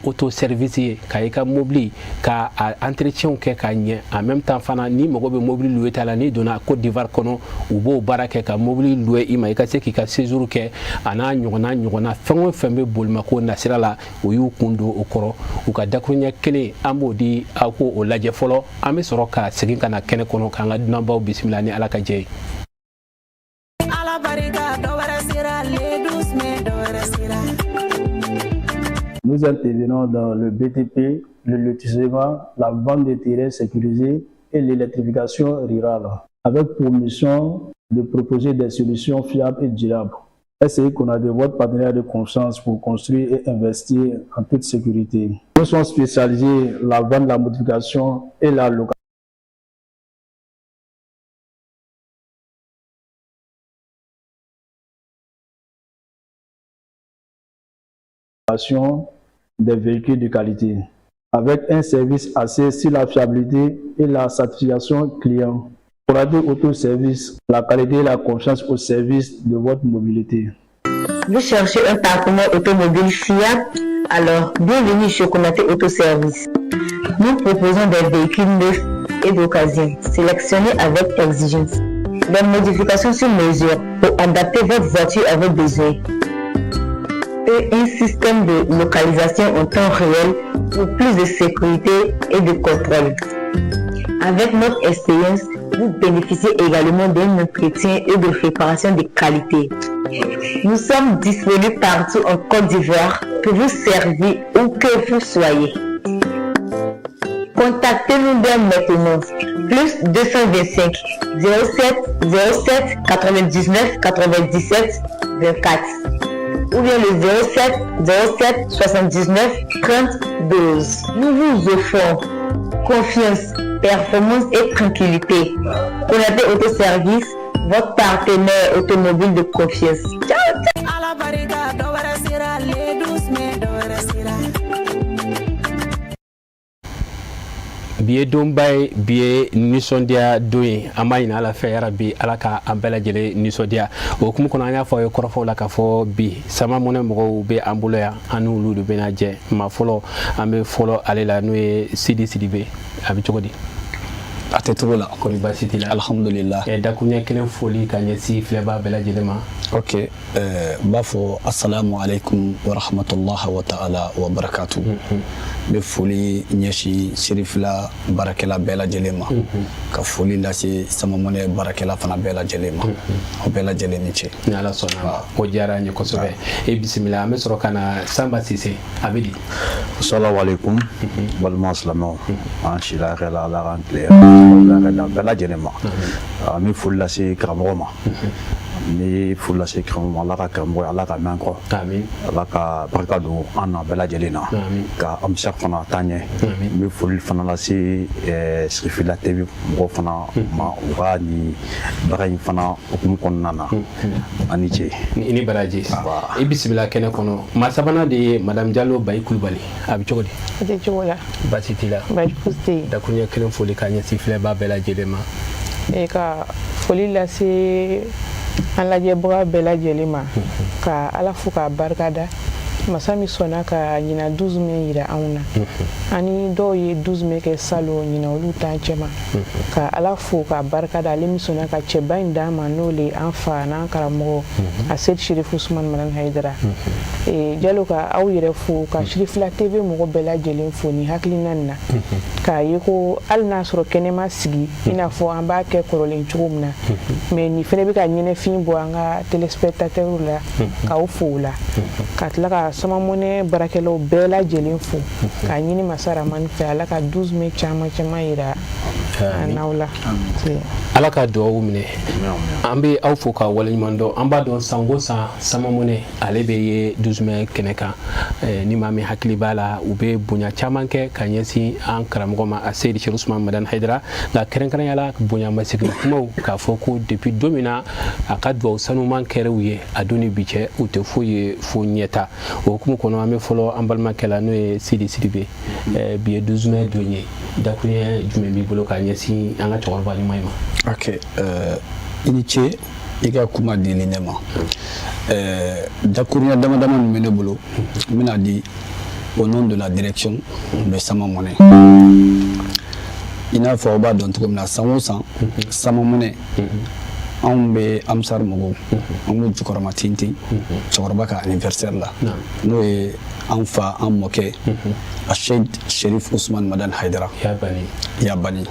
Auto Service ye, ka i ka mobili ka a entretien kɛ ka ɲɛ. En même temps fana, ni mago bɛ mobili louer ta la, n'i donna Côte d'Ivoire kɔnɔ, u b'o baara kɛ ka mobili louer i ma, i ka se k'i ka séjour kɛ. A n'a ɲɔgɔnna ɲɔgɔnna, fɛn o fɛn bɛ bolimako nasira la, u y'u kun don o kɔrɔ. U ka dakuruɲɛ kelen, an b'o di aw k'o o lajɛ fɔlɔ. An bɛ sɔrɔ ka segin ka na kɛnɛ kɔnɔ k'an ka dunanbaw bisimila ni Ala ka jɛ ye. Ala barika, dɔ wɛrɛ sera le 12 mai, dɔ wɛrɛ sera. Nous intervenons dans le BTP, le lotissement, la vente de terrains sécurisés et l'électrification rurale, avec pour mission de proposer des solutions fiables et durables. SCI Konate, votre partenaire de confiance pour construire et investir en toute sécurité. Nous sommes spécialisés dans la vente, la modification et la location des véhicules de qualité, avec un service axé sur la fiabilité et la satisfaction client. Konate Auto Service, la qualité et la confiance au service de votre mobilité. Vous cherchez un partenaire automobile fiable? Alors, bienvenue chez Konaté Auto Service. Nous proposons des véhicules neufs et d'occasion, sélectionnés avec exigence. Des modifications sur mesure pour adapter votre voiture à vos besoins. Et un système de localisation en temps réel pour plus de sécurité et de contrôle. Avec notre expérience, vous bénéficiez également d'un entretien et de réparation de qualité. Nous sommes disponibles partout en Côte d'Ivoire pour vous servir où que vous soyez. Contactez-nous dès maintenant. Plus 225 07 07 99 97 24 ou bien le 07 07 79 30 12. Nous vous offrons confiance, performance et tranquillité. Konaté Auto Service, votre partenaire automobile de confiance. Ciao, ciao. Ala barika, dɔ wɛrɛ sera le 12 mai, dɔ wɛrɛ sera. Bi ye donba ye, bi ye nisɔndiya don ye. An b'a ɲini Ala fɛ, yarabi, Ala ka an bɛɛ lajɛlen nisɔndiya. O hukumu kɔnɔ, an y'a fɔ aw ye kɔrɔfɔw la k'a fɔ bi Sama Mɔnɛ mɔgɔw bɛ an bolo yan, an n'olu de bɛna jɛ. Maa fɔlɔ, an bɛ fɔlɔ ale la, n'o ye Sidi Sidibe. A bɛ cogo di? A tɛ cogo la. Kɔni baasi t'i la? Alhamdulillah. Dakuruɲɛ kelen foli ka ɲɛsin filɛbaa bɛɛ lajɛlen ma. Ok, n b'a fɔ assalamu alaikum wa rahmatullahi wa ta'ala wa barakatu. N bɛ foli ɲɛsin Sirifila baarakɛla bɛɛ lajɛlen ma, ka foli lase Samamɔnɛ baarakɛla fana bɛɛ lajɛlen ma. Aw bɛɛ lajɛlen ni ce. Ni Ala sɔnna ma, o diyara an ye kosɛbɛ. E bisimila. An bɛ sɔrɔ ka na Sanba Sise, a bɛ di? Assalamu alaikum, balima silamɛw, an sila hɛrɛ la, Ala k'an tile hɛrɛ la bɛɛ lajɛlen ma. An bɛ foli lase karamɔgɔ ma, n bɛ foli lase karamɔgɔ ma, Ala ka karamɔgɔ ye, Ala ka mɛn kɔ, Ala ka barika don an na bɛɛ lajɛlen na, ka amisa fana taa ɲɛ. N bɛ foli fana lase Sirifila TV mɔgɔw fana ma, u ka nin baara in fana hukumu kɔnɔna na. An ni ce. I ni baraji, i bisimila kɛnɛ kɔnɔ. Maa sabanan de ye Madame Jalo Bayi Kulubali. A bɛ cogo di? A tɛ cogo la. Baasi t'i la? Baasi fosi tɛ yen. Dakuruɲɛ kelen foli ka ɲɛsin filɛbaa bɛɛ lajɛlen ma. Ka foli lase an lajɛbaga bɛɛ lajɛlen ma, ka Ala fo k'a barikada, masa min sɔnna ka ɲina 12 mai yira anw na. Ani dɔw ye 12 mai kɛ salon, ɲina olu t'an cɛma. Ka Ala fo k'a barikada, ale min sɔnna ka cɛba in d'an ma, n'o le an fa n'an karamɔgɔ a Seyidi Sirifu Usumani Madani Hayidara. Jalo, ka aw yɛrɛ fo, ka Sirifila TV mɔgɔ bɛɛ lajɛlen fo ni hakilina nin na, k'a ye ko hali n'a sɔrɔ kɛnɛma sigi i n'a fɔ an b'a kɛ kɔrɔlen cogo min na, mais nin fɛnɛ bɛ ka ɲɛnɛfin bɔ an ka téléspectateurs la, k'aw fo o la, ka tila ka Samamɔnɛ baarakɛlaw bɛɛ lajɛlen fo, k'a ɲini masa Ramani fɛ, Ala ka 12 mai caman caman yira an n'aw la. Ala ka dugawu minɛ. An bɛ aw fo ka waleɲuman dɔn. An b'a dɔn sango san, Samamɔnɛ ale bɛ ye 12 mai kɛnɛ kan. Ni maa min hakili b'a la, u bɛ bonya caman kɛ ka ɲɛsin an karamɔgɔ ma, a Seyidi Seri Usumani Madani Hayidara. Nka kɛrɛnkɛrɛnya la, bonya masegin kumaw k'a fɔ ko depuis don min na a ka dugawu sanuman kɛra u ye, a don ni bi cɛ, u tɛ foyi ye fo ɲɛta. O hukumu kɔnɔ, an bɛ fɔlɔ an balimakɛ la, n'o ye Sidi Sidibe. Bi ye 12 mai don ye, dakuruɲɛ jumɛn b'i bolo ka ɲɛsin an ka cɛkɔrɔba ɲuman in ma? Ok, i ni ce i ka kuma dili ne ma. Dakuruɲɛ dama dama min bɛ ne bolo, n bɛna di Au nom de la direction de Sama Monnaie, i n'a fɔ aw b'a dɔn cogo min na, san o san, Sama Monnaie, anw bɛ Amsar mɔgɔw, an b'u jukɔrɔma tintin cɛkɔrɔba ka anniversaire la, n'o ye an fa, an mɔkɛ, Aseyid Sherif Usman Madani Hayidara Yabani.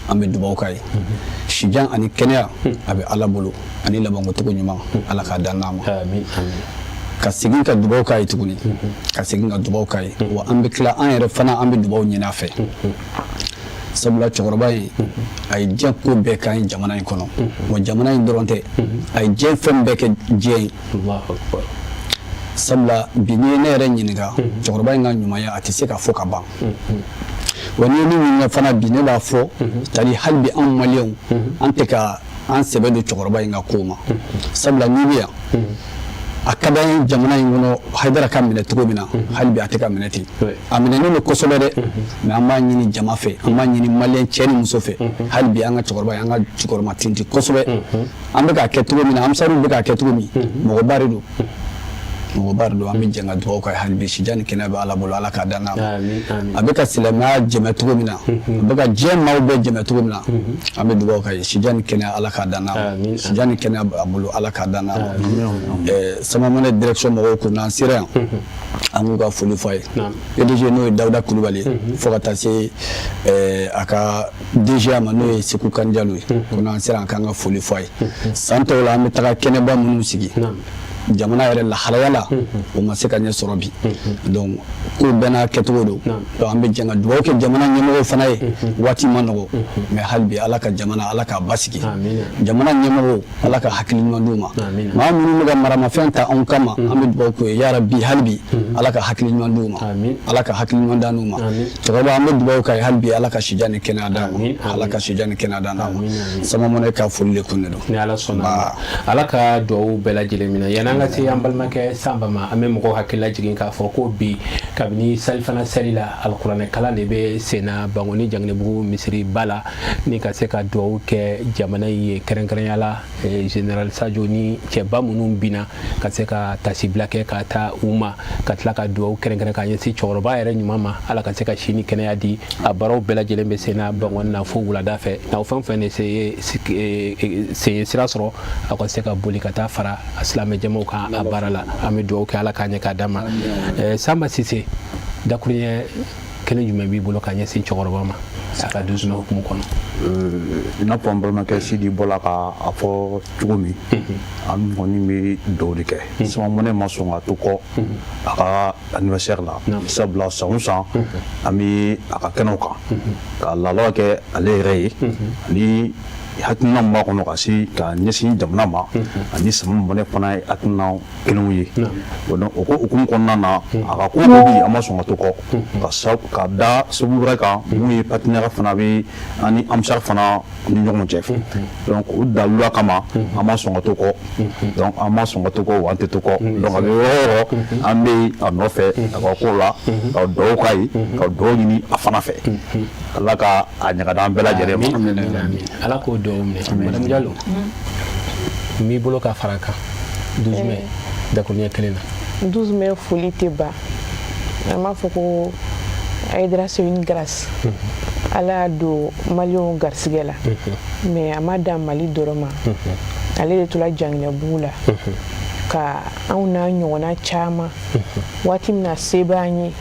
An bɛ dugawu k'a ye, sijan ani kɛnɛya a bɛ Ala bolo, ani labankocogo ɲuman, Ala k'a dan n'a ma. Ka segin ka dugawu k'a ye tuguni, ka segin ka dugawu k'a ye. Wa an bɛ tila, an yɛrɛ fana, an bɛ dugawu ɲini a fɛ, sabula cɛkɔrɔba in, a ye diɲɛ ko bɛɛ k'an ye jamana in kɔnɔ. Wa jamana in dɔrɔn tɛ, a ye diɲɛ fɛn bɛɛ kɛ diɲɛ ye. Sabula bi, n'i ye ne yɛrɛ ɲininka cɛkɔrɔba in ka ɲumanya, a tɛ se ka fɔ ka ban. Wa n'i ye ne ɲininka fana bi, ne b'a fɔ, c'est-à-dire hali bi, anw maliyɛnw, an tɛ ka an sɛbɛ don cɛkɔrɔba in ka kow ma. Sabula n'i bɛ yan, a ka d'an ye jamana in kɔnɔ, Hayidara ka minɛ cogo min na, hali bi a tɛ ka minɛ ten. A minɛnen don kosɛbɛ dɛ, mais an b'a ɲini jama fɛ, an b'a ɲini maliyɛn cɛ ni muso fɛ, hali bi an ka cɛkɔrɔba ye, an ka jukɔrɔma tintin kosɛbɛ. An bɛ k'a kɛ cogo min na, Ansaruw bɛ k'a kɛ cogo min, mɔgɔba de don, mɔgɔba de don. An bɛ jɛ ka dugawu kɛ hali bi, sijan ni kɛnɛya bɛ Ala bolo, Ala k'a dan n'a ma. A bɛ ka silamɛya jɛmɛ cogo min na, a bɛ ka diɲɛ maaw bɛɛ jɛmɛ cogo min na, an bɛ dugawu k'a ye, sijan ni kɛnɛya, Ala k'a dan n'a ma. Sijan ni kɛnɛya b'a bolo, Ala k'a dan n'a ma. Sama Monnaie direction mɔgɔw ko n'an sera yan, an k'u ka foli fɔ a ye. PDG, n'o ye Dawuda Kulubali ye, fo ka taa se a ka DGA ma, n'o ye Segu Kanjalo ye, ko n'an sera yan, k'an ka foli fɔ a ye. San tɔw la, an bɛ taga kɛnɛba minnu sigi jamana yɛrɛ lahalaya la, o ma se ka ɲɛ sɔrɔ bi. Donc ko bɛɛ n'a kɛcogo don. Donc an bɛ jɛ ka dugawu kɛ jamana ɲɛmɔgɔw fana ye. Waati ma nɔgɔ, mais hali bi, Ala ka jamana, Ala k'a basigi. Jamana ɲɛmɔgɔw, Ala ka hakili ɲuman d'u ma. Maa minnu bɛ ka maramafɛn ta anw kama, an bɛ dugawu k'u ye, yarabi, hali bi, Ala ka hakili ɲuman d'u ma, Ala ka hakili ɲuman d'u ma. Cɛkɔrɔba, an bɛ dugawu k'a ye hali bi, Ala ka sijan ni kɛnɛya d'a ma, Ala ka sijan ni kɛnɛya d'a ma. Sama Monnaie ka foli de kun de don. Ni Ala sɔnna, Ala ka dugawu bɛɛ lajɛlen minɛ. Yanni an ka se an balimakɛ Sanba ma, an bɛ mɔgɔw hakili lajigin k'a fɔ ko bi, kabini salifana seli la, alikuranɛ kalan de bɛ senna Bankoni Janginebugu misiriba la, ni ka se ka dugawu kɛ jamana in ye, kɛrɛnkɛrɛnya la général Sadio ni cɛba minnu binna, ka se ka tasibila kɛ ka taa u ma, ka tila ka dugawu kɛrɛnkɛrɛn ka ɲɛsin cɛkɔrɔba yɛrɛ ɲuman ma, Ala ka se ka si ni kɛnɛya di. A baaraw bɛɛ lajɛlen bɛ senna Bankoni na fo wulada fɛ. N'aw fɛn fɛn de sen ye sira sɔrɔ, aw ka se ka boli ka taa fara silamɛ jamaw kan a baara la. An bɛ dugawu kɛ, Ala k'a ɲɛ k'a d'a ma. Sanba Sise, dakuruɲɛ kelen jumɛn b'i bolo ka ɲɛsin cɛkɔrɔba ma a ka 12 mai hukumu kɔnɔ? I n'a fɔ an balimakɛ Sidi bɔla ka a fɔ cogo min, an kɔni bɛ dugawu de kɛ. Sama Monnaie ma sɔn ka to kɔ a ka anniversaire la, sabula san o san, an bɛ a ka kɛnɛw kan ka laalaw kɛ ale yɛrɛ ye, ani hakilina min b'a kɔnɔ ka se ka ɲɛsin jamana ma, ani Sama Monnaie fana ye hakilina kelenw ye. Donc o ko hukumu kɔnɔna na, a ka ko ko bi, an ma sɔn ka to kɔ, ka da sabu wɛrɛ kan, mun ye partenariat fana bɛ an ni Amsar fana ni ɲɔgɔn cɛ. Donc o dalula kama, an ma sɔn ka to kɔ. Donc an ma sɔn ka to kɔ, wa an tɛ to kɔ. Donc a bɛ yɔrɔ o yɔrɔ, an bɛ a nɔfɛ a ka ko la, ka dugawu k'a ye, ka dugawu ɲini a fana fɛ, Ala ka a ɲaga an bɛɛ lajɛlen ma. Ala k'o dugawu minɛ. Madame Diallo, n b'i bolo ka fara kan 12 mai dakuruɲɛ kelen na. 12 mai foli tɛ ban. An b'a fɔ ko Hayidara, c'est une grâce. Ala y'a don maliyɛnw garisigɛ la, mais a ma dan Mali dɔrɔn ma. Ale de tora Janginɛbugu la ka anw n'a ɲɔgɔnna caman, waati min na se b'an ye,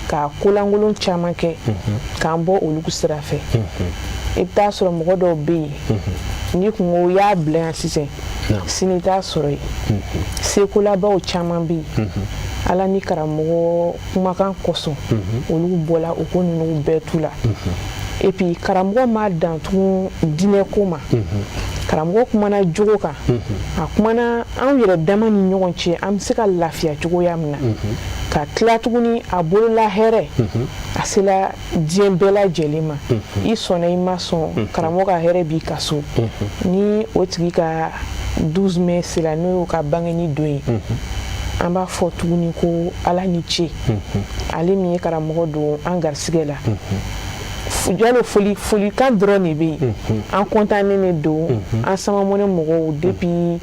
ka kolankolon caman kɛ k'an bɔ olu sira fɛ. I bɛ taa sɔrɔ mɔgɔ dɔw bɛ yen, n'i kun ko y'a bila yan sisan, sini i t'a sɔrɔ yen. Sekolabaw caman bɛ yen, Ala ni karamɔgɔ kumakan kosɔn, olu bɔla o ko ninnu bɛɛ tu la. Et puis karamɔgɔ ma dan tugun diinɛ ko ma. Karamɔgɔ kumana jogo kan, a kumana anw yɛrɛ dama ni ɲɔgɔn cɛ, an bɛ se ka lafiya cogoya min na. Ka tila tuguni, a bolola hɛrɛ a sela diɲɛ bɛɛ lajɛlen ma. I sɔnna, i ma sɔn, karamɔgɔ ka hɛrɛ b'i ka so. Ni o tigi ka 12 mai sera, n'o y'o ka bangeni don ye, an b'a fɔ tuguni ko Ala ni ce, ale min ye karamɔgɔ don an garisigɛ la. Jalo, foli folikan dɔrɔn de bɛ yen. An kɔntannen de don. An Sama Monnaie mɔgɔw, depuis an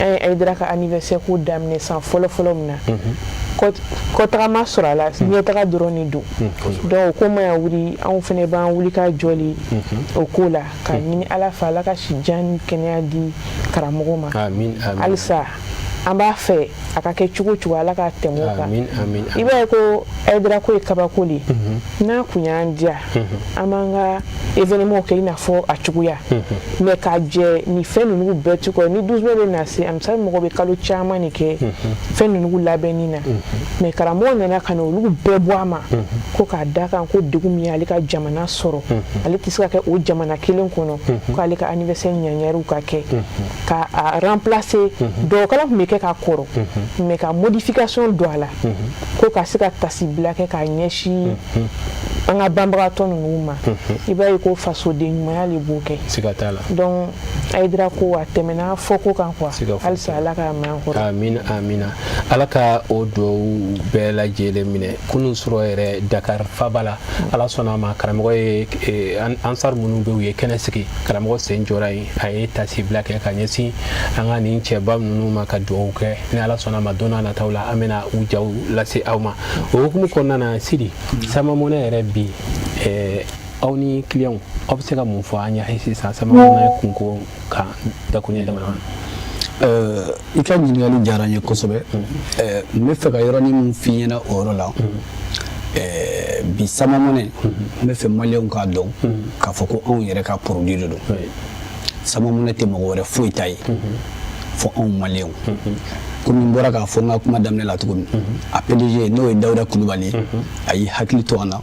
ye Hayidara ka anniversaire ko daminɛ san fɔlɔ fɔlɔ min na. Kɔtagama sɔrɔ a la, ɲɛtaga dɔrɔn de don. Donc o ko mana wuli, anw fɛnɛ b'an wuli ka jɔli o ko la, ka ɲini Ala fɛ, Ala ka si jan ni kɛnɛya di karamɔgɔ ma. Halisa an b'a fɛ a ka kɛ cogo cogo, Ala ka tɛmɛ o kan. I b'a ye ko Hayidara ko ye kabako de ye. N'a kun y'an diya, an b'an ka événement kɛ i n'a fɔ a cogoya, mais ka jɛ nin fɛn ninnu bɛɛ tu kɔ ni 12 mai bɛ na se, Ansar mɔgɔ bɛ kalo caman de kɛ fɛn ninnu labɛnni na. Mais karamɔgɔ nana ka na olu bɛɛ bɔ a ma, ko k'a da kan ko degun min y'ale ka jamana sɔrɔ, ale tɛ se ka kɛ o jamana kelen kɔnɔ k'ale ka anniversaire ɲaɲariw ka kɛ ka a remplacer. Dɔgɔkalan tun bɛ kɛ ka kɔrɔ, mais ka modification don a la, ko ka se ka tasibila kɛ k'a ɲɛsin an ka banbagatɔ ninnu ma. I b'a ye ko fasoden ɲumanya de b'o kɛ. Siga t'a la. Donc Hayidara ko a tɛmɛna fɔko kan quoi. Halisa Ala k'a mɛn an kɔrɔ. Amina, amina, Ala ka o duwawu bɛɛ lajɛlen minɛ. Kunun sɔrɔ yɛrɛ, Dakar faba la, Ala sɔnna a ma, karamɔgɔ ye Ansar minnu bɛ, u ye kɛnɛ sigi, karamɔgɔ sen jɔra yen, a ye tasibila kɛ ka ɲɛsin an ka nin cɛba ninnu ma, ka duwawu kɛ. Ni Ala sɔnna a ma, don n'a nataw la, an bɛna u jaw lase aw ma. O hukumu kɔnɔna na, Sidi, Sama Money yɛrɛ bi, aw ni clients, aw bɛ se ka mun fɔ an ye sisan Sama Money kunko kan, dakuruɲɛ dama dama? I ka ɲininkali diyara n ye kosɛbɛ. N bɛ fɛ ka yɔrɔnin min f'i ɲɛna o yɔrɔ la, bi Sama Money, n bɛ fɛ Maliyɛnw k'a dɔn k'a fɔ ko anw yɛrɛ ka produit de don. Sama Money tɛ mɔgɔ wɛrɛ foyi ta ye fo anw Maliyɛnw. Komi n bɔra k'a fɔ n ka kuma daminɛ la cogo min, a PDG, n'o ye Dawuda Kulubali ye, a y'i hakili to an na.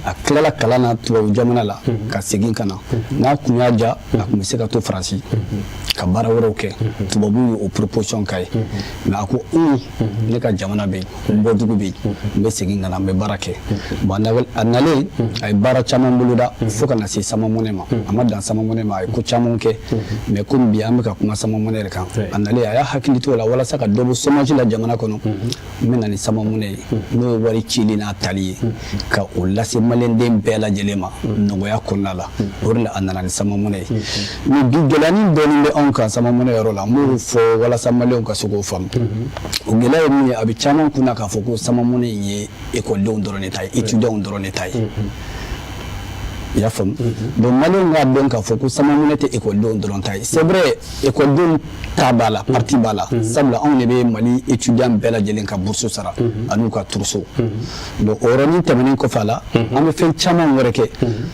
A tilala kalan na tubabu jamana la ka segin ka na. N'a kun y'a ja, a kun bɛ se ka to Faransi ka baara wɛrɛw kɛ, tubabuw ye o proposition k'a ye, mais a ko un, ne ka jamana bɛ yen, n bɔdugu bɛ yen, n bɛ segin ka na, n bɛ baara kɛ. Bon, a nalen, a ye baara caman boloda fo ka na se Sama Money ma. A ma dan Sama Money ma, a ye ko caman kɛ, mais komi bi an bɛ ka kuma Sama Money de kan, a nalen, a y'a hakili to o la walasa ka dɔ bɔ chômage la jamana kɔnɔ. N bɛ na ni Sama Money ye, n'o ye wari cili n'a tali ye, ka o lase Maliyɛnden bɛɛ lajɛlen ma nɔgɔya kɔnɔna la. O de la a nana ni Sama Money ye. Mais bi, gɛlɛyanin dɔɔnin bɛ anw kan Sama Money yɔrɔ la. N b'o fɔ walasa Maliyɛnw ka se k'o faamu. O gɛlɛya ye mun ye? A bɛ caman kunna k'a fɔ ko Sama Money ye ekɔlidenw dɔrɔn de ta ye, étudiants dɔrɔn de ta ye. I y'a faamu? Donc Maliyɛnw k'a dɔn k'a fɔ ko Sama Money tɛ ekɔlidenw dɔrɔn ta ye. C'est vrai, ekɔlidenw ta b'a la, partie b'a la, sabula anw de bɛ Mali étudiant bɛɛ lajɛlen ka bourse sara an'u ka trousseau. Donc o yɔrɔnin tɛmɛnen kɔfɛ a la, an bɛ fɛn caman wɛrɛ kɛ.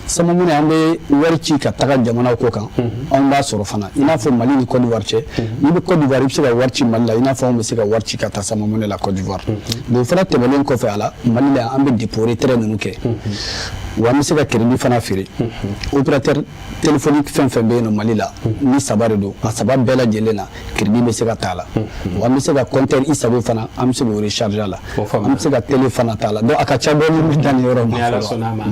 Sama Money, an bɛ wari ci ka taga jamanaw kɔ kan, anw b'a sɔrɔ fana, i n'a fɔ Mali ni Côte d'Ivoire cɛ. N'i bɛ Côte d'Ivoire, i bɛ se ka wari ci Mali la, i n'a fɔ anw bɛ se ka wari ci ka taa Sama Money la Côte d'Ivoire. Donc o fana tɛmɛnen kɔfɛ a la, Mali la, an bɛ dépôt retrait ninnu kɛ, wa an bɛ se ka crédit fana feere. Opérateur téléphonique fɛn fɛn bɛ yen nɔ Mali la, ni saba de don, a saba bɛɛ lajɛlen na, crédit bɛ se ka t'a la. Wa an bɛ se ka compteur i sago fana, an bɛ se k'o recharger a la, an bɛ se ka télé fana t'a la. Donc a ka ca dɔɔni, n bɛ dan nin yɔrɔ ma. Ni Ala sɔnna a ma.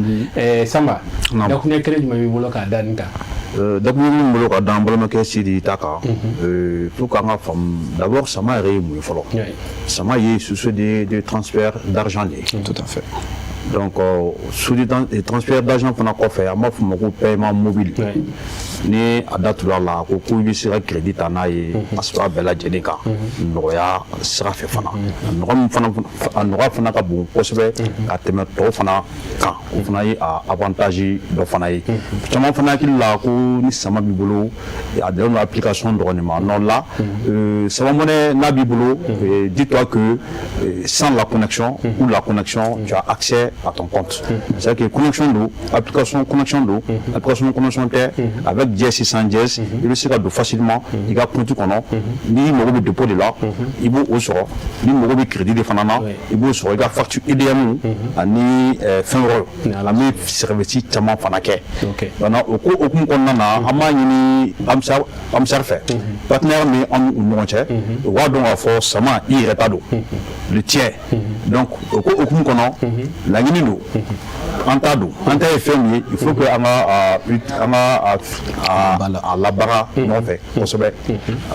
Sanba, dakuruɲɛ kelen jumɛn b'i bolo k'a da nin kan? Dakuruɲɛ min bolo ka da an balimakɛ Sidi ta kan, faut k'an ka faamu d'abord Sama yɛrɛ ye mun ye fɔlɔ. Sama ye société de transfert d'argent de ye. Tout à fait. Donc société de transfert d'argent fana kɔfɛ, an b'a fɔ o ma ko paiement mobile. Ni a da turu a la ko i bɛ se ka crédit ta n'a ye a sɔrɔ a bɛɛ lajɛlen kan nɔgɔya sira fɛ fana, a nɔgɔya min fana, a nɔgɔya fana ka bon kosɛbɛ ka tɛmɛ tɔw fana kan. O fana ye a avantage dɔ fana ye. Caman fana hakili la ko ni Sama b'i bolo, a dalen don application dɔrɔn de ma. Non, là, Sama Money n'a b'i bolo, dis-toi que sans la connexion ou la connexion, tu as accès à ton compte. C'est-à-dire que connexion don, application connexion don, application connexion tɛ, avec dièse 600 dièse, i bɛ se ka don facilement i ka compte kɔnɔ. N'i mago bɛ dépôt de la, i b'o o sɔrɔ. N'i mago bɛ crédit de fana na, i b'o sɔrɔ, i ka facture EDM ani fɛn wɛrɛw. An bɛ service caman fana kɛ. Donc o ko hukumu kɔnɔna na, an b'a ɲini Ansar fɛ, partenaire min an n'u ɲɔgɔn cɛ, u b'a dɔn k'a fɔ Sama i yɛrɛ ta don, le tien. Donc o ko hukumu kɔnɔ, laɲini don, an ta don, an ta ye fɛn min ye, il faut que an ka a labaara ɲɔgɔn fɛ kosɛbɛ.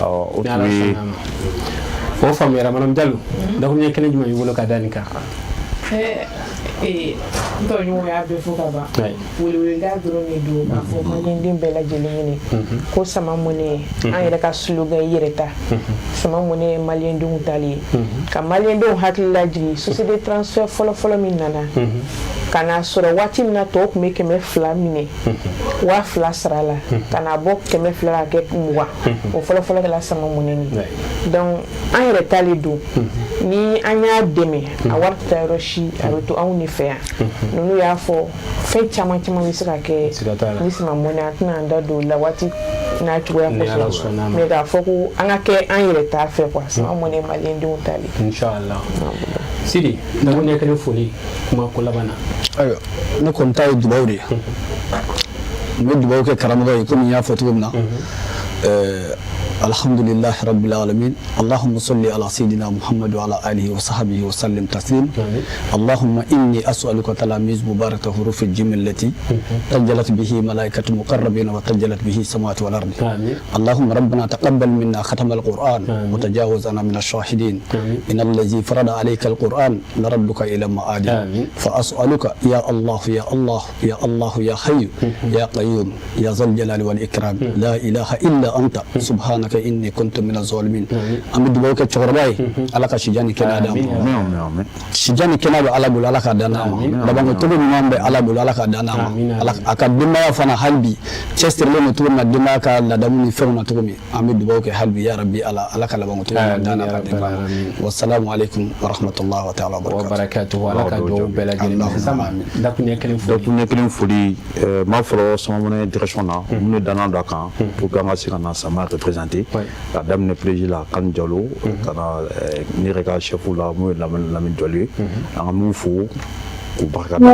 O Ni tun Ala ye sɔnna a ma, o faamuyara. Madame Jalo, dakuruɲɛ kelen jumɛn b'i bolo ka da nin kan? N tɔɲɔgɔnw y'a bɛɛ fɔ ka ban. Weleweleda dɔrɔn de don k'a fɔ maliyɛnden bɛɛ lajɛlen ɲɛna ko Sama Money, an yɛrɛ ka slogan i yɛrɛ ta, Sama Money ye maliyɛndenw tali ye, ka maliyɛndenw hakili lajigin société transfert fɔlɔ-fɔlɔ min nana ka n'a sɔrɔ waati min na tɔw tun bɛ 200 minɛ 2000 sara la, ka n'a bɔ 200 ka kɛ 20, o fɔlɔ-fɔlɔ kɛra Sama Money de. Donc an yɛrɛ ta le don, ni an y'a dɛmɛ, a wari tɛ taa yɔrɔ si, a bɛ to anw de fɛ yan. Ninnu y'a fɔ, fɛn caman caman bɛ se ka kɛ ni Sama Money, an tɛna an da don o la waati n'a cogoya kosɔn, mais k'a fɔ ko an ka kɛ an yɛrɛ ta fɛ quoi, Sama Money maliyɛndenw ta le. Inshallah. Sidi, dakuruɲɛ kelen foli kuma ko laban na. Ayiwa, ne kɔni ta ye dubaw de ye. N bɛ dubaw kɛ karamɔgɔ ye komi n y'a fɔ cogo min na. Alhamdulillah rabbil alamin, allahumma salli ala sayyidina Muhammad wa ala alihi wa sahbihi wa sallim taslim. Allahumma inni as'aluka talamiz mubaraka huruf al-jim allati tajalat bihi malaikatu muqarrabin wa tajalat bihi samawati wal ardi. Allahumma rabbana taqabbal minna khatam al-Quran wa tajawaz ana min ash-shahidin. In allazi farada alayka al-Quran laradduka ila ma'adi. Fa as'aluka ya Allah ya Allah ya Allah ya hayy ya qayyum ya zal jalali wal ikram, la ilaha illa anta subhanaka inni kuntu min az-zalimin. An bɛ dugawu kɛ cɛkɔrɔba ye, Ala ka sijan ni kɛnɛya d'a ma. Sijan ni kɛnɛya bɛ Ala bolo, Ala k'a dan n'a ma. Labanko cogo ɲuman bɛ Ala bolo, Ala k'a dan n'a ma. A ka denbaya fana hali bi cɛsirilen don cogo min na, denbaya ka ladamu ni fɛnw na cogo min, an bɛ dugawu kɛ hali bi, ya rabbi Ala, Ala ka labanko cogo ɲuman dan n'a ka denbaya ma. Wasalamu alaikum wa rahmatullahi wa ta'ala wa barakatuh. Ala ka dugawu bɛɛ lajɛlen minɛ. Sama, dakuruɲɛ kelen foli. Dakuruɲɛ kelen foli, n b'a fɔlɔ Sama Money direction na, minnu danna don a kan pour que an ka se ka na Sama représenter, ka daminɛ PDG la Kani Jalo, ka na ne yɛrɛ ka chef la mun ye Lamine Jalo ye, an ka mun fo k'u barika da,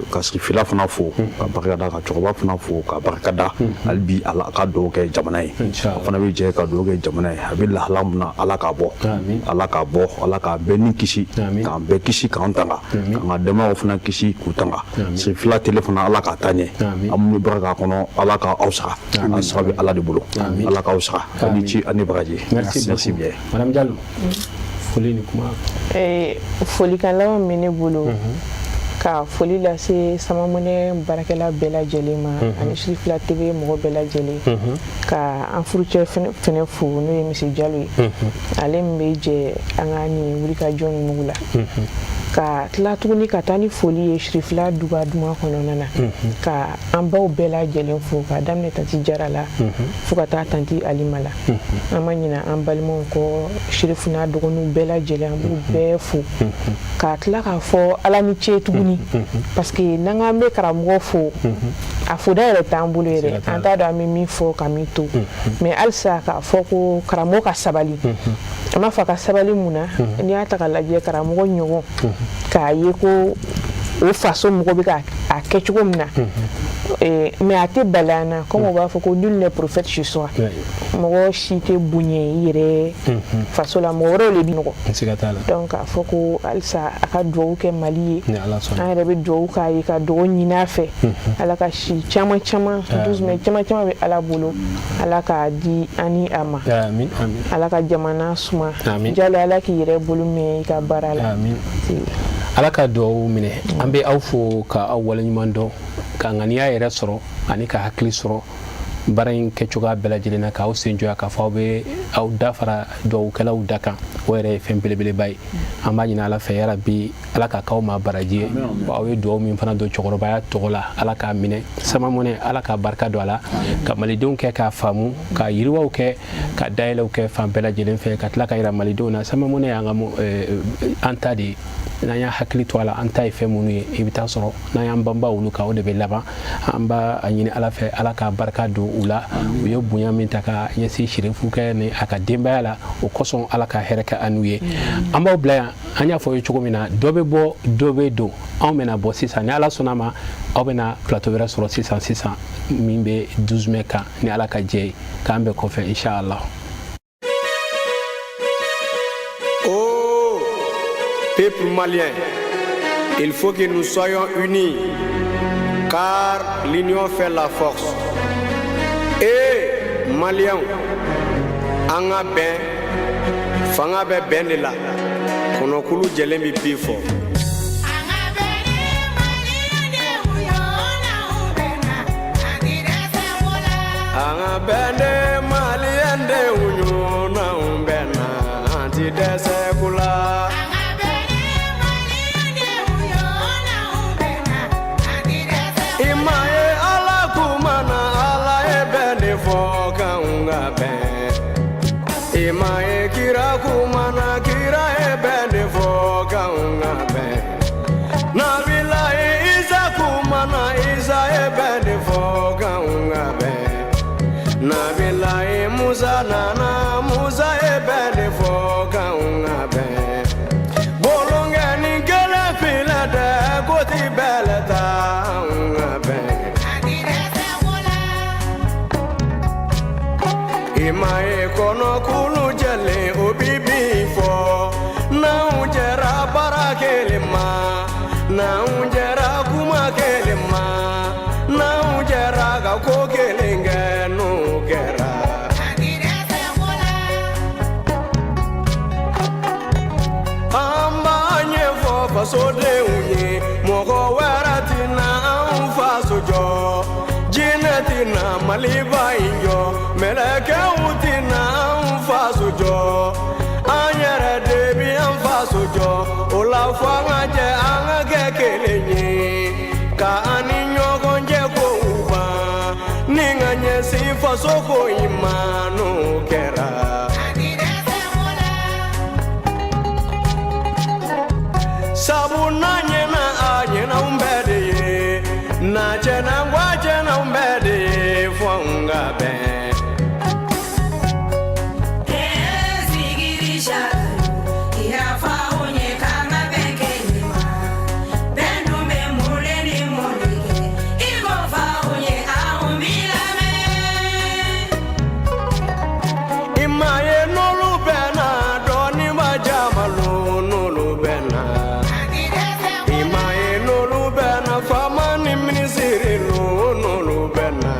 ka sirifila fana fo ka barika da, ka cɛkɔrɔba fana fo ka barika da. Hali bi Ala ka dugawu kɛ jamana ye, a fana bɛ jɛ ka dugawu kɛ jamana ye. A bɛ lahala min na, Ala k'a bɔ, Ala k'a bɔ, Ala k'a bɛɛ ni kisi, k'an bɛɛ kisi, k'an tanga, k'an ka denbayaw fana kisi k'u tanga. Sirifila tele fana, Ala k'a taa ɲɛ. An minnu bɛ baara k'a kɔnɔ, Ala k'aw sara, a sara bɛ Ala de bolo, Ala k'aw sara ani ci ani baraji. Merci bien. Madame Diallo, foli ni kuma. Folikan laban min ne bolo, ka foli lase Sama Money baarakɛla bɛɛ lajɛlen ma ani Sirifila TV mɔgɔ bɛɛ lajɛlen, ka an furucɛ fɛnɛ fo, n'o ye Misi Jalo ye, ale min bɛ jɛ an ka nin wulikajɔ ninnu la, ka tila tuguni ka taa ni foli ye Sirifila duba duman kɔnɔna na, ka an baw bɛɛ lajɛlen fo, ka daminɛ tanti Jara la fo ka taa tanti Alima la. An ma ɲina an balimaw kɔ, Sirifu n'a dɔgɔninw bɛɛ lajɛlen, an b'u bɛɛ fo, ka tila k'a fɔ Ala ni ce tuguni, parce que n'an k'an bɛ karamɔgɔ fo, a foda yɛrɛ t'an bolo yɛrɛ, an t'a dɔn an bɛ min fɔ ka min to, mais halisa k'a fɔ ko karamɔgɔ ka sabali. An b'a fɔ a ka sabali mun na? N'i y'a ta k'a lajɛ, karamɔgɔ ɲɔgɔn k'a ye ko o faso mɔgɔ bɛ ka a kɛ cogo min na, mais a tɛ bali an na, comme u b'a fɔ ko nul n'est prophète chez soi, mɔgɔ si tɛ bonya i yɛrɛ faso la, mɔgɔ wɛrɛw de bɛ nɔgɔ. Donc k'a fɔ ko halisa a ka dugawu kɛ Mali ye, an yɛrɛ bɛ dugawu k'a ye, ka dugawu ɲini a fɛ, Ala ka si caman caman, 12 mai caman caman bɛ Ala bolo, Ala k'a di an ni a ma, Ala ka jamana suma. Jalo, Ala k'i yɛrɛ bolo mɛn i ka baara la. Ala ka dugawu minɛ. An bɛ aw fo ka aw waleɲuman dɔn, ka ŋaniya yɛrɛ sɔrɔ ani ka hakili sɔrɔ baara in kɛcogoya bɛɛ lajɛlen na, k'aw sen jɔya k'a fɔ aw bɛ aw da fara dugawukɛlaw da kan, o yɛrɛ ye fɛn belebeleba ye. An b'a ɲini Ala fɛ, yarabi Ala ka k'aw ma baraji ye. Aw ye dugawu min fana don cɛkɔrɔbaya tɔgɔ la, Ala k'a minɛ. Sama Money, Ala ka barika don a la, ka malidenw kɛ k'a faamu, ka yiriwaw kɛ, ka dayɛlɛw kɛ fan bɛɛ lajɛlen fɛ, ka tila ka yira malidenw na Sama Money y'an ka an ta de ye. N'an y'a hakili to a la, an ta ye fɛn minnu ye, i bɛ taa sɔrɔ n'an y'an banba olu kan, o de bɛ laban. An b'a ɲini Ala fɛ, Ala ka barika don u la. U ye bonya min ta ka ɲɛsin Sirifukɛ ni a ka denbaya la, o kosɔn Ala ka hɛrɛ kɛ an n'u ye. An b'aw bila yan. An y'a fɔ aw ye cogo min na, dɔ bɛ bɔ, dɔ bɛ don. Anw bɛna bɔ sisan, ni Ala sɔnna ma, aw bɛna plateau wɛrɛ sɔrɔ sisan sisan min bɛ 12 mai kan, ni Ala ka jɛ ye, k'an bɛɛ kɔfɛ, inshallah. Peuple malien, il faut que nous soyons unis, car l'union fait la force. Et Maliens, an ka bɛn, fanga bɛ bɛn de la, kɔnɔkulu jɛlen bɛ bi fɔ. ti bɛlɛ ta anw ka bɛn. I ma ye kɔnɔkulu jɛlen o bi bin fɔ n'anw jɛra baara kelen ma n'anw jɛra kuma kelen ma n'anw jɛra ka ko kelen kɛ n'o kɛra. An b'a ɲɛfɔ fasodenw ye mɔgɔ wɛrɛ tɛna anw faso jɔ jinɛ tɛna Maliba in jɔ mɛlɛkɛw tɛna anw faso jɔ an yɛrɛ de bi an faso jɔ o la fo an ka jɛ an ka kɛ kelen ye ka an ni ɲɔgɔn cɛ kow ban ni ka ɲɛsin faso ko in ma n'o kɛra. Sabu n'a ɲɛna a ɲɛna anw bɛɛ de ye n'a tiɲɛna n ko a tiɲɛna anw bɛɛ de ye fo anw ka bɛn. I ma ye n'olu bɛnna dɔɔnin b'a jama lo n'olu bɛnna. I ma ye n'olu bɛnna faama ni minisiri lo n'olu bɛnna.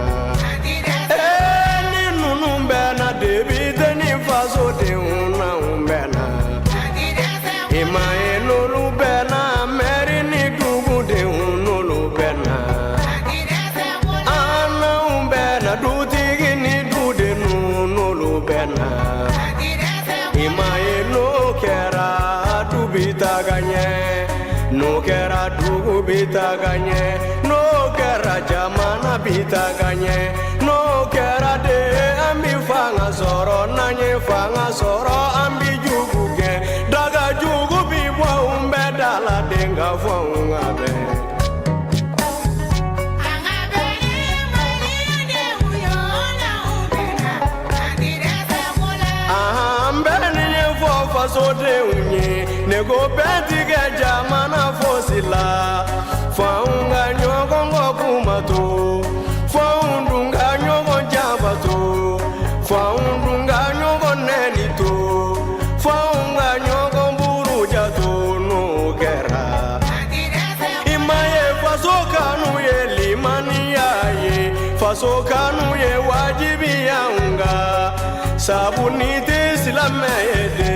Ee ni ninnu bɛnna député ni fasodenw n'anw bɛnna. I ma ye n'olu bɛnna mɛri ni dugudenw n'olu bɛnna. An n'anw bɛnna dutigi ni dudenw n'olu bɛnna. I ma ye n'o kɛra du bi taga ɲɛ n'o kɛra dugu bi taga ɲɛ n'o kɛra jamana bi taga ɲɛ n'o kɛra de an bi fanga sɔrɔ n'an ye fanga sɔrɔ an bi jugu gɛn daga jugu bi bɔ anw bɛɛ da la den ka fɔ anw ka bɛn. An bɛ nin ɲɛfɔ fasodenw ye ne ko bɛn ti kɛ jamana fosi la f'anw ka ɲɔgɔn kɔ kuma to f'anw dun ka ɲɔgɔn janfa to f'anw dun ka ɲɔgɔn nɛni to f'anw ka ɲɔgɔn buruja to n'o kɛra. I ma ye faso kanu ye limaniya ye faso kanu ye wajibi y'anw kan sabu n'i tɛ silamɛ ye de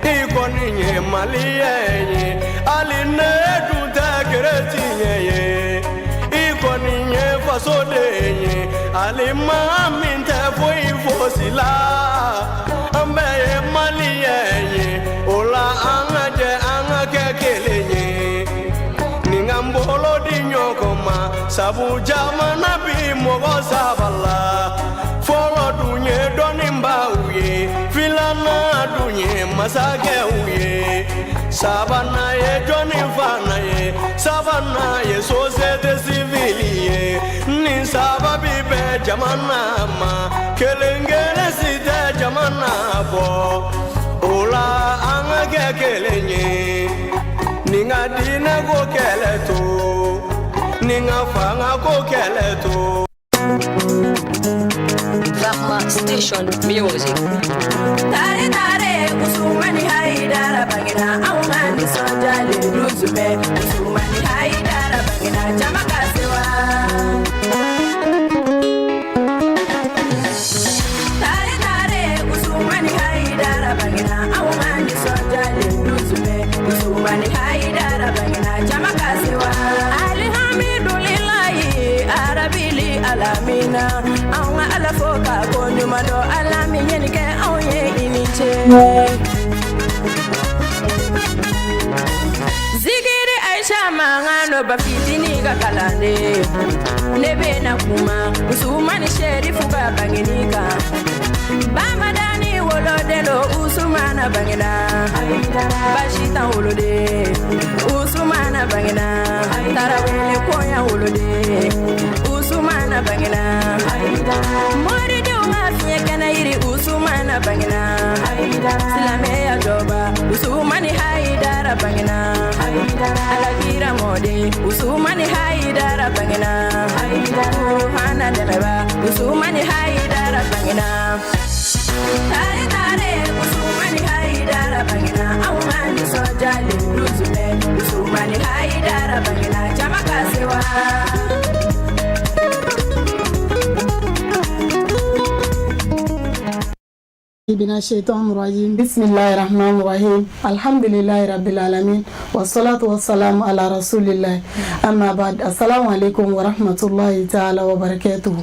i kɔni ye maliyɛn ye hali ne dun tɛ kereciyɛn ye i kɔni ye fasoden ye hali maa min tɛ foyi fosi la an bɛɛ ye maliyɛn ye o la an ka jɛ an ka kɛ kelen ye ni k'an bolo di ɲɔgɔn ma sabu jamana bi mɔgɔ saba la fɔlɔ dun ye dɔnnibaaw ye filanan dun ye masakɛw ye sabanan ye jɔnni fana ye sabanan ye société civile ye ni saba bi bɛn jamana ma kelen kelen si tɛ jamana bɔ o la an ka kɛ kelen ye ni ka diinɛ ko kɛlɛ to ni ka fanga ko kɛlɛ to. Rahma Station Music. Tare tare Usumani Haidara bangina anw ka nisɔndiyalen 12 mai Usumani Haidara bangina jama ka sewa. Tare tare Usumani Haidara bangina anw ka nisɔndiyalen 12 mai Usumani Haidara bangina jama ka sewa. Alihamudulilayi arabili alamina anw ka Ala fo ka ko ɲuman dɔn Ala min ye nin kɛ anw ye i ni ce. Zikiri Aisha mankan dɔ ba fitinin ka kalanden ne bɛ na kuma Usumani Sherifu ka bangeni kan Bamadani woloden don Usumana bangena Basitan woloden Usumana bangena Tarawele Konya woloden Usumana bangena Moridenw ka fiɲɛ kɛnɛ yiri Usumana bangena Silamɛya jɔba Usumani Haidara. Hayidara bangena, Ala kira mɔden Usumani Hayidara bangena, Ruhana dɛmɛba Usumani Hayidara bangena. Tare tare Usumani Hayidara bangena, anw ka nisɔndiyalen 12 mai Usumani Hayidara bangena, jama ka sewa. من الشيطان الرجيم بسم الله الرحمن الرحيم الحمد لله رب العالمين والصلاة والسلام على رسول الله أما بعد السلام عليكم ورحمة الله تعالى وبركاته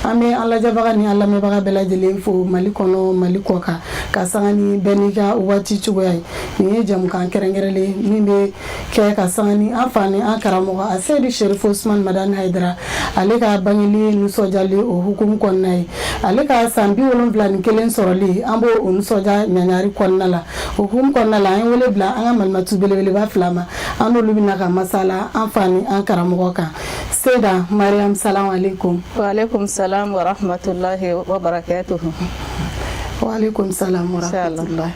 an bɛ an lajɛbaga ni an lamɛnbaga bɛɛ lajɛlen fo Mali kɔnɔ Mali kɔ kan ka sanga ni bɛɛ n'i ka waati cogoya ye. Nin ye jamukan kɛrɛnkɛrɛnlen min bɛ kɛ ka sanga ni an fa ni an karamɔgɔ a Seyidi Sherifo Usumani Madani Hayidara ale ka bangeli nisɔndiyali o hukumu kɔnɔna ye. Ale ka san 71 sɔrɔli, an b'o o nisɔndiya ɲaɲari kɔnɔna la. O hukumu kɔnɔna la, an ye wele bila an ka malimatu belebeleba fila ma, an n'olu bɛna ka masala an fa ni an karamɔgɔ kan. Seyida Mariam, salam aleykum. Wa aleykum salam wa rahmatulahi wa barakatuhu. Wa aleykum salam wa rahmatulahi.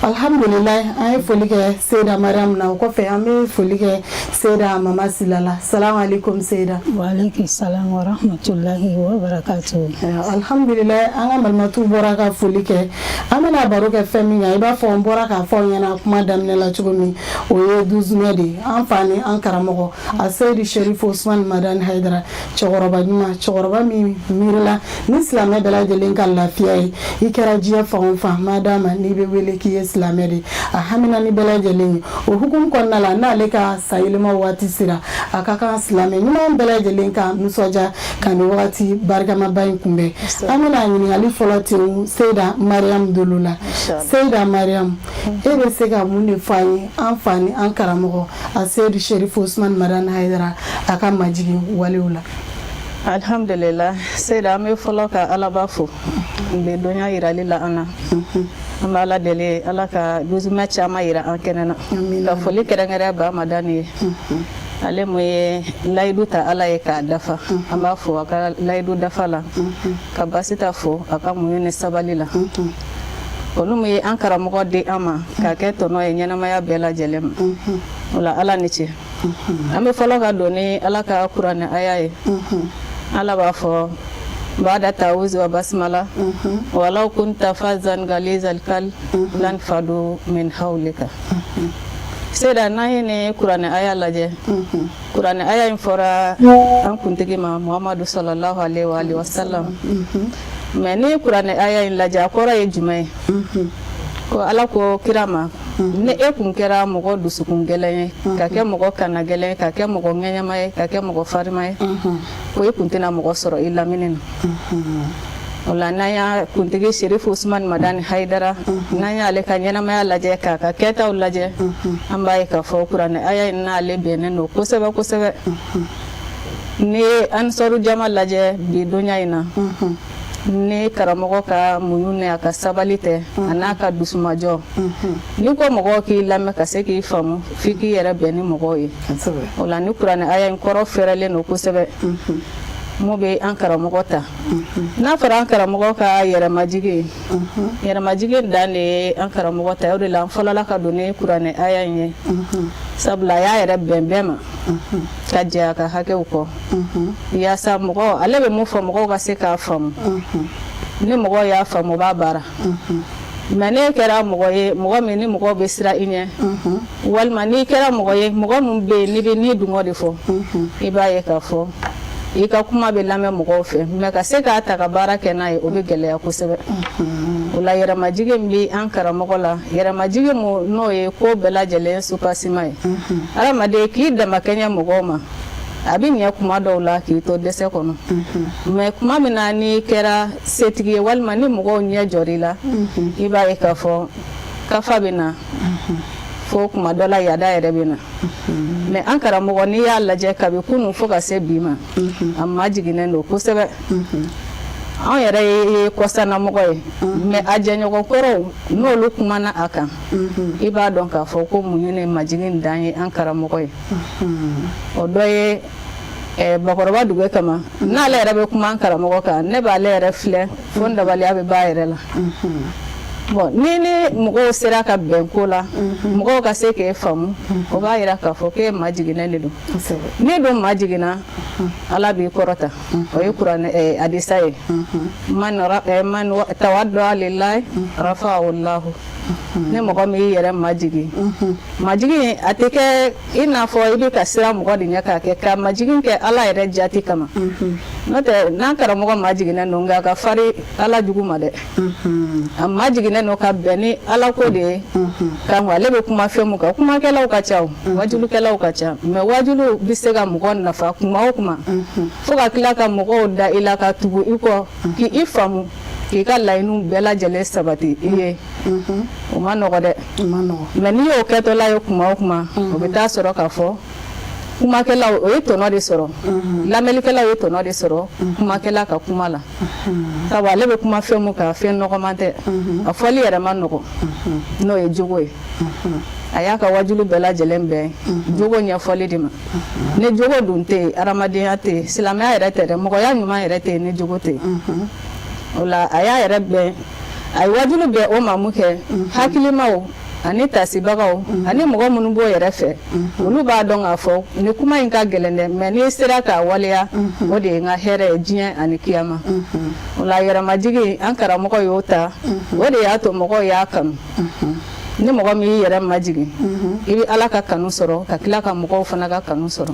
Alhamdulilayi, an ye foli kɛ Seyida Mariam na. O kɔfɛ, an bɛ foli kɛ Seyida Mama Sila la. Salam aleykum Seyida. Wa aleykum salam wa rahmatulahi wa barakatuhu. Alhamdulilayi, an ka malimatu bɔra ka foli kɛ. An bɛna baro kɛ fɛn min kan, i b'a fɔ n bɔra k'a fɔ aw ɲɛna kuma daminɛ la cogo min, o ye 12 mai de ye. An fa ni an karamɔgɔ a Seyidi Sherifo Usumani Madani Hayidara, cɛkɔrɔba ɲuman, cɛkɔrɔba min miirila ni silamɛ bɛɛ lajɛlen ka lafiya ye. I kɛra diɲɛ fan o fan, madama n'i bɛ wele k'i ye silamɛ de, a hamina ni bɛɛ lajɛlen ye. O hukumu kɔnɔna la, n'ale ka sanyɛlɛma waati sera, a ka kan silamɛ ɲuman bɛɛ lajɛlen ka nisɔndiya ka nin wagati barikamaba in kunbɛn. An bɛna ɲininkali fɔlɔ ten Seyida Mariam Dolo la. Seyida Mariam, e bɛ se ka mun de fɔ an ye an fa ni an karamɔgɔ a Seyidi Sherifo Usumani Madani Hayidara a ka majigin walew la? Alhamdulillah Seyida, an bɛ fɔlɔ ka Alaba fo bi donya yirali la an na. An bɛ Ala deli, Ala ka 12 mai caman yira an kɛnɛ na. Ka foli kɛrɛnkɛrɛn ba Madani ye, ale mun ye layidu ta Ala ye k'a dafa. An b'a fo a ka layidu dafa la, ka Basita fo a ka muɲu ni sabali la. Olu mun ye an karamɔgɔ di an ma k'a kɛ tɔnɔ ye ɲɛnamaya bɛɛ lajɛlen ma, o la Ala ni ce. An bɛ fɔlɔ ka don ni Ala ka kuranɛ aya ye. Ala b'a fɔ bada tawuzi wa basmala walaw kunta fazan galizal kal lan fadu min hawlika. Seyida, n'an ye ni kuranɛ aya lajɛ, kuranɛ aya in fɔra an kuntigi ma Muhamadu sallallahu alaihi wa alihi wasallam. Mais ni kuranɛ aya in lajɛ, a kɔrɔ ye jumɛn ye? Ko Ala ko kira ma, ni e kun kɛra mɔgɔ dusukun gɛlɛn ye, ka kɛ mɔgɔ kana gɛlɛn ye, ka kɛ mɔgɔ ŋɛɲɛma ye, ka kɛ mɔgɔ farima ye, ko i kun tɛna mɔgɔ sɔrɔ i lamini na. O la, n'an y'a kuntigi Serifu Usumani Madani Hayidara, n'an y'ale ka ɲɛnamaya lajɛ, k'a ka kɛtaw lajɛ, an b'a ye k'a fɔ kuranɛ aya in n'ale bɛnnen don kosɛbɛ kosɛbɛ. Ni ye ansɔru jama lajɛ bi donya in na, ni karamɔgɔ ka muɲu ni a ka sabali tɛ, a n'a ka dusumajɔ, n'i ko mɔgɔw k'i lamɛn ka se k'i faamu, f'i k'i yɛrɛ bɛn ni mɔgɔw ye. O la, ni kuranɛ aya in kɔrɔ fɛrɛlen don kosɛbɛ. Mun bɛ an karamɔgɔ ta? N'a fɔra an karamɔgɔ ka yɛrɛmajigin, yɛrɛmajigin dan de ye an karamɔgɔ ta. O de la an fɔlɔla ka don ni kuranɛ aya in ye, sabula a y'a yɛrɛ bɛn bɛɛ ma ka jɛ a ka hakɛw kɔ, yaasa mɔgɔ ale bɛ mun fɔ, mɔgɔw ka se k'a faamu. Ni mɔgɔw y'a faamu, o b'a baara. Mais n'e kɛra mɔgɔ ye, mɔgɔ min ni mɔgɔw bɛ siran i ɲɛ, walima n'i kɛra mɔgɔ ye, mɔgɔ min bɛ yen n'i bɛ ni dungɔ de fɔ, i b'a ye k'a fɔ i ka kuma bɛ lamɛn mɔgɔw fɛ, mais ka se k'a ta ka baara kɛ n'a ye, o bɛ gɛlɛya kosɛbɛ. O la, yɛrɛmajigin min bɛ an karamɔgɔ la, yɛrɛmajigin mun n'o ye ko bɛɛ lajɛlen supasima ye, hadamaden k'i dama kɛɲɛ mɔgɔw ma, a bɛ ɲɛ kuma dɔw la k'i to dɛsɛ kɔnɔ. Mais kuma min na n'i kɛra setigi ye, walima ni mɔgɔw ɲɛ jɔr'i la, i b'a ye k'a fɔ kafa bɛ na, fo kuma dɔ la yada yɛrɛ bɛ na. Mais an karamɔgɔ, n'i y'a lajɛ kabi kunun fo ka se bi ma, a majiginnen don kosɛbɛ. Anw yɛrɛ ye kɔsanamɔgɔ ye, mais a jɛɲɔgɔn kɔrɔw, n'olu kumana a kan, i b'a dɔn k'a fɔ ko muɲu ni majigin dan ye an karamɔgɔ ye. O dɔ ye bakɔrɔba Duge Kama. N'ale yɛrɛ bɛ kuma an karamɔgɔ kan, ne b'ale yɛrɛ filɛ fo n dabaliya bɛ ba yɛrɛ la. Bon, ni mɔgɔw sera ka bɛn ko la, mɔgɔw ka se k'e faamu, o b'a yira k'a fɔ k'e majiginnen de don. N'i dun majiginna, Ala b'i kɔrɔta. O ye kuranɛ hadisa ye: man tawadda lillahi rafa'ahu Allahu. Ni mɔgɔ min y'i yɛrɛ majigin, majigin a tɛ kɛ i n'a fɔ i bɛ ka siran mɔgɔ de ɲɛ k'a kɛ, ka majigin kɛ Ala yɛrɛ jati kama. N'o tɛ, n'an karamɔgɔ majiginnen don, nka a ka fari Ala jugu ma dɛ. A majiginnen don ka bɛn ni Ala ko de ye. Ka ale bɛ kuma fɛn mun kan, kumakɛlaw ka ca, wajulukɛlaw ka ca, mais wajulu bɛ se ka mɔgɔ nafa kuma o kuma, fo ka tila ka mɔgɔw da i la ka tugu i kɔ, k'i faamu, k'i ka laɲiniw bɛɛ lajɛlen sabati i ye, o ma nɔgɔ dɛ. Mais n'i y'o kɛtɔla ye kuma o kuma, o bɛ taa sɔrɔ k'a fɔ kumakɛlaw o ye tɔnɔ de sɔrɔ, lamɛnlikɛlaw ye tɔnɔ de sɔrɔ kumakɛla ka kuma la. Sabu ale bɛ kuma fɛn mun kan, fɛn nɔgɔman tɛ, a fɔli yɛrɛ ma nɔgɔ, n'o ye jogo ye. A y'a ka wajulu bɛɛ lajɛlen bɛn jogo ɲɛfɔli de ma. Ni jogo dun tɛ yen, adamadenya tɛ yen, silamɛya yɛrɛ tɛ dɛ, mɔgɔya ɲuman yɛrɛ tɛ yen ni jogo tɛ yen. O la, a y'a yɛrɛ bɛn, a ye wajulu bɛn o ma mun kɛ, hakilimaw ani tasibagaw ani mɔgɔ minnu b'o yɛrɛ fɛ, olu b'a dɔn k'a fɔ ni kuma in ka gɛlɛn dɛ, mais n'i sera k'a waleya, o de ye n ka hɛrɛ ye diɲɛ ani kiyama. O la, yɛrɛmajigin, an karamɔgɔ y'o ta, o de y'a to mɔgɔw y'a kanu. Ni mɔgɔ min y'i yɛrɛ majigin, i bɛ Ala ka kanu sɔrɔ, ka tila ka mɔgɔw fana ka kanu sɔrɔ.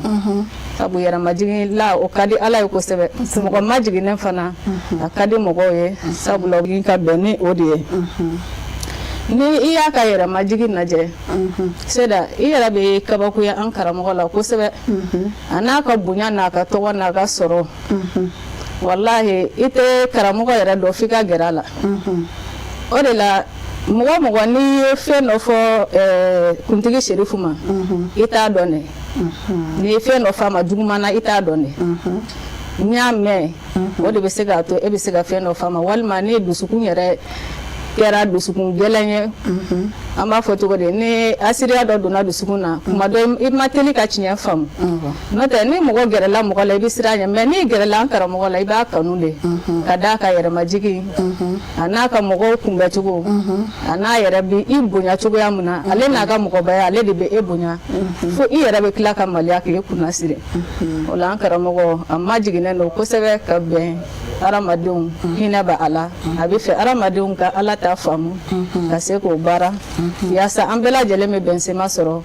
Sabu yɛrɛmajigin la, o ka di Ala ye kosɛbɛ. Mɔgɔ majiginnen fana, a ka di mɔgɔw ye, sabula ka bɛn ni o de ye. Ni i y'a ka yɛrɛmajigin lajɛ, Seda, i yɛrɛ bɛ kabakoya an karamɔgɔ la kosɛbɛ, a n'a ka bonya, n'a ka tɔgɔ, n'a ka sɔrɔ. Walahi, i tɛ karamɔgɔ yɛrɛ dɔn f'i ka gɛrɛ a la. O de la, mɔgɔ mɔgɔ n'i ye fɛn dɔ fɔ kuntigi Serifu ma, i t'a dɔn dɛ. N'i ye fɛn dɔ fɔ a ma juguman na, i t'a dɔn dɛ. N'i y'a mɛn, o de bɛ se k'a to e bɛ se ka fɛn dɔ fɔ a ma. Walima ni dusukun yɛrɛ kɛra dusukun gɛlɛn ye, an b'a fɔ cogo di, ni asiriya dɔ donna dusukun na, kuma dɔ i ma teli ka tiɲɛ faamu. N'o tɛ, ni mɔgɔ gɛrɛla mɔgɔ la, i bɛ siran a ɲɛ, mais n'i gɛrɛla an karamɔgɔ la, i b'a kanu de, ka d'a ka yɛrɛmajigin, a n'a ka mɔgɔw kunbɛcogo, a n'a yɛrɛ bɛ i bonya cogoya min na. Ale n'a ka mɔgɔbaya, ale de bɛ e bonya fo i yɛrɛ bɛ tila ka maloya k'e kunna siri. O la, an karamɔgɔ, a majiginnen don kosɛbɛ ka bɛn hadamadenw hinɛ bɛ a la. A bɛ fɛ hadamadenw ka Ala ta faamu, ka se k'o baara, yaasa an bɛɛ lajɛlen bɛ bɛnsema sɔrɔ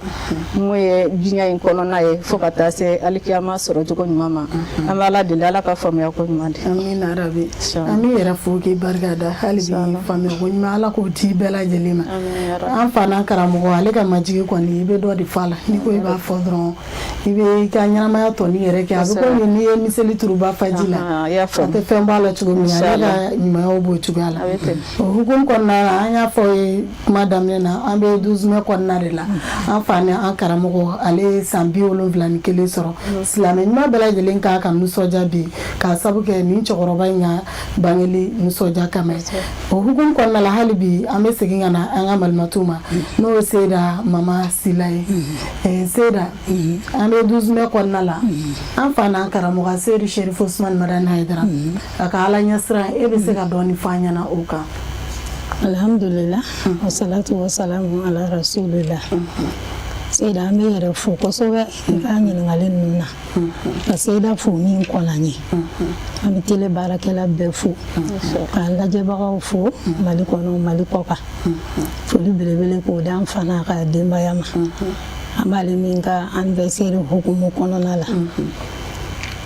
mun ye diɲɛ in kɔnɔna ye, fo ka taa se alikiyama sɔrɔ cogo ɲuman ma. An bɛ Ala deli, Ala ka faamuya ko ɲuman di. Amina rabi. An b'i yɛrɛ fo k'i barika da. Hali bi, faamuya ko ɲuman, Ala k'o di bɛɛ lajɛlen ma. An fa n'an karamɔgɔ, ale ka majigi kɔni, i bɛ dɔ de fɔ a la. N'i ko i b'a fɔ dɔrɔn, i bɛ i ka ɲɛnamaya tɔni yɛrɛ kɛ. A bɛ komi n'i ye miseli turu ba faji la, a tɛ fɛn bɔ a la cogo min, ale ka ɲumanyaw b'o cogoya la. O hukumu kɔnɔna na, an y'a fɔ ye kuma daminɛ na, an bɛ 12 mai kɔnɔna de la. An fa ni an karamɔgɔ, ale ye san 71 sɔrɔ. Silamɛ ɲuman bɛɛ lajɛlen k'a ka nisɔndiya bi, k'a sabu kɛ nin cɛkɔrɔba in ka bangeli nisɔndiya kama. O hukumu kɔnɔna la, hali bi an bɛ segin ka na an ka malimatu ma, n'o ye Seyida Mama Sila ye. Seyida, an bɛ 12 mai kɔnɔna la. An fa n'an karamɔgɔ Seyidu Serifu Usumani Madani Hayidara, a ka Ala ɲɛsiran, e bɛ se ka dɔɔni fɔ an ɲɛna o kan? Alhamdulillah, wasalatu wasalamu ala rasulillah. Seyida, an bɛ yɛrɛ fo kosɛbɛ i ka ɲininkali ninnu na, ka Seyida fo min kɔnna ɲɛ. An bɛ tele baarakɛla bɛɛ fo, k'an lajɛbagaw fo Mali kɔnɔ, Mali kɔ kan. Foli belebele k'o d'an fa n'a ka denbaya ma, an b'ale min ka anniversaire hukumu kɔnɔna la.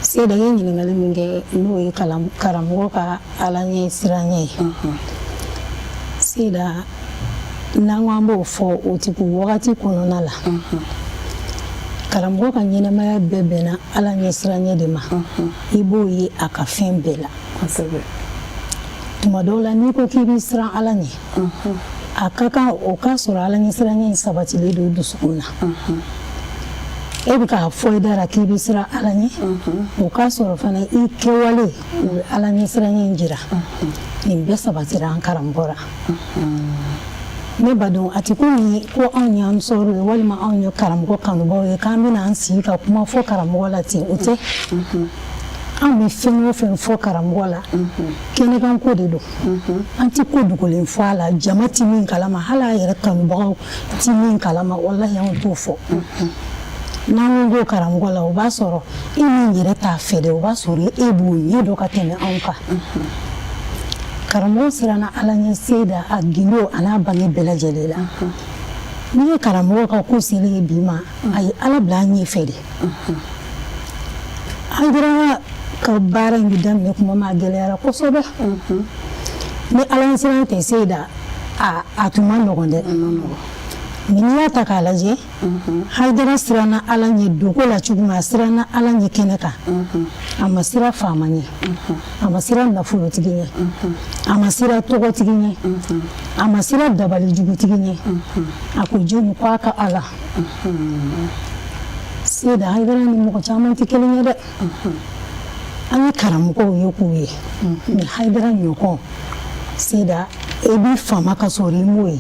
Seyida ye ɲininkali min kɛ, n'o ye karamɔgɔ ka Ala ɲɛ siranɲɛ ye, Seyida, n'an ko an b'o fɔ o ti kun wagati kɔnɔna la. Karamɔgɔ ka ɲɛnamaya bɛɛ bɛnna Ala ɲɛ siranɲɛ de ma. I b'o ye a ka fɛn bɛɛ la. Tuma dɔw la, n'i ko k'i b'i siran Ala ɲɛ, a ka kan o ka sɔrɔ Ala ɲɛ siranɲɛ in sabatilen don dusukun na. E bɛ k'a fɔ i da la k'i bɛ siran Ala ɲɛ, o k'a sɔrɔ fana i kɛwale o bɛ Ala ɲɛ siranɲɛ in jira. Nin bɛɛ sabatira an karamɔgɔ la. Ne badenw, a tɛ komi ko anw ye ansɔriw ye walima anw ye karamɔgɔ kanubaw ye k'an bɛna an sigi ka kuma fɔ karamɔgɔ la ten, o tɛ. An bɛ fɛn o fɛn fɔ karamɔgɔ la, kɛnɛkanko de don. An tɛ ko dogolen fɔ a la, jama tɛ min kalama, hali a yɛrɛ kanubagaw tɛ min kalama. Walahi, anw t'o fɔ. N'an ko karamɔgɔ la, o b'a sɔrɔ e min yɛrɛ t'a fɛ dɛ, o b'a sɔrɔ e b'o ɲɛ dɔn ka tɛmɛ anw kan. Karamɔgɔ siranna Ala ɲɛ, Seyida, a gindo a n'a bange bɛɛ lajɛlen la. N'i ye karamɔgɔ ka ko selen ye bi ma, a ye Ala bila an ɲɛfɛ de. Hayidara ka baara in bɛ daminɛ tuma min, a gɛlɛyara kosɛbɛ. Ni Ala ɲɛsiran tɛ, Seyida, a tun man nɔgɔn dɛ. Mais n'i y'a ta k'a lajɛ, Hayidara siranna Ala ɲɛ dogo la cogo min, a siranna Ala ɲɛ kɛnɛ kan. A ma siran faama ɲɛ, a ma siran nafolotigi ɲɛ, a ma siran tɔgɔtigi ɲɛ, a ma siran dabalijugutigi ɲɛ. A ko jɔnni ko a ka Ala. Seyida, Hayidara ni mɔgɔ caman tɛ kelen ye dɛ. An ye karamɔgɔw ye k'u ye, mais Hayidara ɲɔgɔn, Seyida, e b'i fama ka sɔrɔ i m'o ye.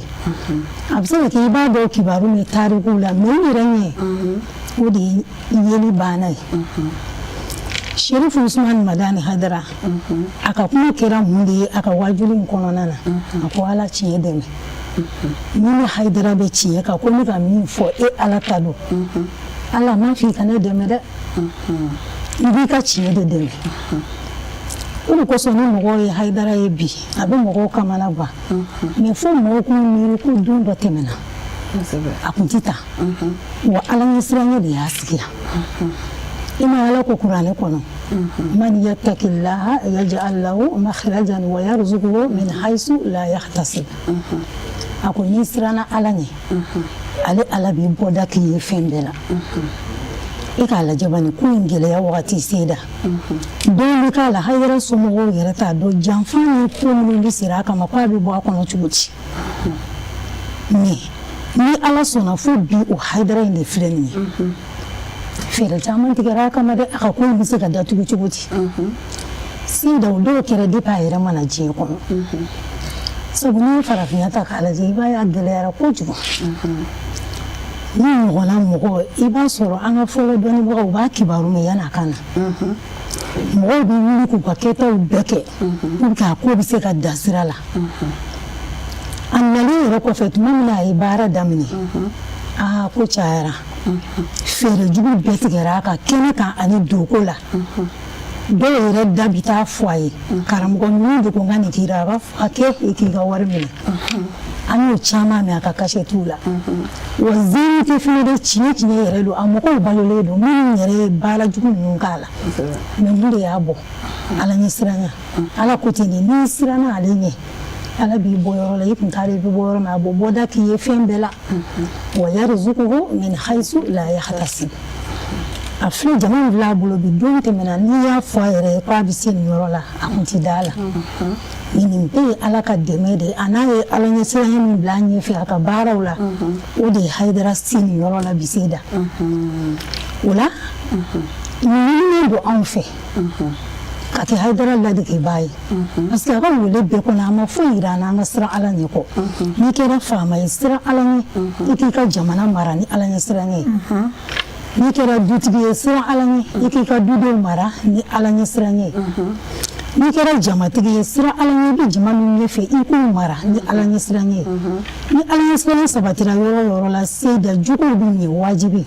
A bɛ se ka kɛ i b'a dɔn kibaru ni tarikuw la, mais i yɛrɛ ɲɛ, o de ye yeli banna ye. Sherifu Usumani Madani Hayidara, a ka kuma kɛra mun de ye a ka wajuli in kɔnɔna na? A ko Ala tiɲɛ dɛmɛ. Ni ne Hayidara bɛ tiɲɛ kan, ko ne ka min fɔ, e Ala ta don. Ala m'a fɔ i ka ne dɛmɛ dɛ, i b'i ka tiɲɛ de dɛmɛ. O de kosɔn ni mɔgɔw ye Hayidara ye bi, a bɛ mɔgɔw kamana gan, mais fo mɔgɔw k'u miiri ko don dɔ tɛmɛna, a kun tɛ ta wa. Ala ɲɛsiranɲɛ de y'a sigi yan. I ma Ala ko kuranɛ kɔnɔ: man yattaqillaha yaj'al lahu makhrajan wa yarzuquhu min haythu la yahtasib. A ko n'i siranna Ala ɲɛ, ale Ala b'i bɔda k'i ye fɛn bɛɛ la. E k'a lajɛ bani, ko in gɛlɛya wagati, Seyida, don bɛ k'a la, Hayidara somɔgɔw yɛrɛ t'a dɔn janfa ni ko minnu bɛ siri a kama, ko a bɛ bɔ a kɔnɔ cogo di. Mais ni Ala sɔnna, fo bi, o Hayidara in de filɛ nin ye. Fɛɛrɛ caman tigɛra a kama dɛ, a ka ko in bɛ se ka datugu cogo di. Seyida, o dɔw kɛra depuis a yɛrɛ ma na diɲɛ kɔnɔ. Sabu n'i ye farafinya ta k'a lajɛ, i b'a ye a gɛlɛyara kojugu. Ni ɲɔgɔnna mɔgɔ, i b'a sɔrɔ an ka fɔlɔ dɔnnibagaw b'a kibaru mɛn yan'a ka na. Mɔgɔw bɛ wuli k'u ka kɛtaw bɛɛ kɛ pour que a ko bɛ se ka dan sira la. A nalen yɛrɛ kɔfɛ, tuma min na a ye baara daminɛ, aa, ko cayara. Fɛɛrɛ jugu bɛɛ tigɛra a ka kɛnɛ kan ani doko la. Dɔw yɛrɛ da bi taa fɔ a ye: karamɔgɔ ninnu de ko n ka nin k'i la. A b'a fɔ a kɛ, i k'i ka wari minɛ. An y'o caman mɛn a ka kasɛtiw la. Wa zeri tɛ fɛnɛ dɛ, tiɲɛ tiɲɛ yɛrɛ don. A mɔgɔw balolen don, minnu yɛrɛ ye baara jugu ninnu k'a la. Mais mun de y'a bɔ? Ala ɲɛsiranya. Ala ko ten de, n'i siranna ale ɲɛ, Ala b'i bɔ yɔrɔ la i kun t'a dɔn i bɛ bɔ yɔrɔ min. A bɔ bɔda k'i ye fɛn bɛɛ la. Wa yarzuquhu min haythu la yahtasib. A filɛ, jama min filɛ a bolo bi, don tɛmɛna, n'i y'a fɔ a yɛrɛ ye k'a bɛ se nin yɔrɔ la, a kun ti da a la. Mais nin bɛɛ ye Ala ka dɛmɛ de ye. A n'a ye Ala ɲɛsiranya min bila a ɲɛfɛ a ka baaraw la, o de ye Hayidara se nin yɔrɔ la bi. Seyida, o la ɲininen don anw fɛ ka kɛ Hayidara ladegebaa ye, parce que a ka wele bɛɛ kɔnɔ, a ma foyi yira an na an ka siran Ala ɲɛ kɔ. N'i kɛra faama ye, siran Ala ɲɛ, i k'i ka jamana mara ni Ala ɲɛsiranya ye. N'i kɛra dutigi ye, siran Ala ɲɛ, i k'i ka dudenw mara ni Ala ɲɛsiranya ye. N'i kɛra jamatigi ye, siran Ala ɲɛ, i bɛ jama min ɲɛfɛ, i k'u mara ni Ala ɲɛsiranya ye. Ni Ala ɲɛsiranya sabatira yɔrɔ o yɔrɔ la, Seyida, juguw bɛ ɲɛ wajibi.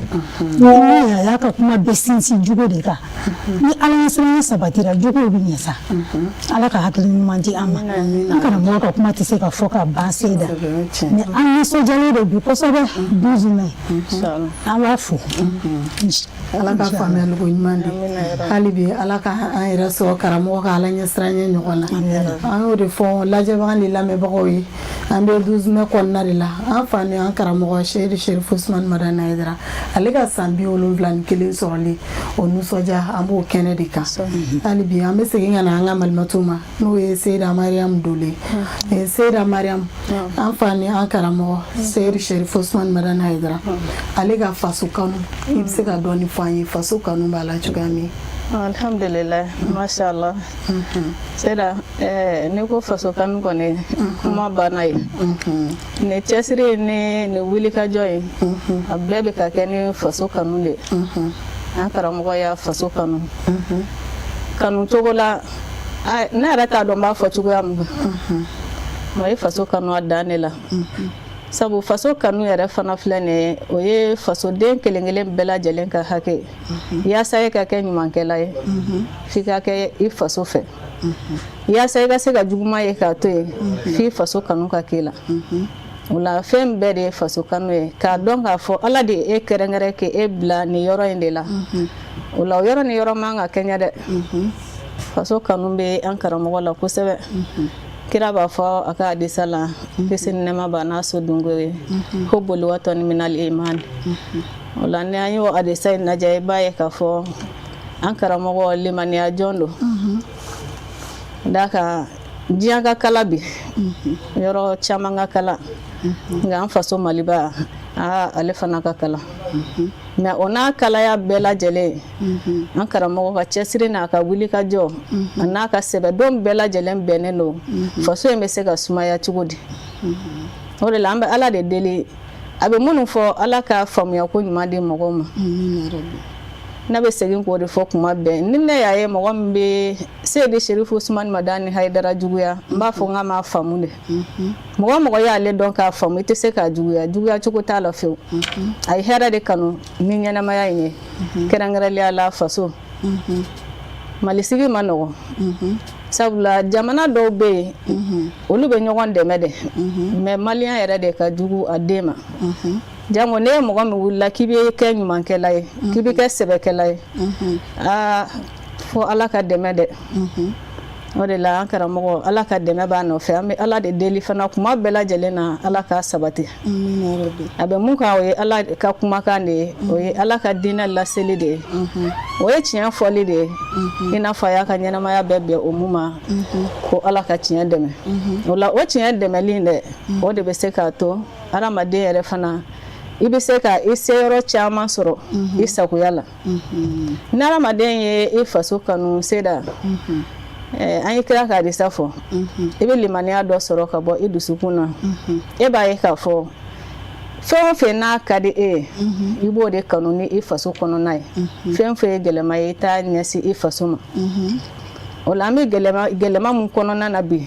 Ni a y'a ka kuma bɛɛ sinsin jugu de kan, ni Ala ɲɛsiranya sabatira, juguw bɛ ɲɛ sa. Ala ka hakili ɲuman di an ma. An karamɔgɔ ka kuma tɛ se ka fɔ ka ban, Seyida, mais an nisɔndiyalen don bi kosɛbɛ. 12 mai, an b'a fo. Ala ka faamuyali ko ɲuman di. Hali bi, Ala ka an yɛrɛ sɔrɔ karamɔgɔ ka Ala ɲɛsiranɲɛ ɲɔgɔn na. An y'o de fɔ lajɛbaga ni lamɛnbagaw ye, an bɛ 12 mai kɔnɔna de la. An fa ni an karamɔgɔ Seyidi Sherifu Usumani Madani Hayidara, ale ka san 71 sɔrɔli, o nisɔndiya, an b'o kɛnɛ de kan. Hali bi, an bɛ segin ka na an ka malimatu ma, n'o ye Seyida Mariam Dole. Seyida Mariam, an fa ni an karamɔgɔ Seyidi Sherifu Usumani Madani Hayidara, ale ka faso kanu, i bɛ se ka dɔɔni fɔ an ye faso kanu b'a la cogoya min? Alhamdulillah, mashallah. Seyida, ne ko faso kanu kɔni, kuma banna ye. Nin cɛsiri ni nin wulikajɔ ye, a bɛɛ bɛ ka kɛ ni faso kanu de. An karamɔgɔ y'a faso kanu. kanu cogo la, ne yɛrɛ t'a dɔn n b'a fɔ cogoya min na. A ye faso kanu a dan de la, sabu faso kanu yɛrɛ fana filɛ nin ye, o ye fasoden kelen kelen bɛɛ lajɛlen ka hakɛ ye. Yaasa e ka kɛ ɲumankɛla ye, f'i ka kɛ i faso fɛ. Yaasa i ka se ka juguman ye k'a to yen, f'i faso kanu ka k'i la. O la, fɛn bɛɛ de ye faso kanu ye, k'a dɔn k'a fɔ Ala de ye e kɛrɛnkɛrɛn k'e bila nin yɔrɔ in de la. O la, o yɔrɔ ni yɔrɔ man ka kɛɲɛ dɛ. Faso kanu bɛ an karamɔgɔ la kosɛbɛ. Kira b'a fɔ a ka hadisa la, kisi ni nɛɛma b'a n'a so dungo ye, hubbul watani minal iman. O la, ni an y'o hadisa in lajɛ, i b'a ye k'a fɔ an karamɔgɔ limaniya jɔn don. D'a kan, diɲɛ ka kala bi, yɔrɔ caman ka kala, nka an faso Maliba aa, ale fana ka kala. Mais o n'a kalaya bɛɛ lajɛlen, an karamɔgɔ ka cɛsiri n'a ka wuli ka jɔ, a n'a ka sɛbɛdon bɛɛ lajɛlen bɛnnen don faso in bɛ se ka sumaya cogo di. O de la, an bɛ Ala de deli, a bɛ minnu fɔ, Ala ka faamuya ko ɲuman di mɔgɔw ma. Ne bɛ segin k'o de fɔ kuma bɛɛ. Ni ne y'a ye mɔgɔ min bɛ Seyidi Serifu Usumani Madani Hayidara juguya, n b'a fɔ n k'a m'a faamu de. Mɔgɔ o mɔgɔ y'ale dɔn k'a faamu, i tɛ se k'a juguya, juguya cogo t'a la fewu. A ye hɛrɛ de kanu ni ɲɛnamaya in ye, kɛrɛnkɛrɛnlenya la faso Malisigi ma nɔgɔ, sabula jamana dɔw bɛ yen, olu bɛ ɲɔgɔn dɛmɛ dɛ, mais maliyɛn yɛrɛ de ka jugu a den ma. Jango ne ye mɔgɔ min wulila k'i bɛ kɛ ɲumankɛla ye, k'i bɛ kɛ sɛbɛkɛla ye, aa, fo Ala ka dɛmɛ dɛ. O de la, an karamɔgɔ, Ala ka dɛmɛ b'a nɔfɛ. An bɛ Ala de deli fana kuma bɛɛ lajɛlen na, Ala ka sabati. A bɛ mun kan, o ye Ala ka kumakan de ye, o ye Ala ka diinɛ laseli de ye, o ye tiɲɛ fɔli de ye, i n'a fɔ a y'a ka ɲɛnamaya bɛɛ bɛn o mun ma, ko Ala ka tiɲɛ dɛmɛ. O la, o tiɲɛ dɛmɛli dɛ, o de bɛ se k'a to hadamaden yɛrɛ fana, i bɛ se ka i seyɔrɔ caman sɔrɔ i sagoya la. Ni hadamaden ye i faso kanu, seda an ye kira ka hadisa fɔ, i bɛ limaniya dɔ sɔrɔ ka bɔ i dusukun na. E b'a ye k'a fɔ fɛn o fɛn n'a ka di e ye, i b'o de kanu ni i faso kɔnɔna ye. Fɛn o fɛn ye gɛlɛma ye, i t'a ɲɛsin i faso ma. O la, an bɛ gɛlɛma mun kɔnɔna na bi,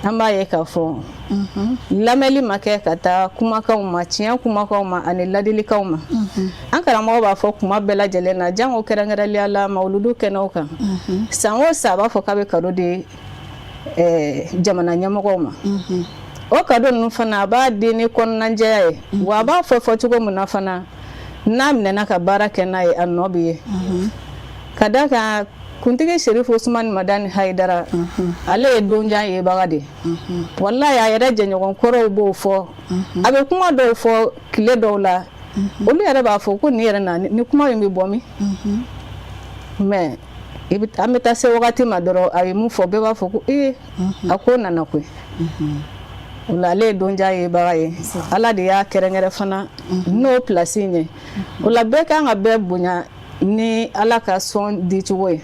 an b'a ye k'a fɔ lamɛnli ma kɛ ka taa kumakanw ma, tiɲɛ kumakanw ma ani ladilikanw ma. An karamɔgɔ b'a fɔ kuma bɛɛ lajɛlen na, jango kɛrɛnkɛrɛnlenya la mawuludu kɛnɛw kan, san o san a b'a fɔ k'a bɛ kado di jamana ɲɛmɔgɔw ma. O kado ninnu fana, a b'a di ni kɔnɔnajɛya ye, wa a b'a fɔ fɔcogo min na fana, n'a minɛna ka baara kɛ n'a ye, a nɔ bɛ ye. Ka da kan, kuntigi Serifu Usumani Madani Hayidara, ale ye donjan yebaga de ye. Walayi, a yɛrɛ jɛɲɔgɔn kɔrɔw b'o fɔ. A bɛ kuma dɔw fɔ tile dɔw la, olu yɛrɛ b'a fɔ ko nin yɛrɛ na ni kuma in bɛ bɔ min. Mais an bɛ taa se wagati ma dɔrɔn, a ye mun fɔ, bɛɛ b'a fɔ ko ee, a ko nana koyi. O la, ale ye donjan yebaga ye. Ala de y'a kɛrɛnkɛrɛn fana n'o place in ye. O la, bɛɛ kan ka bɛɛ bonya ni Ala ka sɔn di cogo ye.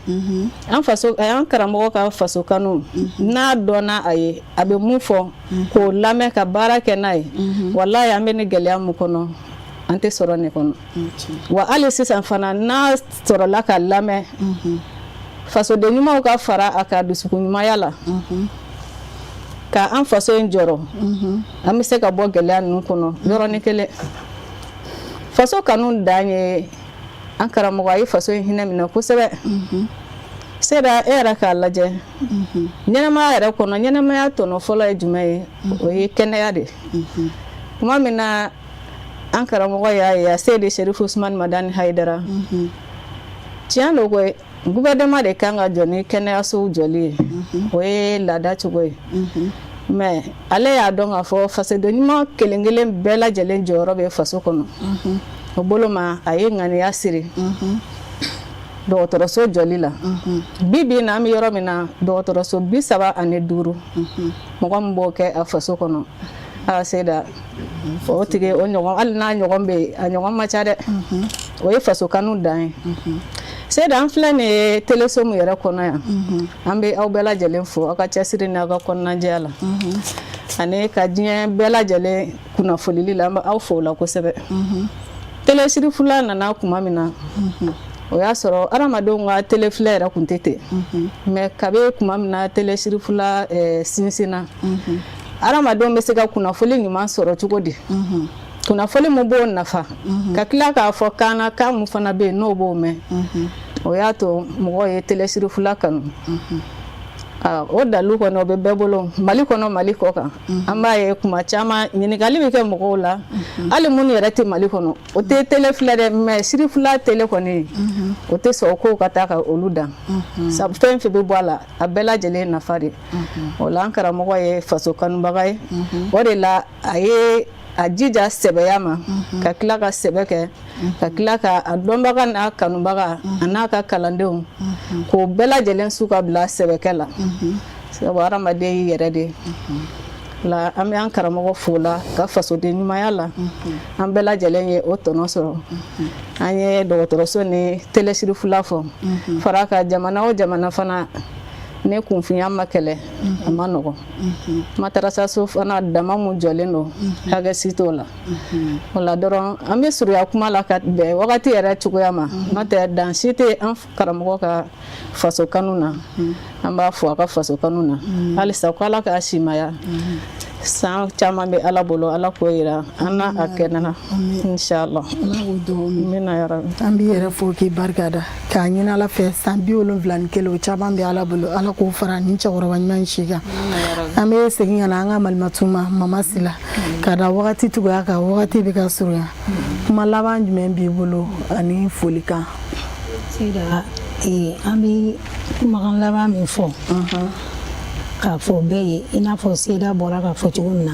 An faso, an karamɔgɔ ka faso kanu, n'a dɔnna a ye, a bɛ mun fɔ, k'o lamɛn ka baara kɛ n'a ye, walayi, an bɛ ni gɛlɛya mun kɔnɔ, an tɛ sɔrɔ nin kɔnɔ. Wa hali sisan fana, n'a sɔrɔla ka lamɛn, fasoden ɲumanw ka fara a ka dusukun ɲumanya la ka an faso in jɔrɔ, an bɛ se ka bɔ gɛlɛya ninnu kɔnɔ yɔrɔnin kelen. Faso kanu dan ye, an karamɔgɔ a ye faso in hinɛ minɛ kosɛbɛ. Sera e yɛrɛ k'a lajɛ, ɲɛnamaya yɛrɛ kɔnɔ, ɲɛnamaya tɔnɔ fɔlɔ ye jumɛn ye? O ye kɛnɛya de. Tuma min na an karamɔgɔ y'a ye, a Seyidi Serifu Usumani Madani Hayidara, tiɲɛ don koyi, gouvernement de kan ka jɔ ni kɛnɛyasow jɔli ye, o ye laada cogo ye. Mais ale y'a dɔn k'a fɔ fasoden ɲuman kelen kelen bɛɛ lajɛlen jɔyɔrɔ bɛ faso kɔnɔ. O bolo ma, a ye ŋaniya siri dɔgɔtɔrɔso jɔli la. Bi bi na, an bɛ yɔrɔ min na, dɔgɔtɔrɔso 35, mɔgɔ min b'o kɛ a faso kɔnɔ, a seda o tigi, o ɲɔgɔn, hali n'a ɲɔgɔn bɛ yen, a ɲɔgɔn ma ca dɛ. O ye faso kanu dan ye. Seda, an filɛ nin ye teleso min yɛrɛ kɔnɔ yan, an bɛ aw bɛɛ lajɛlen fo aw ka cɛsiri n'aw ka kɔnɔnajɛya la ani ka diɲɛ bɛɛ lajɛlen kunnafonili la. An bɛ aw fo o la kosɛbɛ. Tele Sirifula nana kuma min na, O y'a sɔrɔ adamadenw ka tele filɛ yɛrɛ kun tɛ ten, mais kabi tuma min na tele sirifula sinsinna, adamadenw bɛ se ka kunnafoli ɲuman sɔrɔ cogo di, kunnafoli min b'o nafa, ka tila k'a fɔ kan na, kan min fana bɛ yen n'o b'o mɛn. O y'a to mɔgɔw ye tele sirifula kanu. O dalu kɔnɔ, o bɛ bɛɛ bolo, Mali kɔnɔ, Mali kɔ kan. An b'a ye kuma caman, ɲininkali bɛ kɛ mɔgɔw la, hali minnu yɛrɛ tɛ Mali kɔnɔ, o tɛ tele filɛ dɛ, mais sirifula tele kɔni, o tɛ sɔn kow ka taa ka olu dan, sabu fɛn fɛn bɛ bɔ a la, a bɛɛ lajɛlen nafa de. O la, an karamɔgɔ ye faso kanubaga ye. O de la, a ye a jija sɛbɛya ma, ka tila ka sɛbɛ kɛ, ka tila ka a dɔnbaga n'a kanubaga, a n'a ka kalandenw, k'o bɛɛ lajɛlen su ka bila sɛbɛkɛ la, sabu hadamaden y'i yɛrɛ de la. An bɛ an karamɔgɔ fo la ka fasoden ɲumanya la, an bɛɛ lajɛlen ye o tɔnɔ sɔrɔ. An ye dɔgɔtɔrɔso ni tele sirifula fɔ fara ka jamana o jamana fana ni kunfinya ma kɛlɛ, a ma nɔgɔn. Matarasaso fana dama mun jɔlen don, hakɛ si t'o la. O la dɔrɔn, an bɛ surunya kuma la ka bɛn wagati yɛrɛ cogoya ma, n'o tɛ dan si tɛ an karamɔgɔ ka faso kanu na. An b'a fo a ka faso kanu na halisa, ko Ala k'a simaya san caman bɛ Ala bolo, Ala k'o yira an na a kɛnɛ na, inshallah. Amina ya rabbi. An b'i yɛrɛ fo k'i barika da, k'a ɲini Ala fɛ, san 71, o caman bɛ Ala bolo, Ala k'o fara nin cɛkɔrɔba ɲuman in si kan. An bɛ segin ka na an ka malimatu ma, Mama Sila, ka da wagati cogoya kan, wagati bɛ ka surunya. Kuma laban jumɛn b'i bolo ani folikan? Seyida, an bɛ kumakan laban min fɔ k'a fɔ bɛɛ ye, i n'a fɔ Seyida bɔra k'a fɔ cogo min na,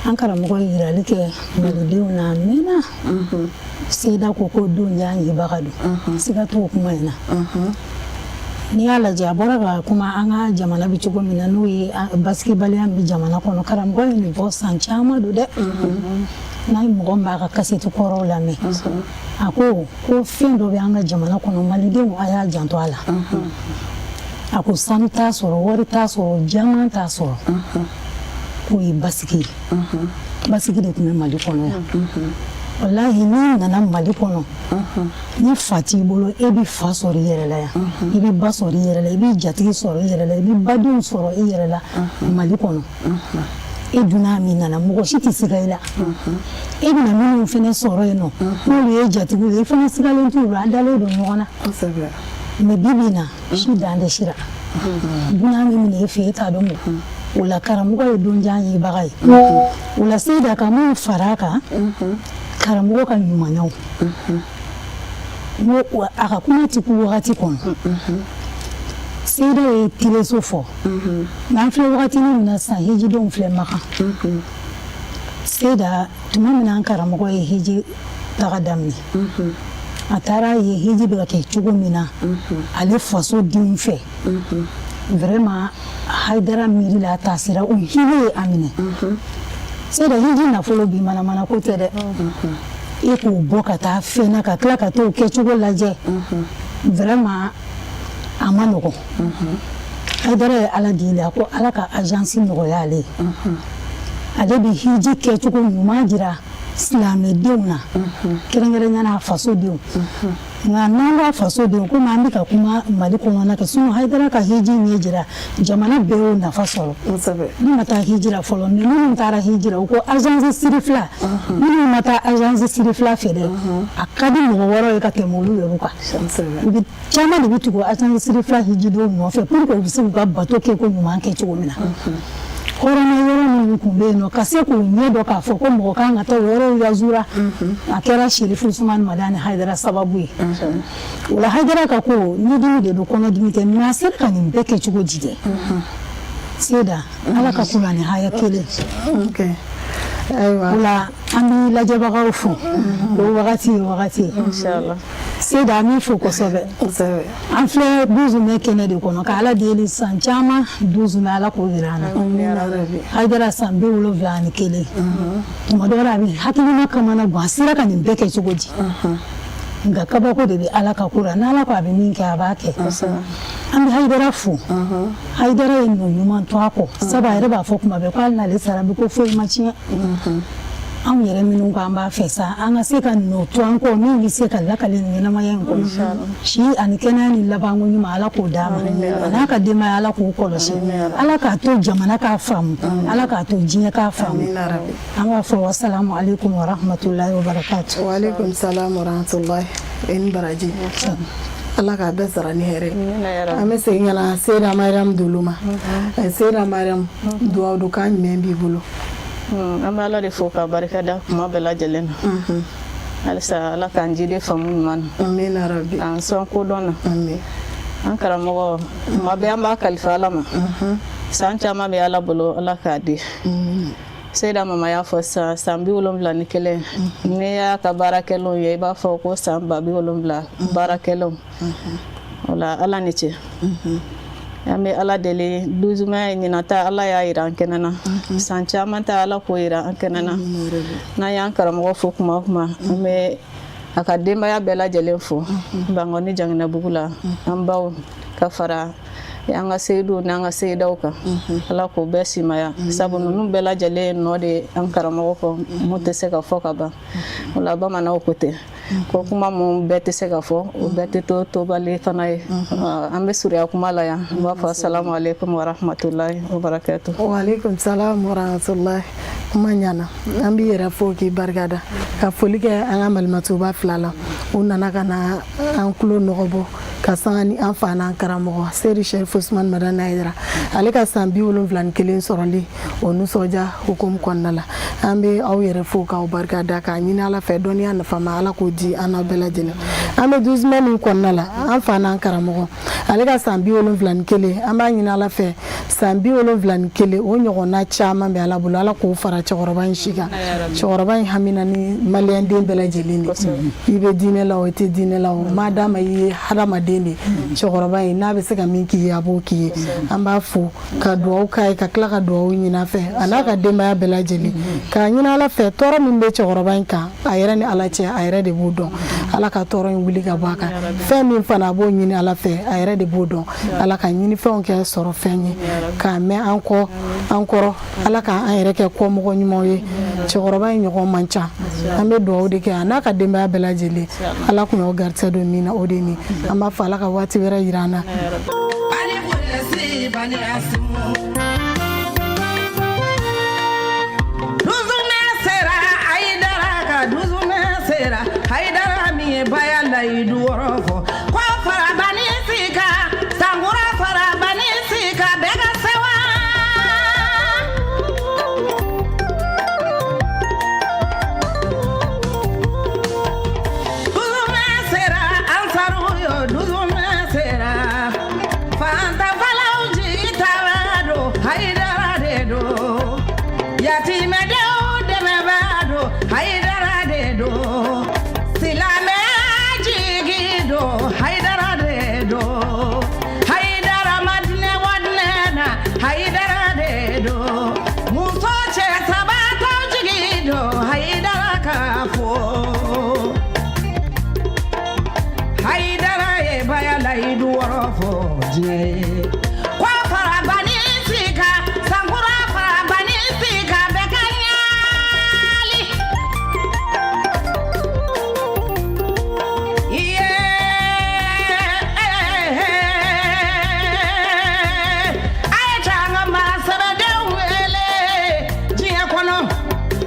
an karamɔgɔ ye yirali kɛ malidenw na, a mɛnna. Seyida ko ko don jan yebaga don, siga t'o kuma in na. N'i y'a lajɛ, a bɔra ka kuma an ka jamana bɛ cogo min na, n'o ye basigibaliya min bɛ jamana kɔnɔ. Karamɔgɔ ye nin fɔ san caman don dɛ. N'a ye mɔgɔ min b'a ka kasɛti kɔrɔw lamɛn, a ko ko fɛn dɔ bɛ an ka jamana kɔnɔ, malidenw, a y'a janto a la. A ko sanu t'a sɔrɔ, wari t'a sɔrɔ, jaman t'a sɔrɔ, k'o ye basigi ye. Basigi de tun bɛ Mali kɔnɔ yan. Walahi, n'i nana Mali kɔnɔ, ni fa t'i bolo, e bɛ fa sɔrɔ i yɛrɛ la yan, i bɛ ba sɔrɔ i yɛrɛ la, i bɛ jatigi sɔrɔ i yɛrɛ la, i bɛ badenw sɔrɔ i yɛrɛ la Mali kɔnɔ. E dunan min nana, mɔgɔ si tɛ siga i la. E bɛna minnu fana sɔrɔ yen nɔ, n'olu ye jatigiw ye, i fana sigalen t'u la, an dalen don ɲɔgɔn na. Mais bi bi in na, si dan tɛ sira, dunan min minɛ e fɛ, e t'a dɔn. O la, karamɔgɔ ye donjan yebaga ye. O la, Seyida, ka mun fara a kan, karamɔgɔ ka ɲumanyaw, n ko a ka kuma ti kun wagati kɔnɔ. Seyida ye teleso fɔ, nka an filɛ wagati min na sisan, hijidenw filɛ Makan. Seyida, tuma min na an karamɔgɔ ye hiji taga daminɛ, a taara ye hiji bɛ ka kɛ cogo min na ale faso denw fɛ, vraiment, Hayidara miiri la, a taasira, o hinɛ ye a minɛ. Seyida, hiji nafolo bi, manamana ko tɛ dɛ. E k'o bɔ ka taa fɛn na, ka tila ka t'o kɛcogo lajɛ, vraiment, a ma nɔgɔn. Hayidara ye Ala deli, a ko Ala ka agence nɔgɔya ale ye, ale bɛ hiji kɛcogo ɲuman jira silamɛdenw na, kɛrɛnkɛrɛnnenya la fasodenw. Nka n'an ko fasodenw, komi an bɛ ka kuma Mali kɔnɔna kan, sinon Hayidara ka hiji ɲɛ jira, jamana bɛɛ y'o nafa sɔrɔ. Ne ma taa hiji la fɔlɔ, mais minnu taara hiji la, u ko agence sirifila, minnu ma taa agence sirifila fɛ dɛ, a ka di mɔgɔ wɛrɛw ye ka tɛmɛ olu yɛrɛ kan. U bɛ caman de bɛ tugu agence sirifila hijidenw nɔfɛ pour que u bɛ se k'u ka bato kɛ ko ɲuman kɛ cogo min na. Hɔrɔnna yɔrɔ minnu tun bɛ yen nɔ, ka se k'u ɲɛ dɔn k'a fɔ ko mɔgɔ kan ka taa o yɔrɔw yazura, a kɛra Serifu Usumani Madani Hayidara sababu ye. O la, Hayidara ka ko ɲɛdimi de don, kɔnɔdimi tɛ, mais a sera ka nin bɛɛ kɛ cogo di dɛ? Seyida, Ala ka kuranɛ haya kelen. O la, an bɛ lajɛbagaw fo. O wagati ye wagati ye. Seyida, an b'i fo kosɛbɛ. An filɛ 12 mai kɛnɛ de kɔnɔ, ka Ala deli, san caman 12 mai, Ala k'o jira an na. Hayidara san 71, tuma dɔ la a bɛ hakilina kamana gan, a sera ka nin bɛɛ kɛ cogo di? Nka kabako de bɛ Ala ka ko la. N'Ala ko a bɛ min kɛ, a b'a kɛ. An bɛ Hayidara fo. Hayidara ye nɔ ɲuman to a kɔ, sabu a yɛrɛ b'a fɔ kuma bɛɛ ko hali n'ale sara bi, ko foyi ma tiɲɛ. Anw yɛrɛ minnu ko an b'a fɛ sa, an ka se ka nɔ to an kɔ min bɛ se ka lakale nin ɲɛnamaya in kɔnɔ. Si ani kɛnɛya ni labanko ɲuman, Ala k'o d'a ma, a n'a ka denbaya, Ala k'u kɔlɔsi, Ala k'a to jamana k'a faamu, Ala k'a to diɲɛ k'a faamu. An b'a fɔ wasalamu aleykum wa rahmatulahi wa barakatu. Wa aleykum salam wa rahmatulahi. E ni baraji, Ala k'a bɛɛ sara ni hɛrɛ. An bɛ segin ka na Seyida Mariam Dolo ma. Seyida Mariam, duwawu don kan jumɛn b'i bolo? An bɛ Ala de fo ka barika da kuma bɛɛ lajɛlen na. Halisa Ala k'an jidi faamu ɲuman na. Amina rabi. K'an sɔn kodɔn na. An karamɔgɔ, tuma bɛɛ an b'a kalifa Ala ma. San caman bɛ Ala bolo, Ala k'a di. Seyida Mama y'a fɔ sisan, san 71, n'i y'a ka baara kɛlenw ye, i b'a fɔ ko san 70 baara kɛlenw. O la Ala ni ce. An bɛ Ala deli, 12 mai ɲinan ta, Ala y'a jira an kɛnɛ na. San caman ta, Ala k'o jira an kɛnɛ na. N'an y'an karamɔgɔ fo kuma o kuma, an bɛ a ka denbaya bɛɛ lajɛlen fo, Bankɔni Janginɛbugu la, an baw ka fara an ka seyiduw n'an ka seyidaw kan. Ala k'o bɛɛ simaya, sabu ninnu bɛɛ lajɛlen nɔ de ye an karamɔgɔ kɔ, mun tɛ se ka fɔ ka ban. O la bamananw ko ten ko kuma mun bɛɛ tɛ se ka fɔ, o bɛɛ tɛ to tobali fana ye. An bɛ surunya kuma la yan, an b'a fɔ asalamu aleykum wa rahmatulahi wa barakatu. Wa aleykum salam wa rahmatulahi. Kuma ɲana, an b'i yɛrɛ fo k'i barika da, ka foli kɛ an ka malimatuba fila la. U nana ka na an tulo nɔgɔ bɔ ka sanga ni an fa n'an karamɔgɔ Seyidi Sherif Usman Madani Hayidara, ale ka san 71 sɔrɔli o nisɔndiya hukumu kɔnɔna la. An bɛ aw yɛrɛ fo k'aw barika da, k'a ɲini Ala fɛ dɔnniya nafama, Ala k'o di an n'aw bɛɛ lajɛlen. An bɛ 12 mai min kɔnɔna la, an fa n'an karamɔgɔ, ale ka san 71, an b'a ɲini Ala fɛ san 71 o ɲɔgɔnna caman bɛ Ala bolo, Ala k'o fara cɛkɔrɔba in si kan. Cɛkɔrɔba in hamina ni maliyɛnden bɛɛ lajɛlen de, i bɛ diinɛ la o, i tɛ diinɛ la o, maa d'a ma, i ye hadamaden de. Cɛkɔrɔba in n'a bɛ se ka min k'i ye, a b'o k'i ye. An b'a fo ka dugawu k'a ye, ka tila ka dugawu ɲini a fɛ, a n'a ka denbaya bɛɛ lajɛlen, k'a ɲini Ala fɛ tɔɔrɔ min bɛ cɛkɔrɔba in kan, a yɛrɛ ni Ala cɛ, a yɛrɛ de b'o dɔn. Ala ka tɔɔrɔ in wuli ka bɔ a kan. Fɛn min fana a b'o ɲini Ala fɛ, a yɛrɛ de b'o dɔn. Ala ka ɲinifɛnw kɛ sɔrɔ fɛn ye k'a mɛn an kɔ an kɔrɔ. Ala k'an yɛrɛ kɛ kɔmɔgɔ ɲumanw ye. Cɛkɔrɔba in ɲɔgɔn man ca. An bɛ dugawu de kɛ a n'a ka denbaya bɛɛ lajɛlen. Ala kun y'aw garisɛgɛ don min na, o de nin. An b'a fɔ Ala ka waati wɛrɛ yira an na. Hayidara min ye baya layidu wɔrɔ fɔ ko farabani sika sankura farabani sika bɛɛ ka sewa. Duzumɛ sera ansaru yo, duzumɛ sera fantanfalaw jigi taara don, Hayidara de don, yatimɛdenw dɛmɛbaa don, Hayidara de don, silamɛ jigi don, Hayidara de don, Hayidara madinɛ wadinɛ na, Hayidara de don, muso cɛ saba tɔ jigi don, Hayidara ka fɔ. Hayidara ye baya layidu wɔrɔ fɔ diɲɛ ye ko farabani sika sankura farabani sika bɛɛ ka ɲaali. Iye a ye taa an ka maa sɛbɛdenw wele diɲɛ kɔnɔ.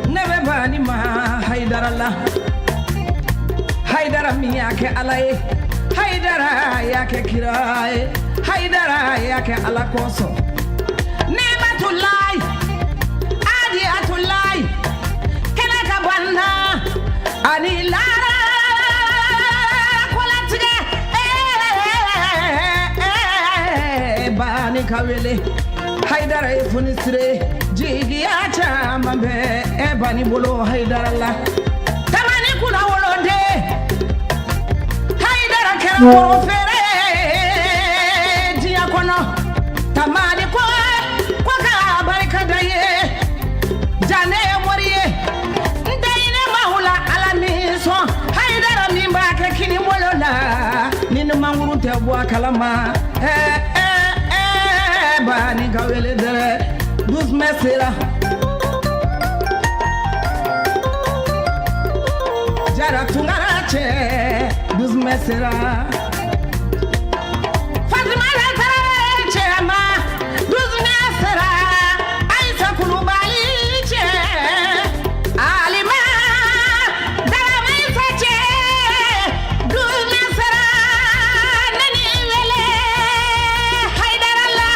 Ne bɛ bani ma Hayidara la. Hayidara min y'a kɛ Ala ye, Hayidara y'a kɛ kira ye, Hayidara y'a kɛ Ala kosɔn. Nɛmatulayi adiyatulayi kɛnɛ ka bɔ n na ani lara kolatigɛ bani ka wele. Hayidara ye fonisire, jigiya caman bɛ e bani bolo Hayidara la. Tamani kunna woloden, Hayidara kɛra woro feere diɲɛ kɔnɔ. Tamani ko ko ka barika da ye, ja ne ye mori ye, n tɛ hinɛ maaw la, Ala min sɔn. Hayidara min b'a kɛ kini bolo la, ni ni manguru tɛ bɔ a kalama. Bani ka wele dɛrɛ, dusumɛ sera. Jara Tunkara cɛ 12 mai sera Fatumata Tarawele cɛ ma 12 mai sera Ayisa Kulubali cɛ Alima Daramayisa cɛ 12 mai sera ne ni wele Hayidara la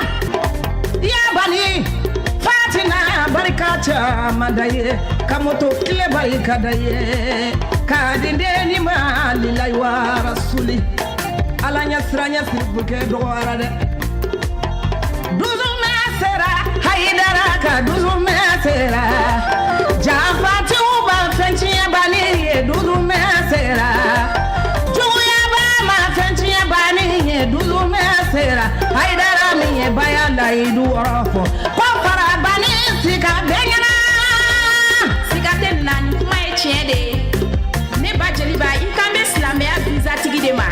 Yabali Fatina barika caman da ye ka moto tile barika da ye k'a di den ma lilayi wa rasuli Ala ɲɛ siran ɲɛ sirifukɛ dɔgɔyara dɛ 12 mai sera Hayidara ka 12 mai sera janfatigiw ba fɛn tiɲɛbali ye 12 mai sera juguyaba ma fɛn tiɲɛbali ye 12 mai sera Hayidara min ye baya layidu wɔrɔ fɔ ko farabani sika bɛɛ ɲɛna. Siga tɛ nin na, nin kuma ye tiɲɛ de ye. Ne ba jeliba, i kan bɛ silamɛya visatigi de ma.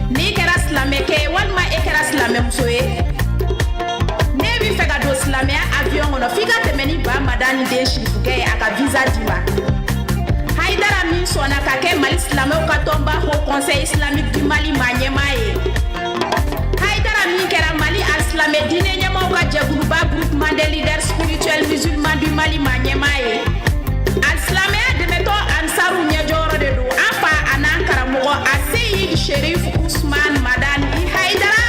N'i kɛra silamɛkɛ ye walima e kɛra silamɛmuso ye, n'e b'i fɛ ka don silamɛya avion kɔnɔ, f'i ka tɛmɛ ni ba Madani den sirifukɛ ye a ka visa d'i ma. Hayidara min sɔnna ka kɛ Mali silamɛw ka tɔnba Haut Conseil islamique du Mali maa ɲɛmaa ye, Hayidara min kɛra Mali alisilamɛ diinɛ ɲɛmaaw ka jɛkuluba Groupement des leaders spirituels musulmans du Mali maa ɲɛmaa ye, alisilamɛya dɛmɛtɔ Ansaru ɲɛjɔyɔrɔ de don, an fa an'an karamɔgɔ Aseyid Sherif Usman Madani Hayidara.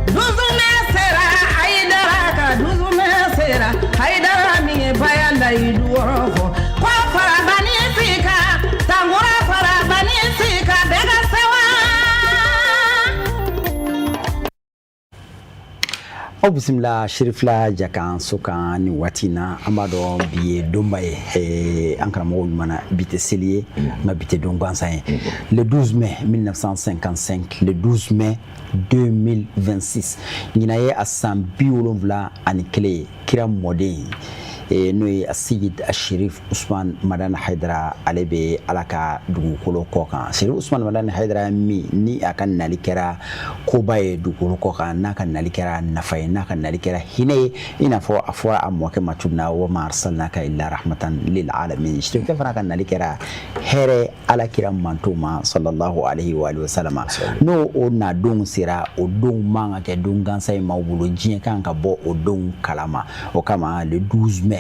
12 mai sera Hayidara ka 12 mai sera Hayidara min ye baya layidu wɔrɔ fɔ ko farabani sika tankura farabani sika bɛɛ ka sewa. Aw bisimila Sherifila Jakan so kan nin waati in na. An b'a dɔn bi ye donba ye, an karamɔgɔw ɲuman na, bi tɛ seli ye, nka bi tɛ don gansan ye. Le 12 mai 1955, le 12 mai 2026, ɲinan ye a san 71 ye kira mɔden n'o ye Seyid Sherif Usman Madani Hayidara, ale bɛ Ala ka dugukolo kɔ kan. Sherif Usman Madani Hayidara min ni a ka nali kɛra koba ye dugukolo kɔ kan, n'a ka nali kɛra nafa ye, n'a ka nali kɛra hinɛ ye, i n'a fɔ a fɔra a mɔkɛ ma cogo min na, wa ma arsalnaka illa rahmatan lil alamin. Sherifkɛ fana ka nali kɛra hɛrɛ Ala kira manto ma, sallallahu alaihi wa alihi wasallam. N'o o na don sera, o don man ka kɛ don gansan ye maaw bolo, diɲɛ kan ka bɔ o don kalama. O kama le 12 mai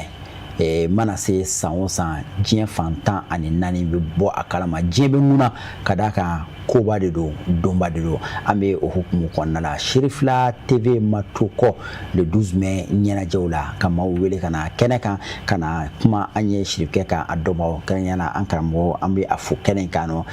mana se san o san, diɲɛ fan 14 bɛ bɔ a kalama, diɲɛ bɛ ŋuna ka d'a kan koba de don, donba de don. An bɛ o hukumu kɔnɔna la, Sherifila TV ma to kɔ le 12 mai ɲɛnajɛw la, ka maaw wele ka na kɛnɛ kan, ka na kuma an ye sirifukɛ kan, a dɔnbagaw, kɛrɛnkɛrɛnnenya la an karamɔgɔ, an bɛ a fo kɛnɛ in kan nɔ,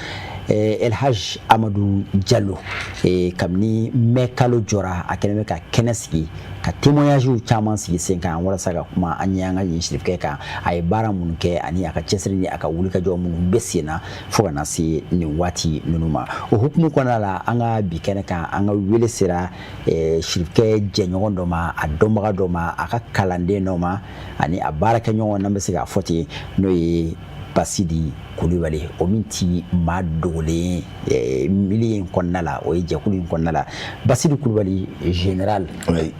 Elhaj Amadu Jalo. Kabini mai kalo jɔra, a kɛlen bɛ ka kɛnɛ sigi, ka témoignage caman sigi sen kan walasa ka kuma an ye an ka nin sirifukɛ kan, a ye baara minnu kɛ ani a ka cɛsiri ni a ka wulikajɔ minnu bɛ sen na fo ka na se nin waati ninnu ma. O hukumu kɔnɔna la, an ka bi kɛnɛ kan, an ka wele sera sirifukɛ jɛɲɔgɔn dɔ ma, a dɔnbaga dɔ ma, a ka kalanden dɔ ma, ani a baarakɛɲɔgɔn, n'an bɛ se k'a fɔ ten, n'o ye Basidi Kulubali, o min ti maa dogolen ye milieu in kɔnɔna la, o ye jɛkulu in kɔnɔna la. Basidi Kulubali général,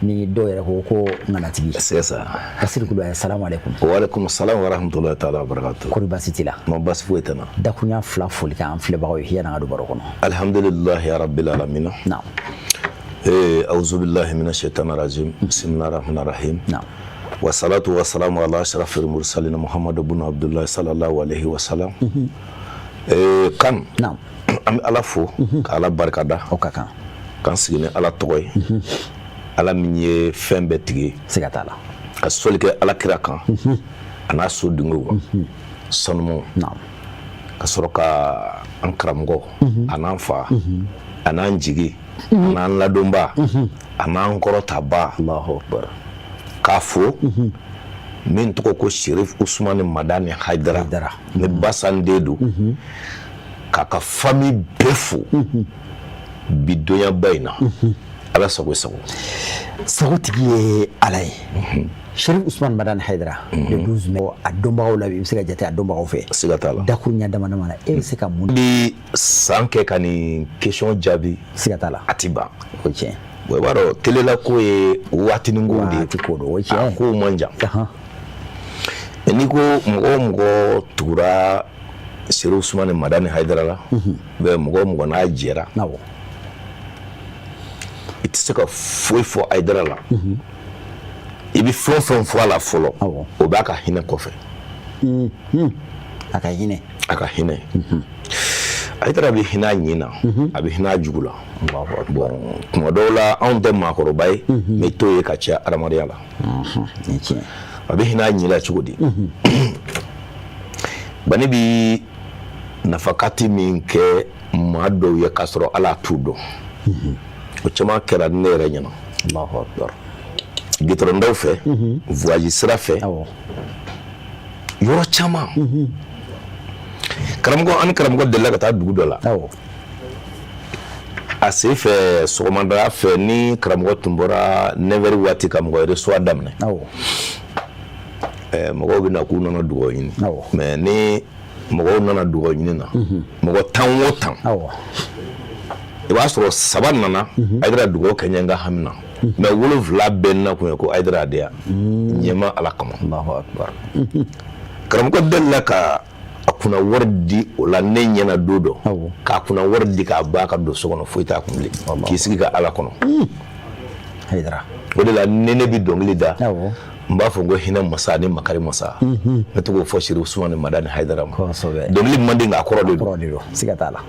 ni dɔw yɛrɛ ko ko ŋanatigi. C'est ça. Basidi Kulubali, salamu aleykum. Wa aleykum salam wa rahmatullahi taala wa barakatuh. Kɔri baasi t'i la? Non, baasi foyi tɛ n na. Dakuruɲa fila foli kan an filɛbagaw ye, yan'an ka don baro kɔnɔ. Alhamdulillahi rabbil alamin. Naam. Auzu billahi minash shaitani rajim. Bismillahir rahmanir rahim. Naam. Wasalatu wasalamu ala ashrafil mursalin Muhammad ibn Abdullah sallallahu alaihi wasallam. Kan. Naam. An bɛ Ala fo ka Ala barikada. O ka kan. K'an sigi ni Ala tɔgɔ ye. Ala min ye fɛn bɛɛ tigi ye. Siga t'a la. Ka sɔli kɛ Ala kira kan. A n'a so dungew sanumaw. Naam. Ka sɔrɔ ka an karamɔgɔ, a n'an fa, a n'an jigi, a n'an ladonba, a n'an kɔrɔtaba. Allahu akbar. K'a fo min tɔgɔ ko Sherif Usumani Madani Hayidara, ni Basan den don, k'a ka famille bɛɛ fo bi donyaba in na. Ala sago sago. Sago tigi ye Ala ye. Sherif Usumani Madani Hayidara, le 12 mai, a dɔnbagaw la, i bɛ se ka jate a dɔnbagaw fɛ. Siga t'a la. Dakuruɲa dama dama na, e bɛ se ka mun bi san kɛ ka nin question jaabi? Siga t'a la. A ti ban. O tiɲɛ. Bon, i b'a dɔn telela ko ye waatinin ko de ye. Waati ko don, o tiɲɛ. A kow man jan. N'i ko mɔgɔ o mɔgɔ tugura Serifu Usumani Madani Hayidara la, bɛ mɔgɔ o mɔgɔ n'a jɛra, i tɛ se ka foyi fɔ Hayidara la. I bɛ fɛn o fɛn fɔ a la fɔlɔ, o b'a ka hinɛ kɔfɛ. A ka hinɛ. A ka hinɛ. Hayidara bɛ hinɛ a ɲin na, a bɛ hinɛ a jugu la. Bon, tuma dɔw la anw tɛ maakɔrɔba ye, mais i t'o ye ka caya adamadenya la. A bɛ hinɛ a ɲin la cogo di? Bani bɛ nafakati min kɛ maa dɔw ye k'a sɔrɔ ala t'u dɔn, o caman kɛra ne yɛrɛ ɲɛna gitɔrɔndaw fɛ, voyage sira fɛ, yɔrɔ caman. Karamɔgɔ, an ni karamɔgɔ delila ka taa dugu dɔ la. A sen fɛ, sɔgɔmada fɛ, ni karamɔgɔ tun bɔra 9 heures waati ka mɔgɔ reçoit daminɛ, mɔgɔw bɛ na k'u nana dugawu ɲini. Mais ni mɔgɔw nana dugawu ɲini na, mɔgɔ 10 o 10, i b'a sɔrɔ saba nana Hayidara dugawu kɛ n ye n ka hami na, mais wolonfila bɛɛ na kun ye ko Hayidara a di yan ɲɛma Ala kama. Karamɔgɔ delila ka a kunna wari di o la ne ɲɛna don dɔ, k'a kunna wari di k'a ba ka don so kɔnɔ, foyi t'a kun bilen, k'i sigi ka Ala kɔnɔ. O de la ni ne bɛ dɔnkili da, n b'a fɔ ko hinɛ masa ani makari masa. N bɛ to k'o fɔ Serifu Usumani Madani Hayidara ma. Dɔnkili man di, nka a kɔrɔ de don. Siga t'a la.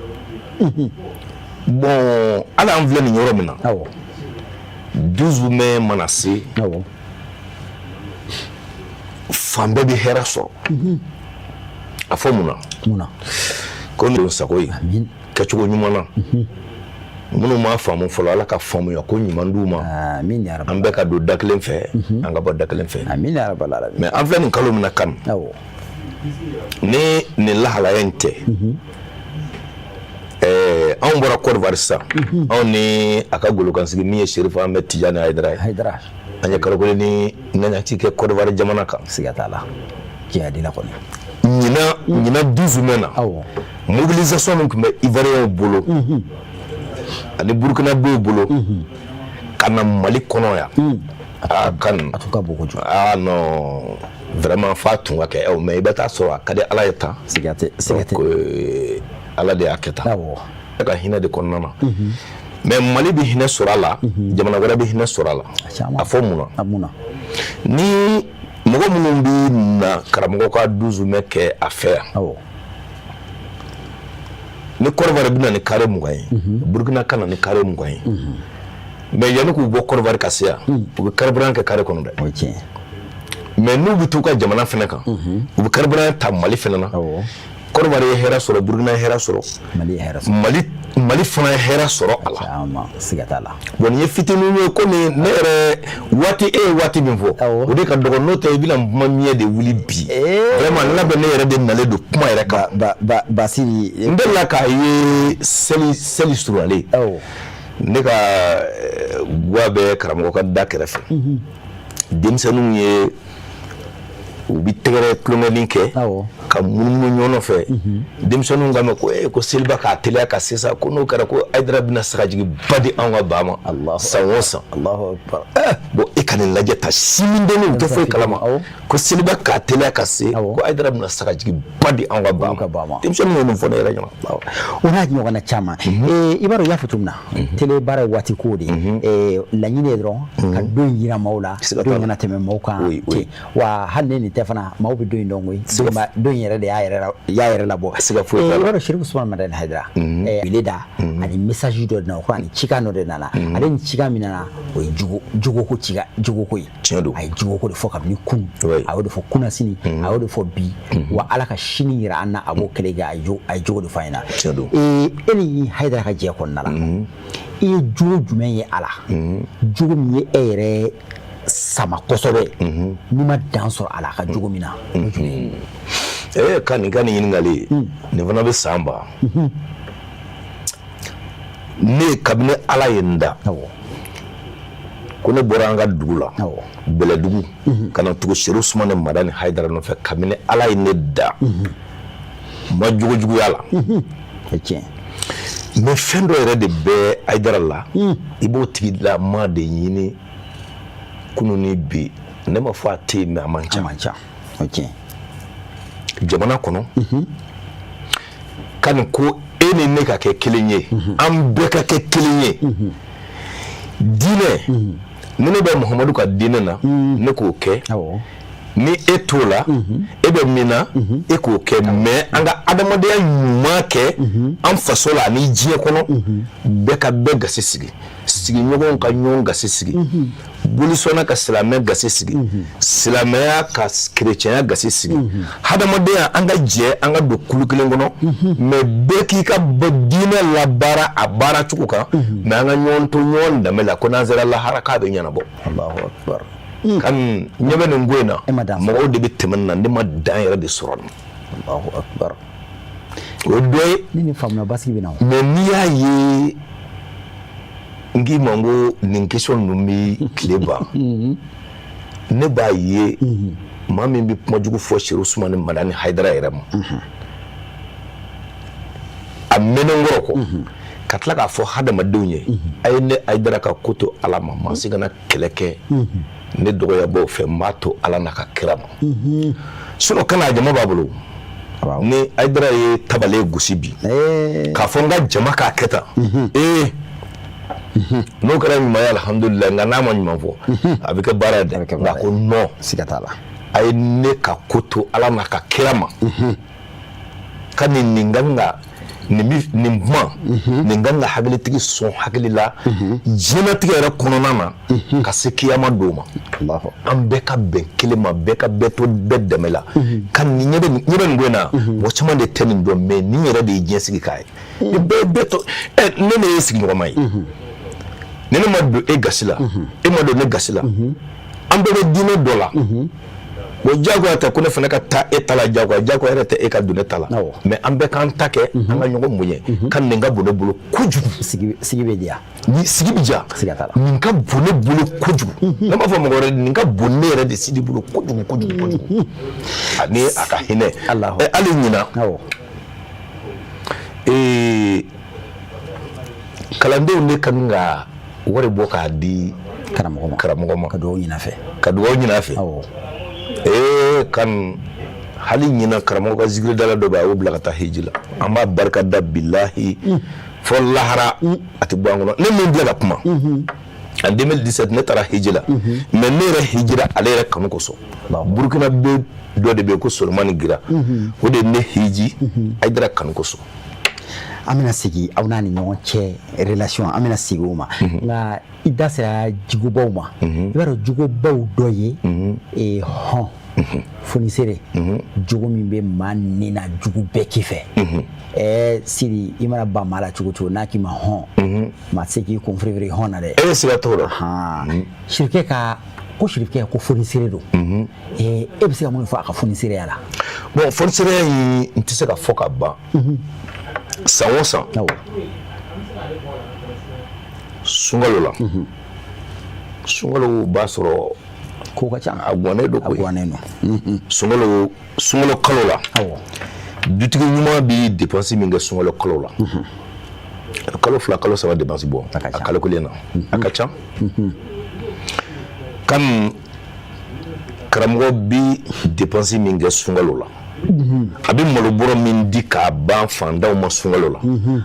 Bon, hali an filɛ nin yɔrɔ min na, 12 mai mana se, fan bɛɛ bɛ hɛrɛ sɔrɔ. A fɔ mun na? Ko nin sago ye kɛcogo ɲuman na. Minnu m'a faamu fɔlɔ, Ala ka faamuya ko ɲuman d'u ma. An bɛɛ ka don da kelen fɛ, an ka bɔ da kelen fɛ. Mais an filɛ nin kalo min na kan, ni nin lahalaya in tɛ, anw bɔra Côte d'Ivoire sisan, anw ni a ka golokansigi min ye Serifu Ahmed Tijani Hayidara ye, an ye kalo kelen ni ŋaɲati kɛ Côte d'Ivoire jamana kan. Siga t'a la, jihadi la kɔni. Ɲinan 12 mai na, mobilisation min tun bɛ Ivoirienw bolo ani Burkinabéw bolo ka na Mali kɔnɔ yan, aa kan, a tun ka bon kojugu. Ah non, vraiment, f'a tun ka kɛ, mais i bɛ taa sɔrɔ a ka di Ala ye tan. Siga tɛ, siga tɛ. Ala de y'a kɛ tan ka hinɛ de kɔnɔna na. Mais Mali bɛ hinɛ sɔrɔ a la, jamana wɛrɛ bɛ hinɛ sɔrɔ a la. A fɔ mun na? Ni mɔgɔ minnu bɛ na karamɔgɔ ka 12 mai kɛ a fɛ yan, ni Côte d'Ivoire bɛ na ni carré 20 ye, Burukina ka na ni carré 20 ye, mais yanni k'u bɔ Côte d'Ivoire ka se yan, u bɛ carburant kɛ carré kɔnɔ dɛ. Mais n'u bɛ t'u ka jamana fɛnɛ kan, u bɛ carburant ta Mali fɛnɛ na. Côte d'Ivoire ye hɛrɛ sɔrɔ, Burukina ye hɛrɛ sɔrɔ, Mali fana ye hɛrɛ sɔrɔ a la. Siga t'a la. Bon, nin ye fitinin ye, komi ne yɛrɛ waati, e ye waati min fɔ, o de ka dɔgɔ. N'o tɛ, i bɛna kuma miɲɛ de wuli bi. Vraiment, n labɛn ne yɛrɛ de nalen don kuma yɛrɛ kan. Basiri. N delila k'a ye seli surunyalen, ne ka guwa bɛ karamɔgɔ ka da kɛrɛfɛ, denmisɛnninw ye u bɛ tɛgɛrɛ tulonkɛnin kɛ ka munumunu ɲɔgɔn nɔfɛ. Denmisɛnninw ka mɛn ko ee, ko seliba k'a teliya ka se sa, ko n'o kɛra, ko Hayidara bɛna sagajigiba di anw ka ba ma san o san. Bon, e ka nin lajɛ ta, simidenninw u tɛ foyi kalama, ko seliba k'a teliya ka se, ko Hayidara bɛna sagajigiba di anw ka ba ma. Denmisɛnninw ye nin fɔ ne yɛrɛ ɲɛna. O n'a ɲɔgɔnna caman. I b'a dɔn, i y'a fɔ cogo min na, télé baara ye waati ko de ye. Laɲini ye dɔrɔn ka don yira maaw la, don kana tɛmɛ maaw kan. Wa hali ni nin tɛ fana, maaw bɛ don in dɔn koyi. Don in yɛrɛ de y'a yɛrɛ labɔ. Siga foyi t'a la. I b'a dɔn, Serifu Usumani Madani Hayidara, wele da ani message dɔ de nana, o kɔrɔ ani cikan dɔ de nana. Ale ni cikan min nana, o ye jogoko cikan, jogoko ye. Tiɲɛ don. A ye jogoko de fɔ kabini kunun, a y'o de fɔ kunasini, a y'o de fɔ bi. Wa Ala ka sini yira an na, a b'o kɛlɛ kɛ. A ye jogo de fɔ an ɲɛna. Tiɲɛ don. E ni Hayidara ka jɛ kɔnɔna la, i ye jogo jumɛn ye a la, jogo min ye e yɛrɛ sama kosɛbɛ, n'i ma dan sɔrɔ a la a ka jogo min na? Ka nin ka nin ɲininkali nin fana bɛ san ban ne. Kabini Ala ye n da, ko ne bɔra an ka dugu la, Bɛlɛdugu, ka na tugu Serifu Usumani Madani Hayidara nɔfɛ, kabini Ala ye ne da, n ma jogo juguya la. Tiɲɛ. Mais fɛn dɔ yɛrɛ de bɛ Hayidara la, i b'o tigilama de ɲini kunun ni bi. Ne ma fɔ a tɛ yen, mais a man ca. A man ca, o tiɲɛ. Jamana kɔnɔ ka nin ko e ni ne ka kɛ kelen ye, an bɛɛ ka kɛ kelen ye. Diinɛ, ni ne bɛ Muhamadu ka diinɛ na, ne k'o kɛ. Ni e t'o la, e bɛ min na, e k'o kɛ. Mais an ka adamadenya ɲuman kɛ an faso la ani diɲɛ kɔnɔ. Bɛɛ ka bɛɛ gasi sigi, sigiɲɔgɔnw ka ɲɔgɔn gasi sigi, bolisɔnna ka silamɛ gasi sigi, silamɛya ka kerecɛnya gasi sigi, hadamadenya an ka jɛ an ka don kulu kelen kɔnɔ. Mais bɛɛ k'i ka diinɛ labaara a baara cogo kan. Mais an ka ɲɔgɔn to ɲɔgɔn danbe la, ko n'an sera lahara k'a bɛ ɲɛnabɔ. Allahu akbar. Kan ɲɛ bɛ nin ko in na, mɔgɔw de bɛ tɛmɛ nin na, ne ma dan yɛrɛ de sɔrɔ nin. Allahu akbar. O ye dɔ ye. Ni nin faamuna, basigi bɛ na. Mais n'i y'a ye n k'i ma ko nin question ninnu bɛ tile ban, ne b'a ye maa min bɛ kuma jugu fɔ Serifu Usumani Madani Hayidara yɛrɛ ma, a mɛnnen kɔrɔ kɔ ka tila k'a fɔ hadamadenw ye: a ye ne Hayidara ka ko to Ala ma, maa si kana kɛlɛ kɛ ne dɔgɔyabaaw fɛ, n b'a to Ala n'a ka kira ma. Sinon kana a jama b'a bolo. Ni Hayidara ye tabale gosi bi k'a fɔ n ka jama k'a kɛ tan, ee, n'o kɛra ɲuman ye, alihamudulila. Nka n'a ma ɲuman fɔ, a bɛ kɛ baara ye dɛ. Nka ko non, siga t'a la, a ye ne ka ko to Ala n'a ka kira ma. Ka nin kan ka nin kuma nin kan ka hakilitigi sɔn hakili la diɲɛlatigɛ yɛrɛ kɔnɔna na, ka se kiyama don ma, an bɛɛ ka bɛn kelen ma, bɛɛ ka bɛɛ to bɛɛ dɛmɛ la. Ka nin ɲɛ bɛ nin ko in na, mɔgɔ caman de tɛ nin dɔn, mais nin yɛrɛ de ye diɲɛ sigi k'a ye. Ni bɛɛ bɛɛ to ɛ ne ne ye sigiɲɔgɔnma ye, ni ne ma don e gasi la, e ma don ne gasi la, an bɛɛ bɛ diinɛ dɔ la. Bon, diyagoya tɛ ko ne fana ka taa e ta la, diyagoya diyagoya yɛrɛ tɛ e ka don ne ta la. Mais an bɛɛ k'an ta kɛ, an ka ɲɔgɔn bonya. Ka nin ka bon ne bolo kojugu. Sigi bɛ diya. Ni sigi bɛ diya. Siga t'a la. Nin ka bon ne bolo kojugu. Ne m'a fɔ mɔgɔ wɛrɛ, nin ka bon ne yɛrɛ de Sidi bolo kojugu kojugu kojugu, ani a ka hinɛ. Ɛ, hali ɲinan, kalandenw de kan ka wari bɔ k'a di karamɔgɔ ma, karamɔgɔ ma, ka dugawu ɲini a fɛ, ka dugawu ɲini a fɛ. Ee, kan hali ɲinan, karamɔgɔ ka zikiridala dɔ bɛ, a y'o bila ka taa hiji la. An b'a barika da, bilahi, fɔ lahara a tɛ bɔ an kɔnɔ. Ne min bila ka kuma, en 2017 ne taara hiji la, mais ne yɛrɛ hijira ale yɛrɛ kanu kosɔn. Burukina bɛ dɔ de bɛ yen ko Solomani Gira, o de ye ne hiji Hayidara kanu kosɔn. An bɛna segin aw n'a ni ɲɔgɔn cɛ relation, an bɛna segin o ma. Nka i da sera jogobaw ma. I b'a dɔn, jogobaw dɔ ye hɔn fonisere, jogo min bɛ maa ni na jugu bɛɛ k'i fɛ. Ɛɛ Sidi, i mana ban maa la cogo cogo, n'a k'i ma hɔn, maa tɛ se k'i kun firifiri hɔn na dɛ. E siga t'o la. Sirikɛ ka ko, sirikɛ ko fonisere don. E bɛ se ka mun fɔ a ka fonisereya la? Bon, fonisereya in, n tɛ se ka fɔ ka ban. San o san, sunkalo la, sunkalo b'a sɔrɔ ko ka ca. A guwannen don koyi. A guwannen don. Sunkalo kalo la, dutigi ɲuman bi dépense min kɛ sunkalo kalo la, kalo 2, kalo 3 dépense bɔ a kalo kelen na, a ka ca. Kan karamɔgɔ bi dépense min kɛ sunkalo la, a bɛ malo bɔrɔ min di k'a ban fantanw ma sunkalo la,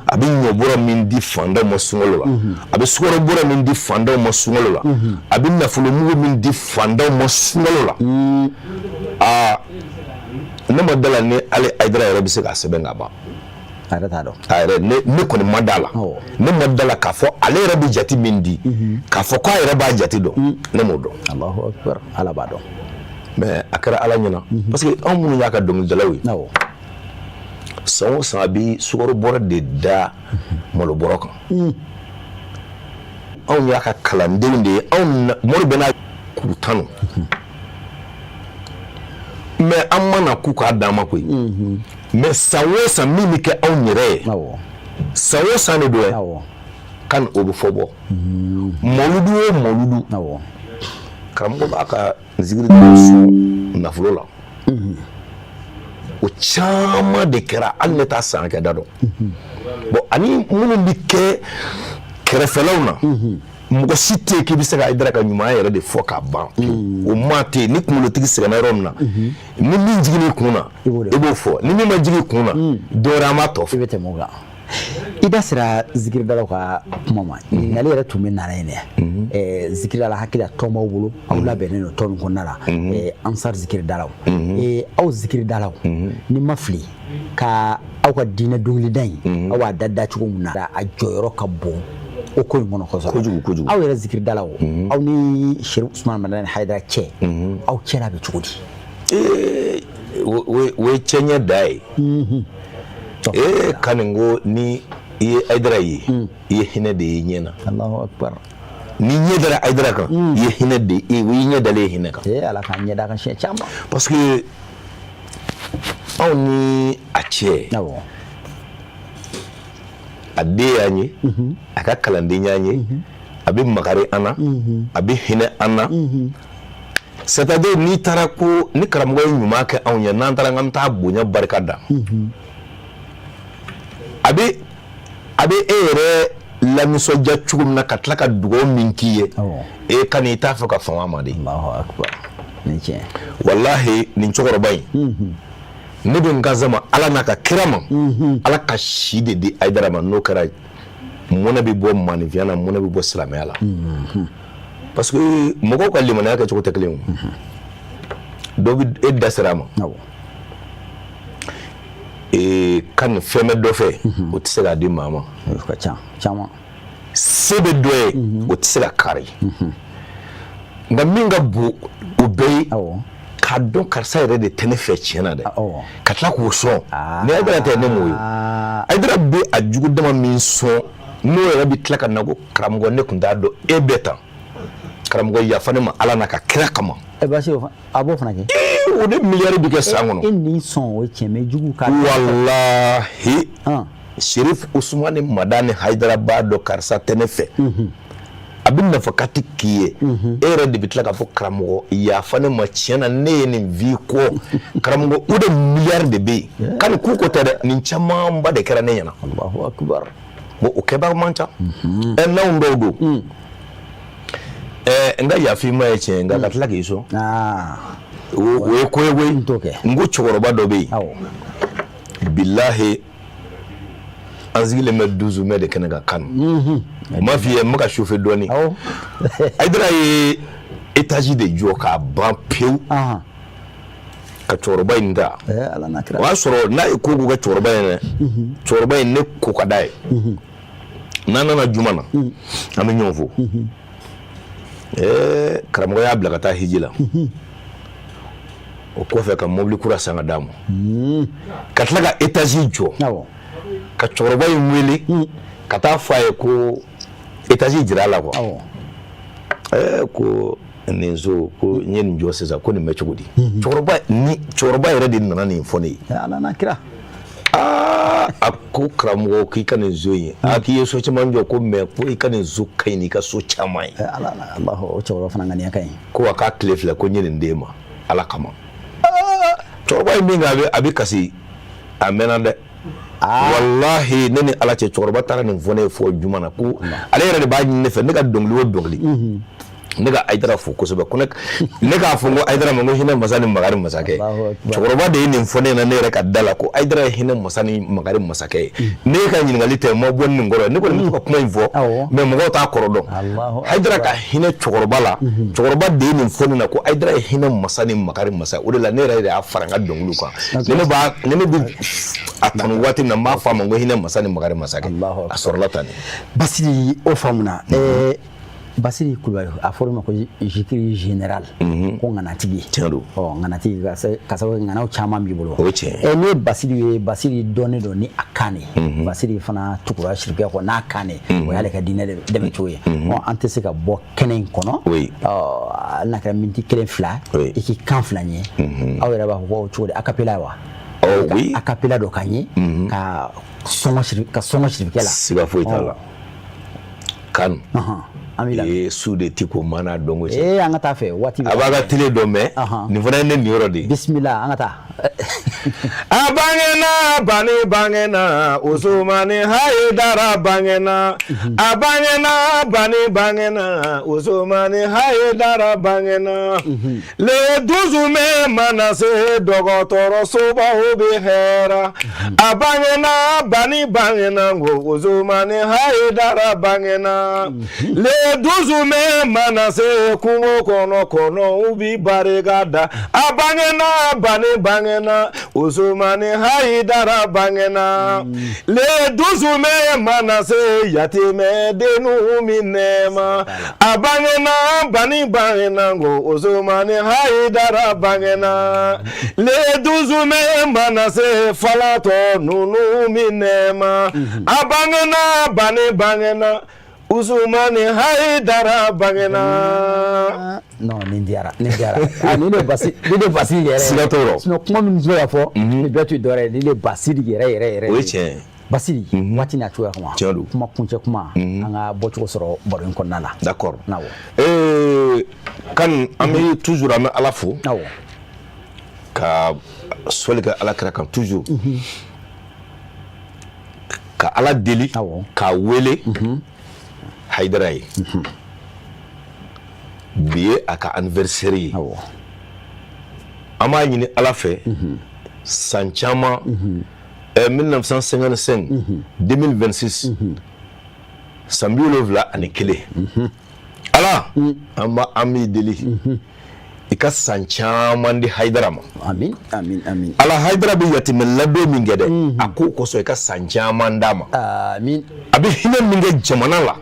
a bɛ ɲɔ bɔrɔ min di fantanw ma sunkalo la, a bɛ sukaro bɔrɔ min di fantanw ma sunkalo la, a bɛ nafolomugu min di fantanw ma sunkalo la, aa, ne ma da la ni hali Hayidara yɛrɛ bɛ se k'a sɛbɛn ka ban. A yɛrɛ t'a dɔn. A yɛrɛ, ne kɔni ma da la, ne ma da la k'a fɔ ale yɛrɛ bɛ jate min di, k'a fɔ k'a yɛrɛ b'a jate dɔn, ne m'o dɔn. Allahu akbar, Ala b'a dɔn. Mais a kɛra Ala ɲɛna, parce que anw minnu y'a ka dɔnkilidalaw ye, san o san a bɛ sukaro bɔrɔ de da malo bɔrɔ kan. Anw y'a ka kalandenw de ye, anw mori bɛ n'a k'u tanu, mais an ma na k'u k'a d'an ma koyi. Mais san o san min bɛ kɛ anw yɛrɛ ye, san o san de don kan o bɛ fɔ bɔ mawuludu o mawuludu, karamɔgɔ b'a ka zikiri sɔn nafolo la. O caman de kɛra, hali ne t'a san kɛ da dɔn. Bon, ani minnu bɛ kɛ kɛrɛfɛlaw na. Mɔgɔ si tɛ yen k'i bɛ se ka Hayidara ka ɲumanya yɛrɛ de fɔ k'a ban o maa tɛ yen. Ni kunkolotigi sɛgɛnna yɔrɔ min na, ni min jiginna i kun na, i b'o fɔ. Ni min ma jigin i kun na, dɔ wɛrɛ, an b'a tɔ fɔ. I bɛ tɛmɛ o kan. I da sera zikiridalaw ka kuma ma. Ɲininkali yɛrɛ tun bɛ nana yen dɛ. Zikiridala hakili la, tɔn b'aw bolo, aw labɛnnen don tɔn min kɔnɔna la, Ansar zikiridalaw. Aw zikiridalaw, ni ma fili, ka aw ka diinɛ dɔnkilida in, aw b'a da da cogo min na, a jɔyɔrɔ ka bon o ko in kɔnɔ kosɛbɛ. Kojugu, kojugu. Aw yɛrɛ zikiridalaw, aw ni Cherif Ousmane Madani Hayidara cɛ, aw cɛla bɛ cogo di? O ye cɛɲɛ da ye. Ee, Kani, ko ni i ye Hayidara ye, i ye hinɛ de ye ɲɛ na. Allahu akbar. Ni ɲɛ dara Hayidara kan, i ye hinɛ de ye, i ɲɛ dalen ye hinɛ kan. Ee, Ala k'an ɲɛ d'a kan siɲɛ caman. Parce que anw ni a cɛ, a den y'an ye, a ka kalanden y'an ye, a bɛ makari an na, a bɛ hinɛ an na. C'est à dire, n'i taara ko ni karamɔgɔ ye ɲuman kɛ anw ye, n'an taara k'an bɛ taa bonya barika da, a bɛ e yɛrɛ lanisɔndiya cogo min na, ka tila ka dugawu min k'i ye, e ka i t'a fɛ ka fama ma de. Walahi, nin cɛkɔrɔba in, ne bɛ n ka zama Ala n'a ka kira ma, Ala ka si de di Hayidara ma. N'o kɛra, mɔnɛ bɛ bɔ maninfinya na, mɔnɛ bɛ bɔ silamɛya la, parce que mɔgɔw ka limaniya kɛcogo tɛ kelen o. Dɔ bɛ e da sera a ma, ee, ka nin fɛn bɛ dɔ fɛ, o tɛ se k'a di maa ma. Ka ca caman. Se bɛ dɔ ye, o tɛ se ka kari. Nka min ka bon o bɛɛ ye, k'a dɔn karisa yɛrɛ de tɛ ne fɛ tiɲɛ na dɛ, ka tila k'o sɔn. Ni Hayidara tɛ, ne m'o ye. Hayidara bɛ a jugu dama min sɔn, n'o yɛrɛ bɛ tila ka na ko karamɔgɔ, ne tun t'a dɔn e bɛ tan, karamɔgɔ yafa ne ma Ala n'a ka kira kama. E basi, a b'o fana kɛ. O de miliyari bɛ kɛ san kɔnɔ. E ni sɔn, o ye tiɲɛ, mais jugu ka. Walahi, Serif Usumani Madani Hayidara b'a dɔn karisa tɛ ne fɛ. A bɛ nafakati k'i ye, e yɛrɛ de bɛ tila k'a fɔ karamɔgɔ yafa ne ma, tiɲɛ na ne ye nin f'i kɔ karamɔgɔ. O de miliyari de bɛ yen. Kani k'u ko tɛ dɛ, nin camanba de kɛra ne ɲɛna. Allahu akbar. Bon, o kɛbaga man ca. Ɛ, n'anw dɔw don, ɛ, n ka yafa i ma ye tiɲɛ, nka ka tila k'i sɔn, o ye ko ye koyi. N ko cɛkɔrɔba dɔ bɛ yen, bilahi, an sigilen bɛ 12 mai de kɛnɛ kan. Kanu, n m'a f'i ye, n bɛ ka chauffer dɔɔni. Hayidara ye étage de jɔ k'a ban pewu, ka cɛkɔrɔba in ta. O y'a sɔrɔ n'a ye ko ko kɛ cɛkɔrɔba in dɛ, cɛkɔrɔba in, ne ko ka d'a ye. N'an nana juma na, an bɛ ɲɔgɔn fo. Ɛɛ, karamɔgɔ y'a bila ka taa hiji la. O kɔfɛ, ka mobili kura san ka d'a ma, ka tila ka étage jɔ, ka cɛkɔrɔba in wele ka taa fɔ a ye ko étage jira a la quoi. Ɛɛ, ko nin so, ko n ye nin jɔ sisan, ko nin bɛ cogo di? Cɛkɔrɔba ni cɛkɔrɔba yɛrɛ de nana nin fɔ ne ye. Ala n'a kira. Aa, a ko karamɔgɔ, k'i ka nin so in, a k'i ye so caman jɔ, ko mais ko i ka nin so ka ɲi n'i ka so caman ye. Ala ala, o cɛkɔrɔba fana ŋaniya ka ɲi. Ko a k'a tile filɛ, ko n ye nin d'e ma Ala kama. Cɛkɔrɔba ye min kɛ, a bɛ kasi, a mɛnna dɛ. Walahi, ne ni Ala cɛ, cɛkɔrɔba taara nin fɔ ne ye fɔ juma na, ko ale yɛrɛ de b'a ɲini ne fɛ, ne ka dɔnkili o dɔnkili, ne ka Hayidara fo kosɛbɛ, ko ne k'a fɔ n ko Hayidara ma ko hinɛ masa ni makari masakɛ. Cɛkɔrɔba de ye nin fɔ ne ɲɛna, ne yɛrɛ ka da la, ko Hayidara ye hinɛ masa ni makari masakɛ ye. Ne ka ɲininkali tɛ, ma bɔ nin kɔrɔ ye. Ne kɔni bɛ to ka kuma in fɔ, mais mɔgɔw t'a kɔrɔ dɔn. Hayidara ka hinɛ cɛkɔrɔba la, cɛkɔrɔba de ye nin fɔ ne na, ko Hayidara ye hinɛ masa ni makari masa. O de la ne yɛrɛ de y'a fara n ka dɔnkiliw kan. Ni ne bɛ a tanu waati min na, n b'a fɔ a ma ko hinɛ masa ni makari masakɛ. A sɔrɔla tan de. Basiri, o faamuna. Basiri Kulubali, a fɔra ma ko zikiri général, ko ŋanatigi. Tiɲɛ don. Ɔ, ŋanatigi ka sababu kɛ ŋanaw caman b'i bolo. O ye tiɲɛ ye. N'i ye Basiri ye, Basiri dɔnnen don ni a kan de ye. Basiri fana tugura sirikɛ kɔ n'a kan de ye. O y'ale ka diinɛ dɛmɛ cogo ye. Ɔ, an tɛ se ka bɔ kɛnɛ in kɔnɔ. Ɔ, hali n'a kɛra miniti kelen fila, i k'i kan fila ɲɛ. Aw yɛrɛ b'a fɔ ko cogo di, acapella wa? Oh oui. Acapella dɔ k'an ye ka sɔngɔ siri, ka sɔngɔ sirikɛ la. Siga foyi t'a la. Kanu. An b'i lamɛn. Ee, su de ti ko mana dɔn ko cɛ. Ee, an ka taa fɛ waati. A b'a ka télé dɔn, mais nin fana ye ne niyɔrɔ de ye. Bisimila, an ka taa. A bangena bani bangena Usumani Haidara bangena. A bangena bani bangena Usumani Haidara bangena. Le 12 mai mana se dɔgɔtɔrɔsobaw bɛ hɛra. A bangena bani bangena Usumani Haidara bangena. Le 12 mai mana se kungo kɔnɔ kɔnɔw bi barika da. A bangena bani bangena Usumani Haidara bangena. Le 12 mai mana se yatimɛ dennu mi nɛɛma. A bangena bani bangena Usumani Haidara bangena. Le 12 mai mana se falatɔ nunu mi nɛɛma. A bangena bani bangena Usumani Haidara bangena. Non, nin diyara, nin diyara. Ah, nin de basi, nin de basi yɛrɛ. Siga t'o rɔ. Sinon kuma min filɛ ka fɔ, nin bɛɛ tun ye dɔ wɛrɛ ye, nin de basiri yɛrɛ yɛrɛ yɛrɛ. O ye tiɲɛ ye. Basiri, waati n'a cogoya kama. Tiɲɛ don. Kuma kuncɛ kuma, an ka bɔcogo sɔrɔ baro in kɔnɔna la. D'accord. Awɔ. Kan an bɛ toujours an bɛ Ala fo. Awɔ. Ka sɔli kɛ Ala kira kan toujours. Ka Ala deli. Awɔ. K'a wele. Haidara ye. Bi ye a ka anniversaire ye. Awɔ. An b'a ɲini Ala fɛ. San caman. 1955 2026 san 71 Ala an b'i deli i ka san caman di Haidara ma. Amin amin amin. Ala Haidara bɛ yatimɛ ladon min kɛ dɛ, a k'o kosɔn i ka san caman d'a ma. Amin. A bɛ hinɛ min kɛ jamana la,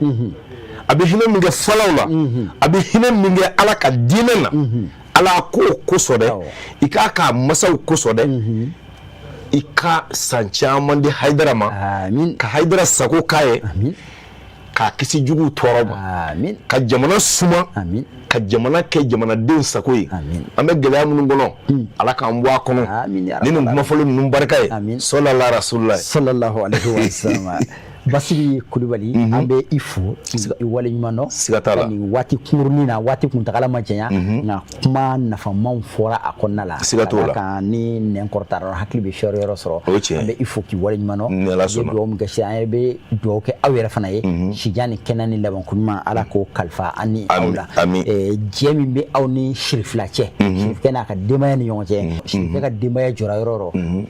a bɛ hinɛ min kɛ falaw la, a bɛ hinɛ min kɛ Ala ka diinɛ na, Ala k'o kosɔn dɛ, i k'a k'a masaw kosɔn dɛ, i ka san caman di Haidara ma. Amin. Ka Haidara sago k'a ye. Amin. K'a kisi juguw tɔɔrɔ ma. Amin. Ka jamana suma. Amin. Ka jamana kɛ jamanadenw sago ye. Amin. An bɛ gɛlɛya minnu kɔnɔ, Ala k'an bɔ a kɔnɔ. Amin ya ni nin rabbal kuma fɔlen ninnu barika ye. Amin. Sallallahu rasulillah. Sallallahu alayhi wa sallam. Basiri Kulubali, an bɛ i fo i waleɲuman dɔn. Siga t'a la. Nin waati kunkurunin na, waati kuntagala ma janya, nka kuma nafamaw fɔra a kɔnɔna la. Siga t'o la. Ka d'a kan ni nɛn kɔrɔtara hakili bɛ fɛn yɔrɔ sɔrɔ. O ye tiɲɛ ye. An bɛ i fo k'i waleɲuman dɔn. Ni Ala An bɛ sɔnna. dugawu min kɛ sisan, an yɛrɛ bɛ dugawu kɛ aw yɛrɛ fana ye. Sijan ni kɛnɛya ni labanko ɲuman, Ala k'o kalifa an ni aw la. Amin. Jɛ min bɛ aw ni Sirifila cɛ. Sirifkɛ n'a ka denbaya ni ɲɔgɔn cɛ. Sirifkɛ ka denbaya jɔra yɔrɔ o yɔrɔ.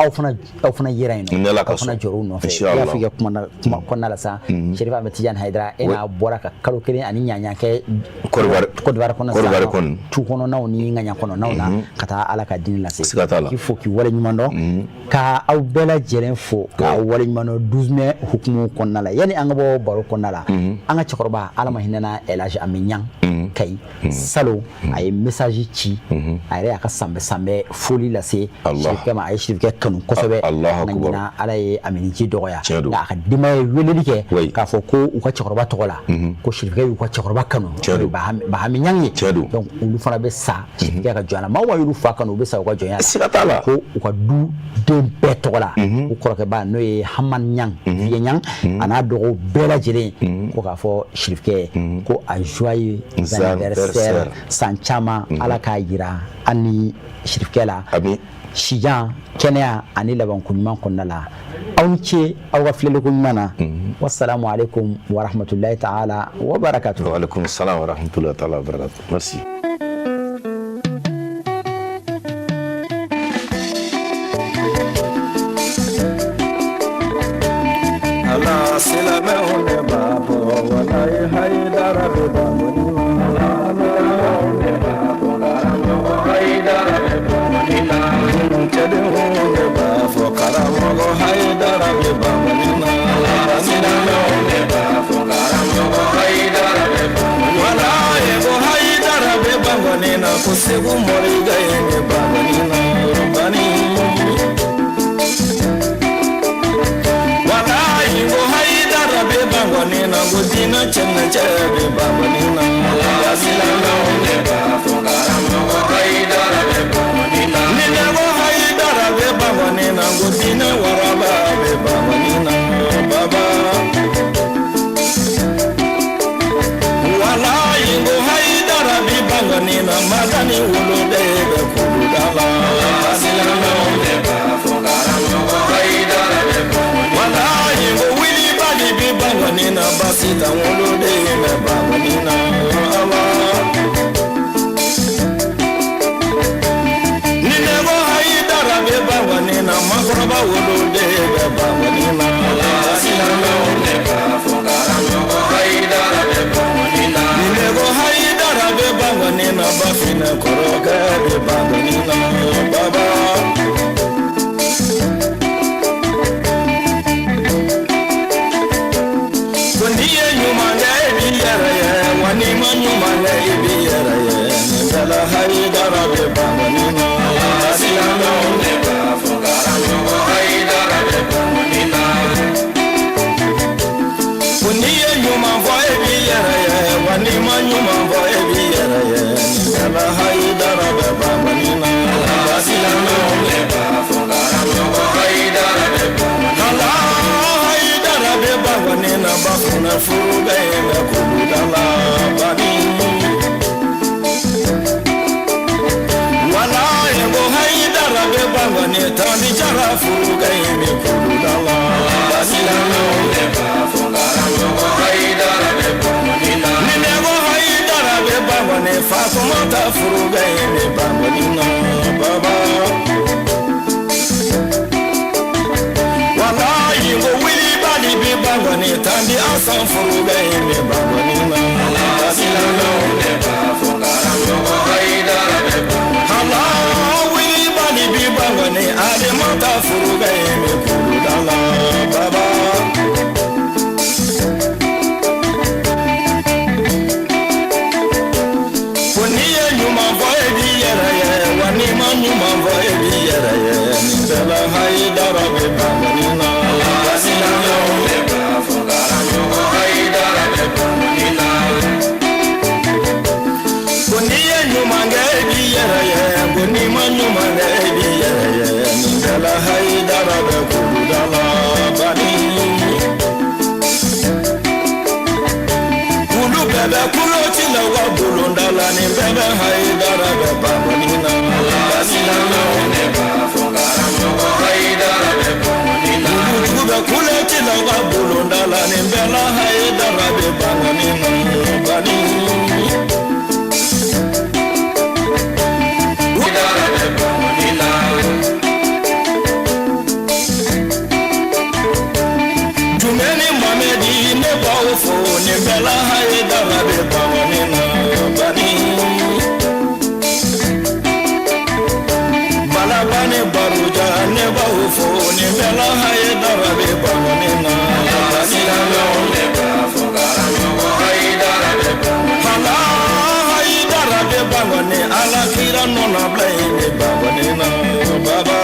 Aw fana yera yen nɔ. Ni Ala ka Aw fana sɔn. jɔr'u nɔfɛ. Inshallah. I y'a fɔ i ka kuma na, kuma kɔnɔna la sa. Chérif Ahmed Tidiane Haidara, e n'a bɔra ka kalo kelen ani ɲaɲa kɛ Côte d'Ivoire. Côte d'Ivoire kɔnɔ Côte d'Ivoire sisan nɔ. kɔni. Tu kɔnɔnaw ni ŋaɲa kɔnɔnaw na ka taa Ala ka diinɛ lase. Siga t'a la. K'i fo k'i waleɲuman dɔn. Ka aw bɛɛ lajɛlen fo k'aw waleɲuman dɔn 12 mai hukumu kɔnɔna la. Yani an ka bɔ baro kɔnɔna la, an ka cɛkɔrɔba Ala ma hinɛna El Hadj Ami Niang Kayi salon a ye message ci, a yɛrɛ y'a ka sanbɛ sanbɛ foli lase Allah. Sirifkɛ ma. A ye Sirifkɛ kanu kosɛbɛ. Allahu Nka akbar. ɲinan Ala ye Aminiji dɔgɔya. Tiɲɛ don. Nka a ka denbaya ye weleli kɛ Oui. k'a fɔ ko u ka cɛkɔrɔba tɔgɔ la, ko Sirifkɛ y'u ka cɛkɔrɔba kanu. Tiɲɛ don. Bahami Niang ye. Tiɲɛ don. Donc olu fana bɛ sa Sirifkɛ ka jɔnya la. Maa o maa y'olu fa kanu, u bɛ sa u ka jɔnya la. Siga t'a la. Ko u ka du den bɛɛ tɔgɔ la, u kɔrɔkɛba n'o ye Hamani Niang, Vieux Niang, a n'a dɔgɔw bɛɛ lajɛlen, ko k'a fɔ Sirifkɛ ye ko a joyeux anniversaire, san caman Ala k'a yira an ni Sirifkɛ la. Amin. Sijan, kɛnɛya ani labanko ɲuman kɔnɔna la. Aw ni ce aw ka filɛliko ɲuman na. Wassalamu alaikum wa rahmatullahi ta'ala wa barakatuh. Wa alaikum salam wa rahmatullahi ta'ala wa barakatuh. Merci. Ala silamɛw ne b'a fɔ walayi Hayidara bɛ bamani ma. Ala silamɛw ne b'a fɔ karamɔgɔ Hayidara bɛ bamani na. Cɛdenw ne b'a fɔ karamɔgɔ Hayidara bɛ bamani na. Ala silamɛw ne b'a fɔ karamɔgɔ Hayidara bɛ bamani na. Walayi ko Hayidara bɛ bamani na, ko Segu Moriga ye ne bamani na. Bani. Walayi ko Hayidara bɛ bangɔni na, ko diinɛ cɛmancɛ bɛ bangɔni na. Ala silamɛw ne b'a fɔ karamɔgɔ Hayidara bɛ bangɔni na. Ni ne ko Hayidara bɛ bangɔni na, ko diinɛ waraba bɛ bangɔni na. Baba. Walayi ko Hayidara bɛ bangɔni na, Madani woloden bɛ kuluda la. Ala silamɛw Basi tan woloden bɛ Bangɔni na Ala. Ni ne ko Hayidara bɛ Bangɔni na, makɔrɔba woloden bɛ Bangɔni na. Silamɛw ne b'a fɔ karamɔgɔ Hayidara bɛ Bangɔni na. Ni ne ko Hayidara bɛ Bangɔni na, Bafinɛ kɔrɔkɛ bɛ Bangɔni na baba. Ko n'i ye ɲuman kɛ i b'i yɛrɛ ye, wa n'i ma ɲuman kɛ i b'i yɛrɛ ye. Nin bɛɛ la Hayidara bɛ Bangɔni na. Silamɛw ne b'a fɔ karamɔgɔ Hayidara bɛ Bangɔni na. Ko n'i ye ɲuman fɔ e b'i yɛrɛ ye, wa n'i ma ɲuman fɔ e b'i yɛrɛ ye. Nin bɛɛ la Hayidara bɛ Bangɔni na. Silamɛw ne b'a fɔ karamɔgɔ Hayidara bɛ Bangɔni na. Ala Hayidara bɛ Bangɔni na, Bafunɛ furu bɛ yen bɛ kuluda la bani. Walayi ko Hayidara bɛ Bangɔni, Tandi Jara furu bɛ yen bɛ kuluda la. Silamɛw ne b'a fɔ karamɔgɔ Hayidara bɛ Bangɔni na. Ni ne ko Hayidara bɛ Bangɔni, Fatumata furu bɛ yen bɛ Bangɔni na baba. Walayi ko wulibali bɛ Bangɔni, Tandi Asan furu bɛ yen bɛ Bangɔni na. Silamɛw ne b'a fɔ karamɔgɔ Hayidara bɛ Bangɔni na. Ala wulibali bɛ Bangɔni, Alimata furu bɛ yen bɛ kuluda la baba. Ko n'i ye ɲuman fɔ e b'i yɛrɛ ye, wa n'i ma ɲuman fɔ e b'i yɛrɛ ye. Nin bɛɛ la Hayidara bɛ Bangɔni na. Silamɛw ne b'a fɔ karamɔgɔ Hayidara bɛ Bangɔni na. Ko n'i ye ɲuman kɛ e b'i yɛrɛ ye, ko n'i ma ɲuman kɛ e b'i yɛrɛ ye. Nin bɛɛ la Hayidara bɛ kuluda la bani. Kulu bɛɛ bɛ kulo ci la u ka bulonda la, nin bɛɛ bɛ Hayidara bɛ Bangɔni na. Silamɛw ne b'a fɔ karamɔgɔ Hayidara bɛ Bangɔni na. Kulujugu bɛ kulo ci la u ka bulonda la, nin bɛɛ la Hayidara bɛ Bangɔni na bani. Hayidara bɛ Bangɔni na. Jumɛn ni Mamɛdi ne b'aw fo, nin bɛɛ la Hayidara bɛ Bangɔni na bani. Balaba ni Baruja ne b'aw fo, nin bɛɛ la Hayidara bɛ Bangɔni na. Silamɛw ne b'a fɔ karamɔgɔ Hayidara bɛ Bangɔni na. Ala Hayidara bɛ Bangɔni, Ala kira nɔnabila yen bɛ Bangɔni na baba.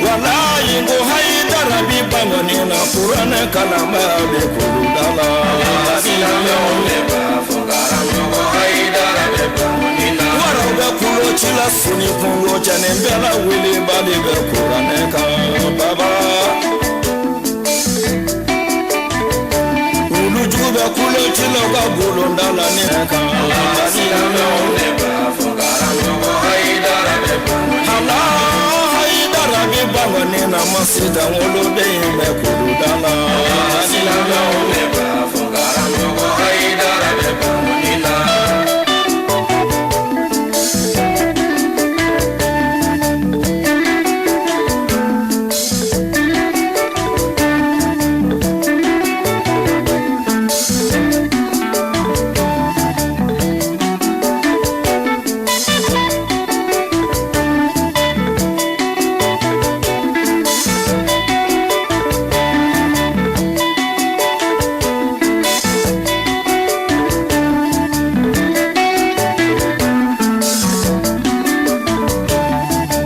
Walayi ko Hayidara bi Bangɔni na, kuranɛ kalanbaa bɛ kuluda la. Silamɛw ne b'a fɔ karamɔgɔ Hayidara bɛ Bangɔni na. Waraw bɛ kulo ci la suni kungo cɛ, nin bɛɛ la wulibali bɛ kuranɛ kan baba. Wulujugu bɛ kulo ci la u ka bulonda la nin kan. Silamɛw ne b'a fɔ karamɔgɔ Hayidara bɛ Bangɔni na. Ala Hayidara bi Bangɔni na, Masita woloden bɛ kuluda la. Silamɛw ne b'a fɔ karamɔgɔ Hayidara bɛ Bangɔni na.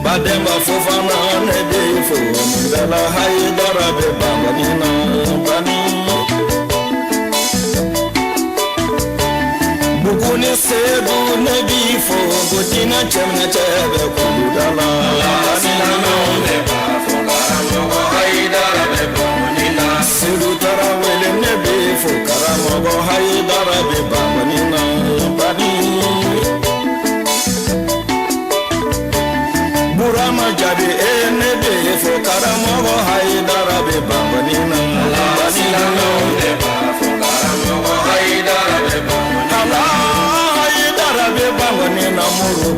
Bademba Fofana ne b'i fo, nin bɛɛ la Hayidara bɛ Bangɔni na bani. Buguni Segu ne b'i fo, ko diinɛ cɛminɛ cɛ bɛ kuluda la. Silamɛw ne b'a fɔ karamɔgɔ Hayidara bɛ Bangɔni na. Sedu Tarawele ne b'i fo, karamɔgɔ Hayidara bɛ Bangɔni na bani. Burama Jabi e ne b'i fo, karamɔgɔ Hayidara bɛ Bangɔni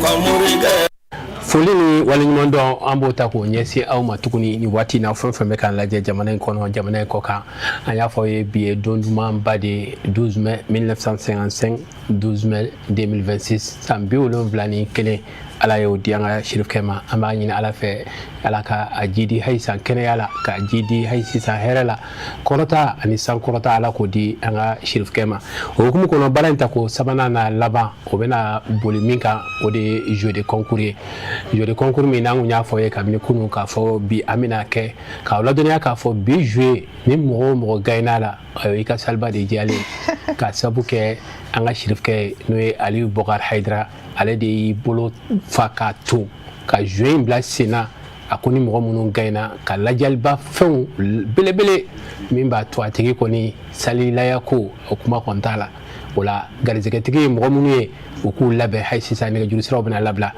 ka morikɛ. Foli ni waleɲumandɔn, an b'o ta k'o ɲɛsin aw ma tuguni ni waati na, fɛn fɛn bɛ k'an lajɛ jamana in kɔnɔ, jamana in kɔ kan. An y'a fɔ aw ye, bi ye don dumanba de ye, 12 mai 1955, 12 mai 2026, san 71, Ala y'o di an ka sirifukɛ ma. An b'a ɲini Ala fɛ, Ala ka a jidi hali san kɛnɛya la, ka jidi hali sisan hɛrɛ la, kɔrɔta ani sankɔrɔta, Ala k'o di an ka sirifukɛ ma. O hukumu kɔnɔ, baara in ta ko sabanan n'a laban, o bɛna boli min kan, o de ye jeu de concours ye. Jeu de concours min n'an kun y'a fɔ ye kabini kunun k'a fɔ bi an bɛna kɛ, k'aw ladɔnniya k'a fɔ bi jeu ni mɔgɔ o mɔgɔ gagnera la, i ka saliba de diyalen, k'a sabu kɛ an ka sirifukɛ ye, n'o ye Aliyu Bɔkari Hayidara. Ale de y'i bolo fa k'a to ka jeu in bila sen na. A ko ni mɔgɔ minnu gagnera, ka lajaliba fɛnw belebele min b'a to a tigi kɔni salilaya ko, o kuma kɔni t'a la. O la, garijɛgɛtigi ye mɔgɔ minnu ye, u k'u labɛn hali sisan. Nɛgɛjuru siraw bɛna labila.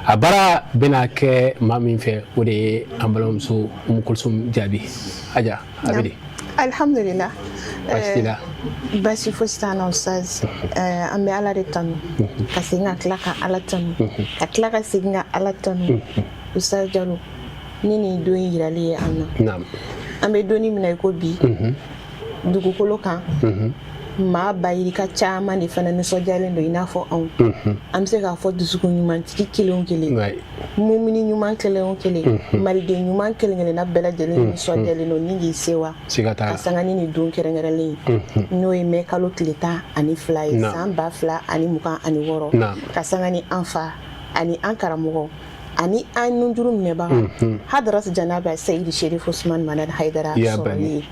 A baara bɛna kɛ maa min fɛ, o de ye an balimamuso Umu Kulsum Jaabi. Aja, a bɛ di? Alhamdulillah. Baasi t'i la? Baasi fosi t'an na, Ustaz. An bɛ Ala de tanu, ka segin ka tila ka Ala tanu, ka tila ka segin ka Ala tanu, Ustaz Jalo, ni nin don in yirali ye an na. An bɛ donni min na i ko bi, dugukolo kan, maa bayirika caman de fana nisɔndiyalen don i n'a fɔ anw. An bɛ se k'a fɔ dusukun ɲumantigi kelen o kelen, mumini ɲuman kelen o kelen, maliden ɲuman kelen kelenna bɛɛ lajɛlen nisɔndiyalen don ni k'i sewa ka sanga ni nin don kɛrɛnkɛrɛnlen ye, n'o ye mɛ kalo tile 12 ye, san 2026, ka sanga ni an fa ani an karamɔgɔ ani an nunjuru minɛbaga, Hadaratu Janaba Seyidi Sherif Usman Madani Hayidara sɔrɔli ye.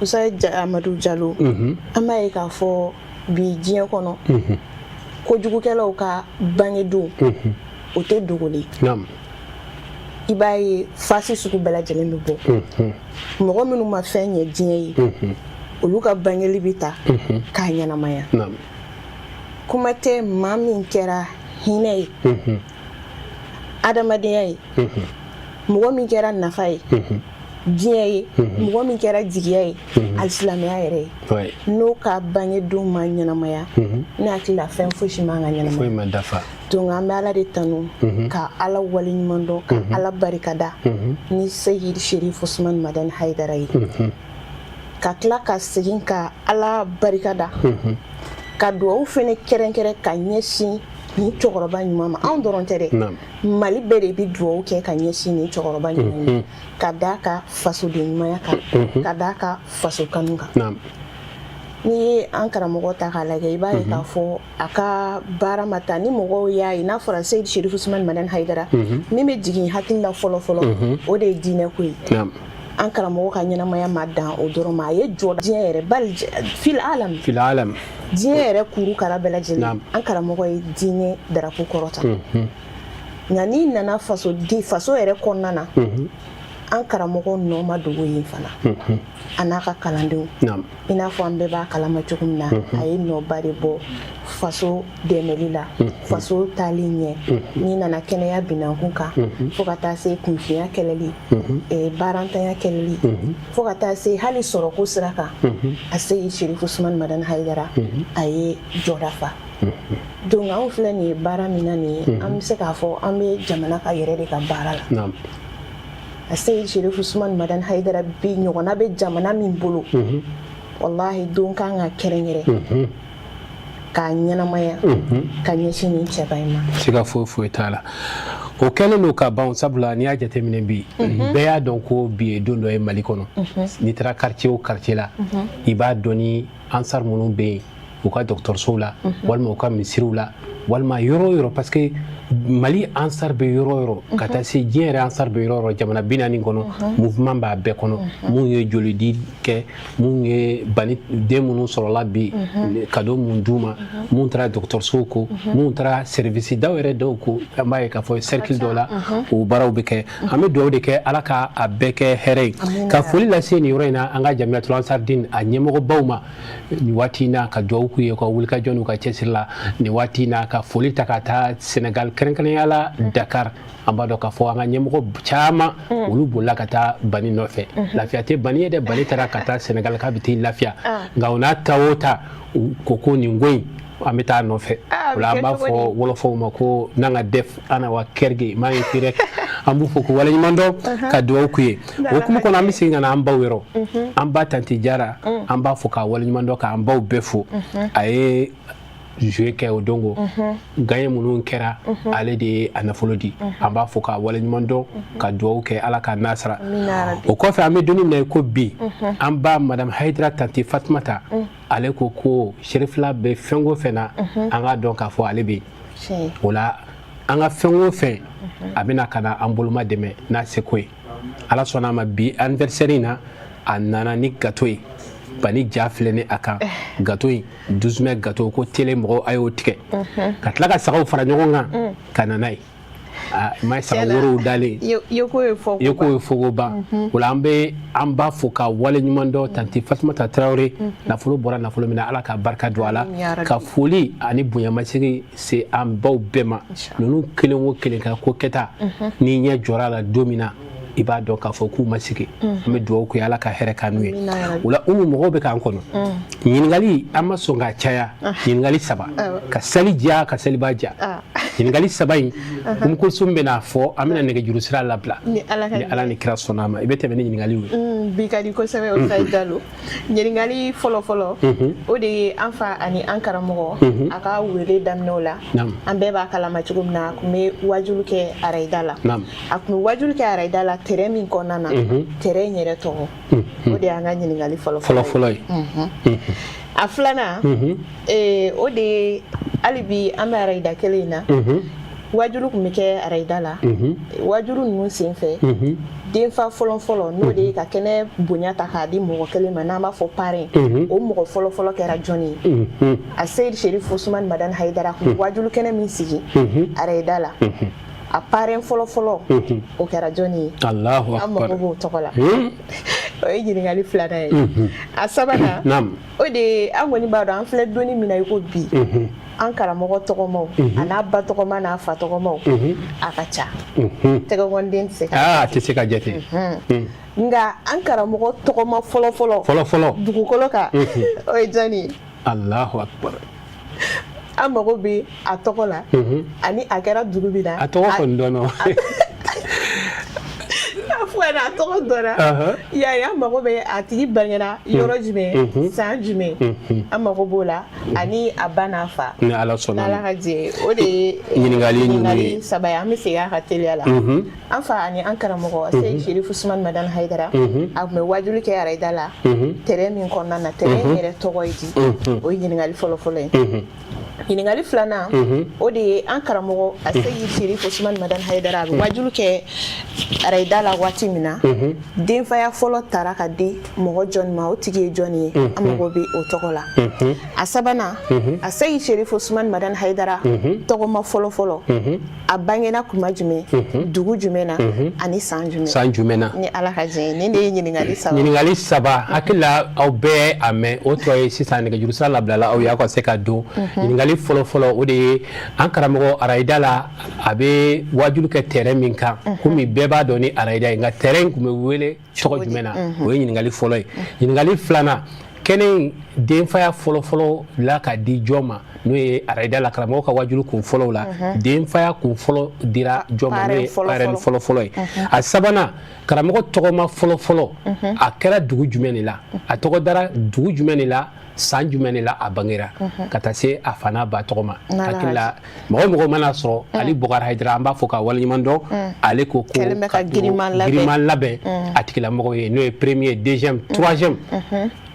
Ustaz Amadu Jalo, an b'a ye k'a fɔ bi diɲɛ kɔnɔ, kojugukɛlaw ka bangedon, o tɛ dogolen. I b'a ye fasi sugu bɛɛ lajɛlen bɛ bɔ. Mɔgɔ minnu ma fɛn ɲɛ diɲɛ ye, olu ka bangeli bɛ ta k'a ɲɛnamaya. Kuma tɛ maa min kɛra hinɛ ye, adamadenya ye, mɔgɔ min kɛra nafa ye diɲɛ ye, mɔgɔ min kɛra jigiya ye alisilamɛya yɛrɛ ye, n'o ka bangedon ma ɲɛnamaya, ne hakili la fɛn fosi man ka ɲɛnamaya. Donc an bɛ Ala de tanu, ka Ala waleɲuman dɔn, ka Ala barikada ni Seyidi Sherif Usman Madani Hayidara ye, ka tila ka segin ka Ala barikada, ka dugawu fɛnɛ kɛrɛnkɛrɛn ka ɲɛsin nin cɛkɔrɔba ɲuman ma. Anw dɔrɔn tɛ dɛ, Mali bɛɛ de bɛ dugawu kɛ ka ɲɛsin nin cɛkɔrɔba ɲuman ma, ka d'a ka fasoden ɲumanya kan, ka d'a ka faso kanu kan. N'i ye an karamɔgɔ ta k'a lajɛ, i b'a ye k'a fɔ a ka baara ma taa ni mɔgɔw y'a ye. N'a fɔra Seyidi Sherif Usman Madani Hayidara, min bɛ jigin hakili la fɔlɔ fɔlɔ, o de ye diinɛ ko ye. An karamɔgɔ ka ɲɛnamaya ma dan o dɔrɔn ma. A ye jɔ diɲɛ yɛrɛ, bali fil alam, fil alam, diɲɛ yɛrɛ kuru kara bɛɛ lajɛlen, an karamɔgɔ ye diinɛ darapo kɔrɔta. Nka n'i nana faso di faso yɛrɛ kɔnɔna na, an karamɔgɔ nɔ ma dogo yen fana, a n'a ka kalandenw. I n'a fɔ an bɛɛ b'a kalama cogo min na, a ye nɔba de bɔ faso dɛmɛli la, faso taali ɲɛ. N'i nana kɛnɛya binankun kan, fo ka taa se kunfinya kɛlɛli, baarantanya kɛlɛli, fo ka taa se hali sɔrɔko sira kan, a Seyidi Sherif Usman Madani Hayidara, a ye jɔda fa. Donc anw filɛ nin ye baara min na nin ye, an bɛ se k'a fɔ an bɛ jamana ka yɛrɛ de ka baara la. A Seyidi Sherif Usman Madani Hayidara bi ɲɔgɔnna bɛ jamana min bolo, walahi, don kan ka kɛrɛnkɛrɛn k'a ɲɛnamaya ka ɲɛsin nin cɛba in ma. Siga foyi foyi t'a la, o kɛlen don ka ban. Sabula n'i y'a jateminɛ bi, bɛɛ y'a dɔn ko bi ye don dɔ ye Mali kɔnɔ. N'i taara quartier o quartier la, i b'a dɔn ni ansar minnu bɛ yen, u ka dɔgɔtɔrɔsow la, walima u ka misiriw la, walima yɔrɔ o yɔrɔ, parce que Mali ansar bɛ yɔrɔ o yɔrɔ, ka taa se diɲɛ yɛrɛ ansar bɛ yɔrɔ o yɔrɔ, jamana 40 kɔnɔ, mouvement b'a bɛɛ kɔnɔ. Mun ye jolidi kɛ, mun ye bani den minnu sɔrɔla bi, cadeau mun d'u ma, mun taara dɔgɔtɔrɔsow ko, mun taara service daw yɛrɛ dɔw ko, an b'a ye k'a fɔ cercle dɔw la, o baaraw bɛ kɛ. An bɛ dugawu de kɛ, Ala ka a bɛɛ kɛ hɛrɛ ye. Ka foli lase nin yɔrɔ in na an ka Jamiyatul Ansar Dine a ɲɛmɔgɔbaw ma nin waati in na, ka dugawu k'u ye ka wulikajɔ n'u ka cɛsiri la nin waati in na ka Ka foli ta ka taa Senegal, kɛrɛnkɛrɛnnenya la Dakar. An b'a dɔn k'a fɔ an ka ɲɛmɔgɔ caman, olu bolila ka taa Bani nɔfɛ. Lafiya tɛ Bani ye dɛ. Bani taara ka taa Senegal k'a bɛ t'i lafiya, nka o n'a ta o ta, u ko nin ko in, an bɛ taa nɔfɛ. O la, an b'a fɔ wɔlɔfɔw ma ko nanga def ana wa kɛrige maa ye fi rek. An b'u fo k'u waleɲuman dɔn, ka dugawu k'u ye. O hukumu kɔnɔ, an bɛ segin ka na an baw yɔrɔ. An ba tanti Jara, an b'a fo k'a waleɲuman dɔn, k'an baw bɛɛ fo. A ye jouer kɛ o don ko gaɲɛ minnu kɛra, ale de ye a nafolo di. An b'a fo k'a waleɲuman dɔn, ka dugawu kɛ, Ala ka n'a sara. O kɔfɛ, an bɛ don min na i ko bi, an ba madame Hayidara tanti Fatumata, ale ko Serifila bɛ fɛn o fɛn na, an k'a dɔn k'a fɔ ale bɛ yen. O la, an ka fɛn o fɛn, a bɛna ka na an boloma dɛmɛ n'a seko ye. Ala sɔnna a ma, bi anniversaire in na, a nana ni gâteau ye. Bani ja filɛ ni a kan gâteau in, 12 mai gâteau, ko télé mɔgɔw a y'o tigɛ, ka tila ka sagaw fara ɲɔgɔn kan ka na n'a ye. Ma ye saga worow dalen yeko ye fɔ yeko ye fogo ban. O la, an bɛ an b'a fo ka wale ɲuman dɔn, tanti Fatumata Tarawele. Nafolo bɔra nafolo min na, Ala ka barika don a la. Ka foli ani bonyamasegin se an baw bɛɛ ma. Ninnu kelen o kelen ka ko kɛta, n'i ɲɛ jɔra a la don min na, i b'a dɔn k'a fɔ k'u ma sigi. An bɛ dugawu kɛ, Ala ka hɛrɛ k'an n'u ye. O la, Umu, mɔgɔw bɛ k'an kɔnɔ. Ɲininkali, an ma sɔn ka caya. Ɲininkali saba, ka sali diya, ka saliba diya. Ɲininkali saba in, Umu Kulsum bɛna fɔ, an bɛna nɛgɛjuru sira labila. Ni Ala ni kira sɔnna a ma, i bɛ tɛmɛ ni ɲininkaliw ye. Bi ka di kosɛbɛ, o Sayi Jalo. Ɲininkali fɔlɔ fɔlɔ, o de ye an fa ani an karamɔgɔ, a ka wele daminɛw la, an bɛɛ b'a kalama cogo min na, a tun bɛ wajulu kɛ arayida la. A tun bɛ wajulu kɛ arayida la terrain min kɔnɔna na, terrain in yɛrɛ tɔgɔ? O de y'an ka ɲininkali fɔlɔ. Fɔlɔ fɔlɔ ye. A filanan, o de ye, hali bi an bɛ arayida kelen in na, wajulu tun bɛ kɛ arayida la. Wajulu ninnu sen fɛ, denfa fɔlɔ fɔlɔ, n'o de ye ka kɛnɛ bonya ta k'a di mɔgɔ kelen ma, n'an b'a fɔ parrain, o mɔgɔ fɔlɔ fɔlɔ kɛra jɔnni ye? A Seyidi Sherif Usumani Madani Hayidara tun wajulu kɛnɛ min sigi arayida la, a parrain fɔlɔ fɔlɔ, o kɛra jɔnni ye? Allahu An mago b'o tɔgɔ la. O ye ɲininkali filanan ye. A sabanan, o de ye, an kɔni b'a dɔn, an filɛ donni min na i ko bi, an karamɔgɔ tɔgɔmaw, a n'a ba tɔgɔma n'a fa tɔgɔmaw, a ka ca, tɛgɛkɔnden tɛ se ka a tɛ se ka jate. Nka an karamɔgɔ tɔgɔma fɔlɔ fɔlɔ fɔlɔ fɔlɔ dugukolo kan, o ye jɔnni ye? Allahu akbar. An mago bɛ a tɔgɔ la, ani a kɛra dugu min na. A tɔgɔ kɔni dɔn. Fo ka a tɔgɔ dɔnna y'a ye. An mago bɛ a tigi bangera yɔrɔ jumɛn, san jumɛn, an mago b'o la, ani a ba n'a fa. Ni Ala sɔnna. Ala ka jɛ, o de ye ɲininkali ninnu ye. Saba ye. An bɛ segin a ka teliya la. An fa ani an karamɔgɔ Seyidi Sherif Usumani Madani Hayidara, a tun bɛ wajuli kɛ arayida la terrain min kɔnɔna na, terrain yɛrɛ tɔgɔ ye di? O ye ɲininkali fɔlɔ fɔlɔ ye. Ɲininkali filanan, o de ye, an karamɔgɔ a Seyidi Sherif Usumani Madani Hayidara, a bɛ wajulu kɛ arayida la waati min na, denfaya fɔlɔ taara ka di mɔgɔ jɔni ma? O tigi ye jɔni ye? An mago bɛ o tɔgɔ la. A sabanan, a Seyidi Sherif Usumani Madani Hayidara tɔgɔma fɔlɔ fɔlɔ, a bangena kuma jumɛn, dugu jumɛn na, ani san jumɛn? San jumɛn na? Ni Ala ka jɛ, nin de ye ɲininkali saba. Ɲininkali saba, hakili la aw bɛɛ a mɛn. O tɔ ye sisan, nɛgɛjuru sira labilala aw ye, aw ka se ka don. Ɲininkali fɔlɔ fɔlɔ, o de ye, an karamɔgɔ arayida la, a bɛ wajulu kɛ terrain min kan, komi bɛɛ b'a dɔn ni arayida ye, nka terrain in tun bɛ wele tɔgɔ jumɛn na? O ye ɲininkali fɔlɔ ye. Ɲininkali filanan, kɛnɛ in denfaya fɔlɔ-fɔlɔ la ka di jɔn ma, n'o ye arayida la karamɔgɔ ka wajulu kun fɔlɔw la, denfaya kun fɔlɔ dira jɔn ma, n'o ye parrain fɔlɔ-fɔlɔ ye? A sabanan, karamɔgɔ tɔgɔma fɔlɔ-fɔlɔ, a kɛra dugu jumɛn de la, a tɔgɔ dara dugu jumɛn de la, san jumɛn de la a bangera, ka taa se a fa n'a ba tɔgɔ ma? Hakili la, mɔgɔ mɔgɔ mana sɔrɔ Ali Bɔkari Hayidara, an b'a fɔ ka waleɲuman dɔn. Ale ko ka giriman labɛn a tigilamɔgɔw ye, n'o ye premier, deuxième, troisième.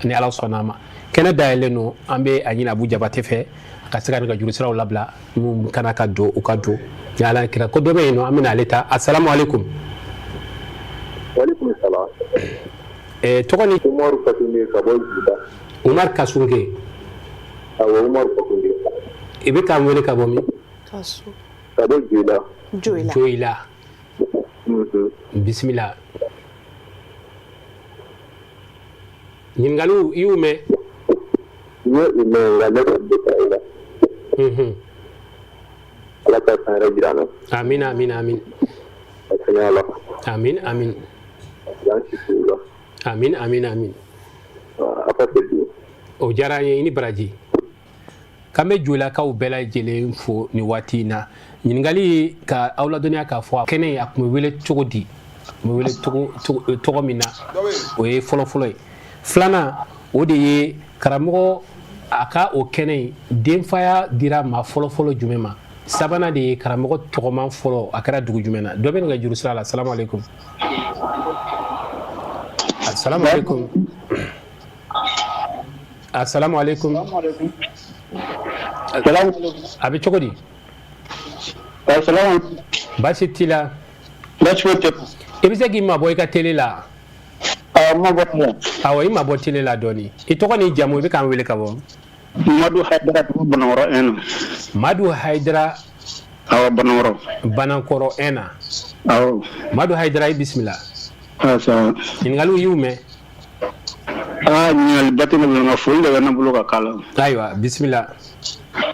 Ni Ala sɔnna a ma, kɛnɛ dayɛlɛlen don. An bɛ a ɲini Abu Jabate fɛ ka se ka nɛgɛjuru siraw labila, minnu kana ka don, u ka don. Ni Ala kira ko dɔ bɛ yen nɔ, an bɛna ale ta. Asalamu aleykum. Walekum salam. Tɔgɔ ni? Umaru Kasunge ka bɔ Joyila. Umar Kasunge. Awɔ, Umaru Kasunge. I bɛ k'an wele ka bɔ min? Ka bɔ Joyila. Joyila. Joyila. Bisimila. Ɲininkaliw, i y'u mɛn? N ye u mɛn, nka ne kɔni bɛ taa i la. Ala ka san yɛrɛ jira an na. Amin, amin, amin. A kɛnɛya la. Amin, amin. Y'an si la. Amin, amin, amin. A ka se. O diyara an ye, i ni baraji. K'an bɛ jolakaw bɛɛ lajɛlen fo nin waati in na. Ɲininkali ka aw ladɔnniya k'a fɔ kɛnɛ in, a tun bɛ wele cogo di, a tun bɛ wele tɔgɔ min na, o ye fɔlɔfɔlɔ ye. Filanan, o de ye karamɔgɔ a ka o kɛnɛ in denfaya dira maa fɔlɔfɔlɔ jumɛn ma. Sabanan de ye karamɔgɔ tɔgɔman fɔlɔ, a kɛra dugu jumɛn na. Dɔ bɛ nɛgɛjuru sira la. Salamu aleykum. Asalamu aleykum. Asalamu aleykum. A bɛ cogo di? Baasi t'i la? I bɛ se k'i mabɔ i ka tele la? Awɔ, i mabɔ tele la dɔɔni. I tɔgɔ n'i jamu, i bɛ k'an wele ka bɔ? Madu Hayidara, Banankɔrɔ 1 na. Madu Hayidara. Awɔ, Banankɔrɔ. Banankɔrɔ 1 na. Awɔ. Madu Hayidara, i bisimila. Ɲininkaliw y'u mɛn? Aa, ɲininkali ba tɛ ne bolo, nka foli de bɛ ne bolo ka k'a la. Ayiwa, bisimila.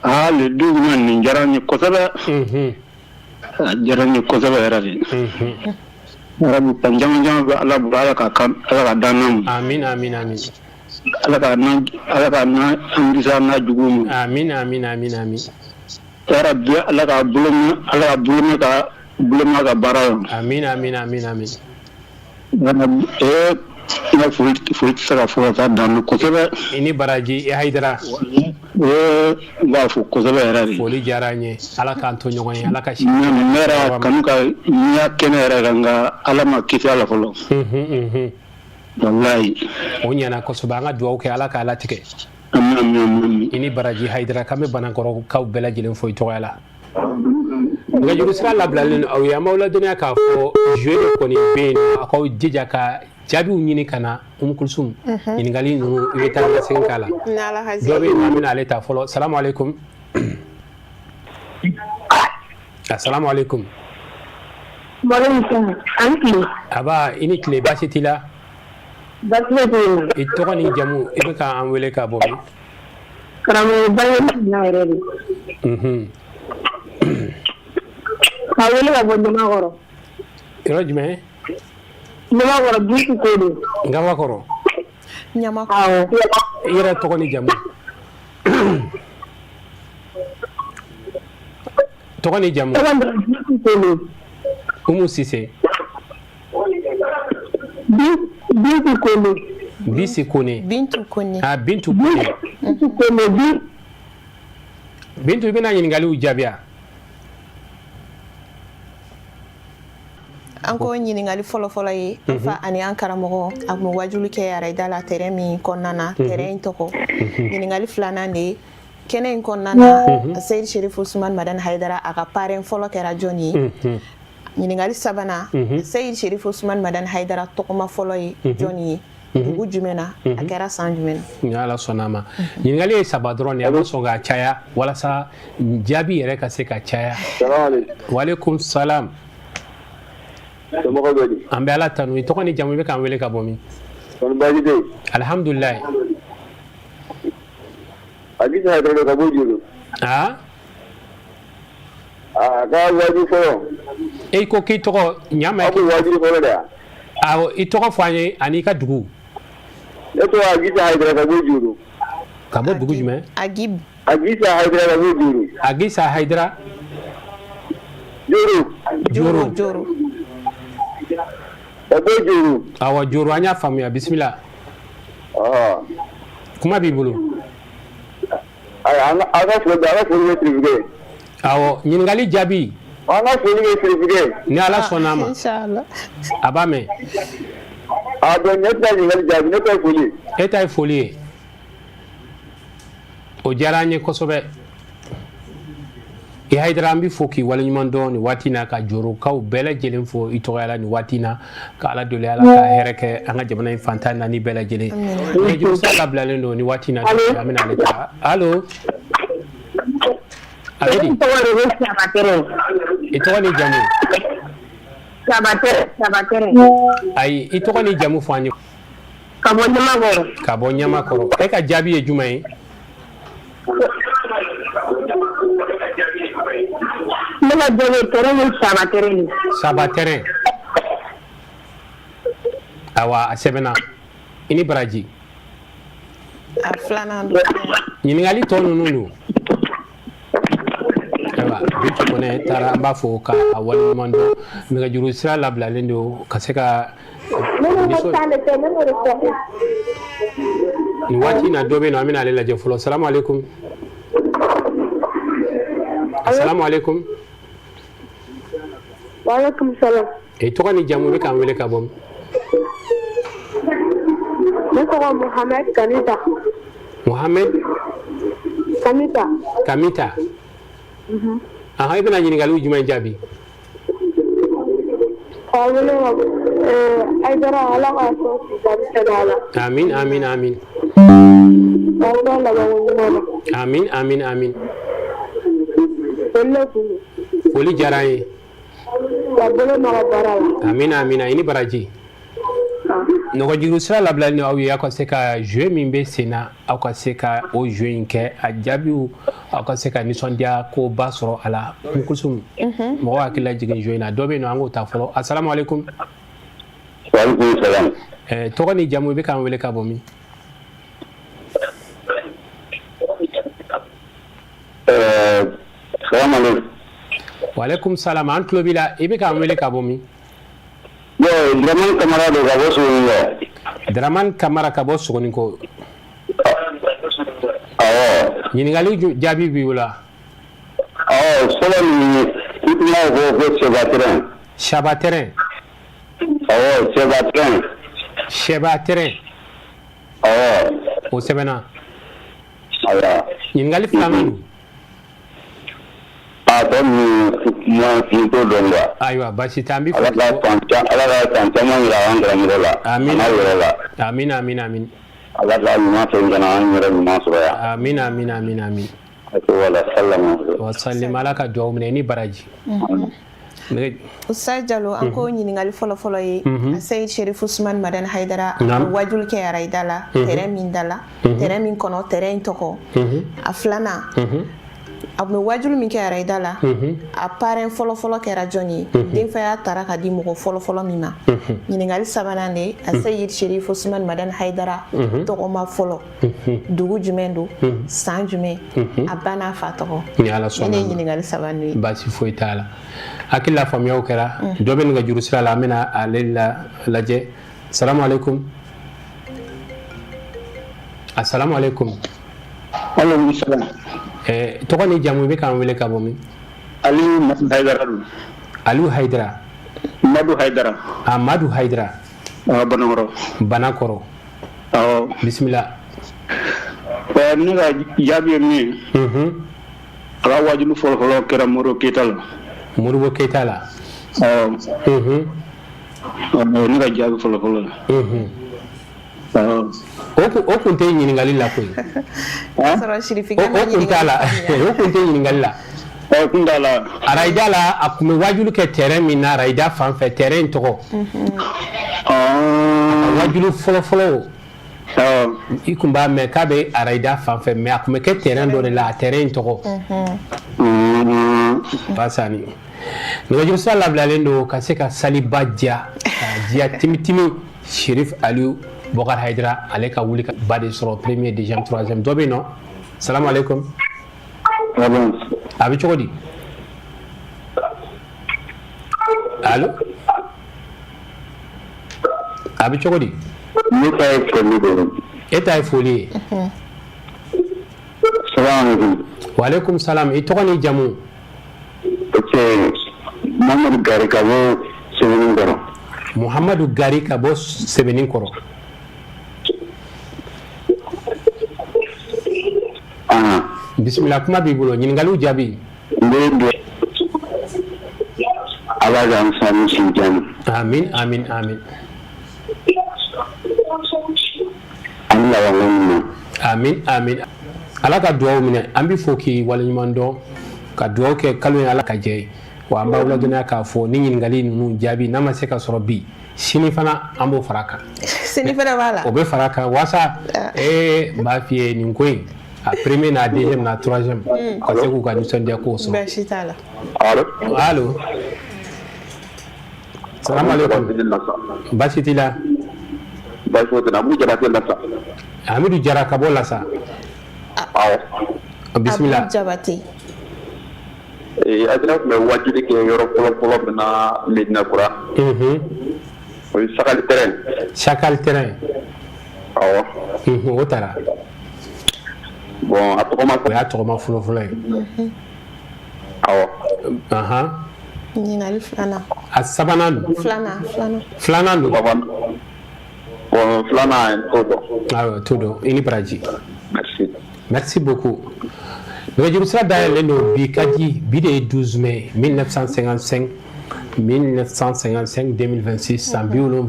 Aa, le 12 mai nin diyara n ye kosɛbɛ. A diyara n ye kosɛbɛ yɛrɛ de. Yarabi, san caman caman bɛ Ala bolo, Ala ka Ala ka d'an n'a ma. Amin, amin, amin. Ala ka Ala ka an kisi an n'a juguw ma. Amin, amin, amin, amin. Yarabi, Ala ka bolo Ala ka bolo mɛn ka bolo mɛn ka baara la. Amin, amin, amin, amin. Ee, n ka foli tɛ se ka fɔ ka taa dan na kosɛbɛ. I ni baraji, i Hayidara. Ee, n b'a fo kosɛbɛ yɛrɛ de. Foli diyara an ye, Ala k'an to ɲɔgɔn ye, Ala ka si. Ne yɛrɛ kanu ka n y'a kɛnɛ yɛrɛ kan, nka Ala ma kisi a la fɔlɔ. Walayi. O ɲɛna kosɛbɛ, an ka dugawu kɛ Ala k'a latigɛ. Amin, amin, amin. I ni baraji Hayidara, k'an bɛ Banankɔrɔkaw bɛɛ lajɛlen fo i tɔgɔya la. Nɛgɛjuru sira labilalen aw ye, an b'aw ladɔnniya k'a fɔ jeu de kɔni bɛ yen, aw k'aw jija ka jaabiw ɲini ka na. Umu Kulusum, ɲininkali ninnu, i bɛ taa ni ka segin k'a la. Dɔ bɛ yen, an bɛna ale ta fɔlɔ. Salamu aleykum. Asalamu aleykum. Aba, i ni tile, baasi t'i la? I tɔgɔ ni jamu, i bɛ k'an wele ka bɔ min? Karamɔgɔ yɛrɛ de. Ka wele ka bɔ Ɲamakɔrɔ. Yɔrɔ jumɛn? Ɲamakɔrɔ, Bintu ko don. Ɲamakɔrɔ. Ɲamakɔrɔ. I yɛrɛ tɔgɔ ni jamu? Tɔgɔ ni jamu? Umu Sise. Bintu Kone. Bisi Kone. Bintu Kone. Ah, Bintu Kone. Bintu Kone. Bintu, i bɛna ɲininkaliw jaabi wa? An ko ɲininkali fɔlɔfɔlɔ ye, an fa ani an karamɔgɔ, a tun bɛ wajuli kɛ arayida la terrain min kɔnɔna na, terrain in tɔgɔ. Ɲininkali filanan de ye, kɛnɛ in kɔnɔna na, Seyidi Sherifu Usumani Madani Hayidara, a ka parrain fɔlɔ kɛra jɔn ye? Ɲininkali sabanan, Seyidi Sherifu Usumani Madani Hayidara tɔgɔma fɔlɔ ye jɔn ye, dugu jumɛn na, a kɛra san jumɛn na? Ni Ala sɔnna a ma, ɲininkali ye saba dɔrɔn de ye, an ma sɔn k'a caya walasa jaabi yɛrɛ ka se ka caya. Walekum salam. An bɛ Ala tanu. I tɔgɔ ni jamu, i bɛ k'an wele ka bɔ min? Alihamudulilayi. Aa, A ka waaju fɔlɔ. E ko k'i tɔgɔ ɲama? Aw bɛ waaju fɔlɔ de wa? Awɔ, i tɔgɔ fɔ an ye ani i ka dugu. Ne tɔgɔ Agisa Hayidara ka bɔ Juru. Ka bɔ dugu jumɛn? Agib. Agisa Hayidara ka bɔ Juru. Agisa Hayidara. Juru. Juru. Juru. Ka bɔ Juru. Awɔ, Juru, an y'a faamuya, bisimila. Kuma b'i bolo. Ayiwa, an ka foli bɛ sirifukɛ. Awɔ, ɲininkali jaabi. An ka foli bɛ sirifukɛ. Ni Ala sɔnna a ma. Inshallah. A b'a mɛn. A bɔn, ne tɛ ɲininkali jaabi, ne ta ye foli. E ta ye foli ye. O diyara an ye kosɛbɛ. I Hayidara, an bɛ fo k'i waleɲuman dɔn nin waati na, ka jorokaw bɛɛ lajɛlen fo i tɔgɔya la nin waati na, ka Ala deli Ala ka hɛrɛ kɛ an ka jamana in fantan naani bɛɛ lajɛlen. Nɛgɛjuru sira labilalen don nin waati na, an bɛna ale ta. Allo. A bɛ di? I tɔgɔ ni jamu? Ayi, i tɔgɔ ni jamu fɔ an ye. Ka bɔ Ɲamakɔrɔ. Ka bɔ Ɲamakɔrɔ. E ka jaabi ye jumɛn ye? ka jaabi terrain ye Saba terrain de. Saba terrain. Awa, a sɛbɛnna. I ni baraji. A filanan don. Ɲininkali tɔ ninnu don. Ayiwa, Bintu Kɔnɛ taara, an b'a fɔ ka a waleɲuman dɔn. Nɛgɛjuru sira labilalen don ka se ka nin waati in na, dɔ bɛ yen nɔ, an bɛna ale lajɛ fɔlɔ. Salamu aleykum, asalamu aleykum. Waaleykum salam. E, tɔgɔ ni jamu, bɛ k'an wele ka bɔ min? Ne tɔgɔ Mohamed Kamita. Mohamed Kamita. Kamita. Ahan, i bɛna ɲininkaliw jumɛn jaabi? K'a wele ka Hayidara, Ala k'a sɔn k'i kɛnɛya la. Amin, amin, amin. K'aw ka labanko ɲuman na. Amin, amin, amin. Foli de kun don. Foli diyara an ye. Ka bolo mara baara la. Amin, amin, i ni baraji. Nɛgɛjuru sira labilalen don aw ye, aw ka se ka jeu min bɛ sen na, aw ka se ka o jeu in kɛ, a jaabiw, aw ka se ka nisɔndiya koba sɔrɔ a la. Mukusum, mɔgɔ hakili lajigin jeu in na. Dɔ bɛ yen nɔ, an k'o ta fɔlɔ. Asalamu aleykum. Waaleykum salam. Tɔgɔ ni jamu, i bɛ k'an wele ka bɔ min? Salam aleykum. Waaleykum salam, an tulo b'i la. I bɛ k'an wele ka bɔ min? Bon, Dramane Kamara don ka bɔ Sogonikɔ. Dramane Kamara ka bɔ Sogonikɔ. Awɔ. Ɲininkali jaabi b'i bolo wa? Awɔ, fɔlɔ nin, i tun b'a fɔ ko Sɛba terrain. Saba terrain. Awɔ, Sɛba terrain. Sɛba terrain. Awɔ. O sɛbɛnna. Ayiwa. Ɲininkali filanan don. A tɔ ninnu, moi, n t'o dɔn quoi. Ayiwa, baasi tɛ, an b'i fo. Ala ka san caman yira an karamɔgɔ la. Amin. A n'a yɛrɛ la. Amin, amin, amin. Ala ka ɲuman fɛn kana an yɛrɛ ɲuman sɔrɔ yan. Amin, amin, amin, amin. Wala salama. Wa salim, Ala ka dugawu minɛ, i ni baraji. Ustaz Jalo, an ko ɲininkali fɔlɔ-fɔlɔ ye Seyid Sherif Usman Madani Haidara wajuli kɛ arayida la, terrain min da la, terrain min kɔnɔ, terrain in tɔgɔ. A filanan, a tun bɛ wajuli min kɛ arayida la, a parrain fɔlɔ-fɔlɔ kɛra jɔn ye, denfaya tara ka di mɔgɔ fɔlɔ-fɔlɔ min ma. Ɲininkali sabanan de, a Seyid Sherif Usman Madani Haidara tɔgɔma fɔlɔ, dugu jumɛn don, san jumɛn, a ba n'a fa tɔgɔ. Ni Ala sɔnna. Ne ye ɲininkali saba ninnu ye. Baasi foyi t'a la, hakili la faamuyaw kɛra. Dɔ bɛ nɛgɛjuru sira la, an bɛna ale la lajɛ. Salamu aleykum, asalamu aleykum. Aleykum salam. Tɔgɔ ni jamu, i bɛ k'an wele ka bɔ min? Aliyu Madu Hayidara don. Aliyu Hayidara. Madu Hayidara. Ah, Madu Hayidara. Awɔ, Banakɔrɔ. Banakɔrɔ. Awɔ. Bisimila. Ne ka jaabi ye min ye, a ka wajulu fɔlɔfɔlɔ kɛra Modibo Keyita la. Modibo Keyita la. Awɔ. Ne ka jaabi fɔlɔfɔlɔ ye. Awɔ. O kun tɛ ɲininkali la koyi. O y'a sɔrɔ Sirifi O kun t'a la, o kun tɛ ɲininkali la. O kun t'a la. Arayida la, a kun bɛ wajulu kɛ terrain min na, arayida fan fɛ, terrain in tɔgɔ. A ka wajulu fɔlɔfɔlɔ, i kun b'a mɛn k'a bɛ arayida fan fɛ, mais a kun bɛ kɛ terrain dɔ de la, a terrain in tɔgɔ. Basani. Nɛgɛjuru sira labilalen don ka se ka saliba diya, ka diya timitimi. Sherif Aliou Bokar Haidara, ale ka wuli ka ba de sɔrɔ premier, deuxième, troisième. Dɔ bɛ yen nɔ. Salamu aleykum. A bɛ cogo di? Allo, a bɛ cogo di? Ne ta ye foli de ye. E ta ye foli ye. Salamu aleykum. Waaleykum salam, i tɔgɔ ni jamu? Ok, Mamadu Gari ka bɔ Sɛbɛnni. Muhamadu Gari ka bɔ Sɛbɛnni kɔrɔ. Bisimila, kuma b'i bolo, ɲininkaliw jaabi. N bɛ don, Ala k'an sani si jan. Amin, amin, amin. An labanko ɲuman. Amin, amin, Ala ka dugawu minɛ. An bɛ fo k'i waleɲuman dɔn, ka dugawu kɛ kalo in, Ala ka jɛ ye. Wa an b'aw ladɔnniya k'a fɔ ni ɲininkali ninnu jaabi n'a ma se ka sɔrɔ bi, sini fana an b'o fara a kan. Sini fana b'a la. O bɛ fara a kan waasa n b'a f'i ye, nin ko in, A premier n'a deuxième n'a troisième, ka se k'u ka nisɔndiya kow sɔrɔ. Baasi t'a la. Allo, allo, salamu aleykum. Baasi t'i la? Baasi foyi tɛ n na. Abudu Jabate Lasa. Amidu Jara ka bɔ Lasa. Awɔ. Bisimila. Abudu Jabate. Hayidara tun bɛ wajuli kɛ yɔrɔ fɔlɔ fɔlɔ min na Medina Kura. O ye Sakali terrain. Sakali terrain. Awɔ. O taara. Bon, a tɔgɔma. O y'a tɔgɔma fɔlɔ fɔlɔ ye. Awɔ. Ɲininkali filanan. A sabanan don. Filanan, filanan. Filanan don. Bon, filanan t'o dɔn. Awɔ, t'o dɔn. I ni baraji. Merci. Merci beaucoup. Nɛgɛjuru sira dayɛlɛlen don. Bi ka di, bi de ye 12 mai 1955, 1955 2026, san 71,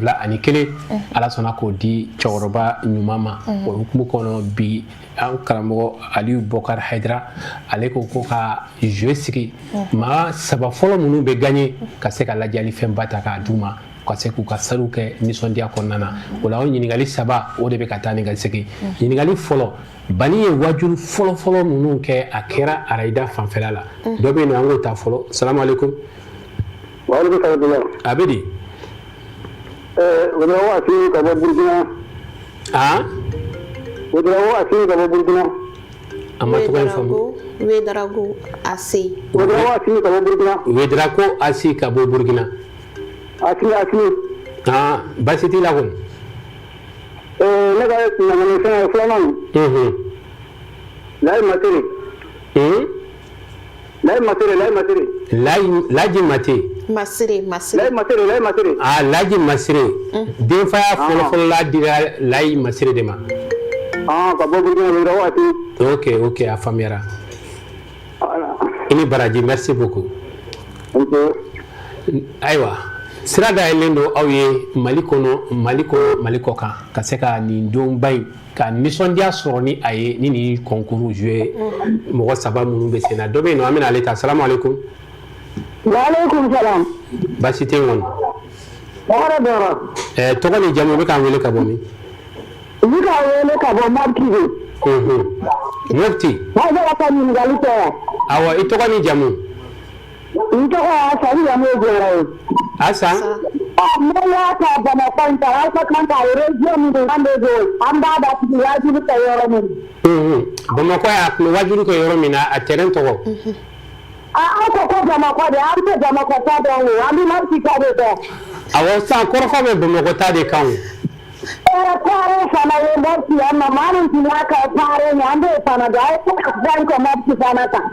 Ala sɔnna k'o di cɛkɔrɔba ɲuman ma. O hukumu kɔnɔ, bi an karamɔgɔ Aliyu Bɔkari Hayidara, ale ko ko ka jeu sigi, maa saba fɔlɔ minnu bɛ gagner ka se ka lajali fɛnba ta k'a d'u ma, ka se k'u ka saliw kɛ nisɔndiya kɔnɔna na. O la, o ɲininkali saba, o de bɛ ka taa ni ka segin. Ɲininkali fɔlɔ, Bani ye wajulu fɔlɔ-fɔlɔ minnu kɛ, a kɛra arayida fanfɛla la. Dɔ bɛ yen nɔ, an k'o ta fɔlɔ. Salamu aleykum. A bɛ di? Ka bɔ Burukina. Aa? Ouédraogo Assimi ka bɔ Burukina. An ma tɔgɔ in faamu. Ouédraogo Asi. Ouédraogo Assimi ka bɔ Burukina. Ouédraogo Asi ka bɔ Burukina. Assimi, Assimi. Aa, baasi t'i la kɔni? Ne ka ɲininkali fɛn filanan. Layi Masere. Layi Masere, Layi Masere. Laji Mate. Masere, Masere. Layi Masere, Layi Masere. Ah, Laji Masere. Denfaya fɔlɔ-fɔlɔla dira Layi Masere de ma. Ah, ka bɔ Burukina, Ouédraogo Assimi. Ok, a faamuyara. I ni baraji, merci beaucoup. Ayiwa, sira dayɛlɛlen don aw ye Mali kɔnɔ, Mali kɔnɔ, Mali kɔ kan, ka se ka nin donba in ka nisɔndiya sɔrɔ ni a ye, ni nin concours jouer mɔgɔ saba minnu bɛ sen na. Dɔ bɛ yen nɔ, an bɛna ale ta. Salamu aleykum. Waaleykum salam. Baasi tɛ yen kɔni? Hɔrɔn bɔra. Tɔgɔ ni jamu, bɛ k'an wele ka bɔ min? N bɛ k'a wele ka bɔ Mopti de. Mopti. N'a bɛ ka ɲininkali kɛ. Awɔ, i tɔgɔ ni jamu? N tɔgɔ Asa, n jamu ye Jara ye. Asa. Ne y'a ta Bamakɔ in ta, aw ka kan ka région min don, an bɛ don, an b'a da sigi wajibi kɛ yɔrɔ min. Bamakɔ a tun bɛ wajibi kɛ yɔrɔ min na, a terrain tɔgɔ? Aw ko ko Bamakɔ de, an tɛ Bamakɔ ta dɔn o, an bɛ Mopti ta de dɔn. Awɔ, sisan kɔrɔfɔ bɛ Bamakɔ ta de kan o. Taare fana ye Mopti yan nɔ, maa min tun y'a ka taare ɲɛ, an b'o fana dɔn, a ye fɛn kɛ Mopti fana kan.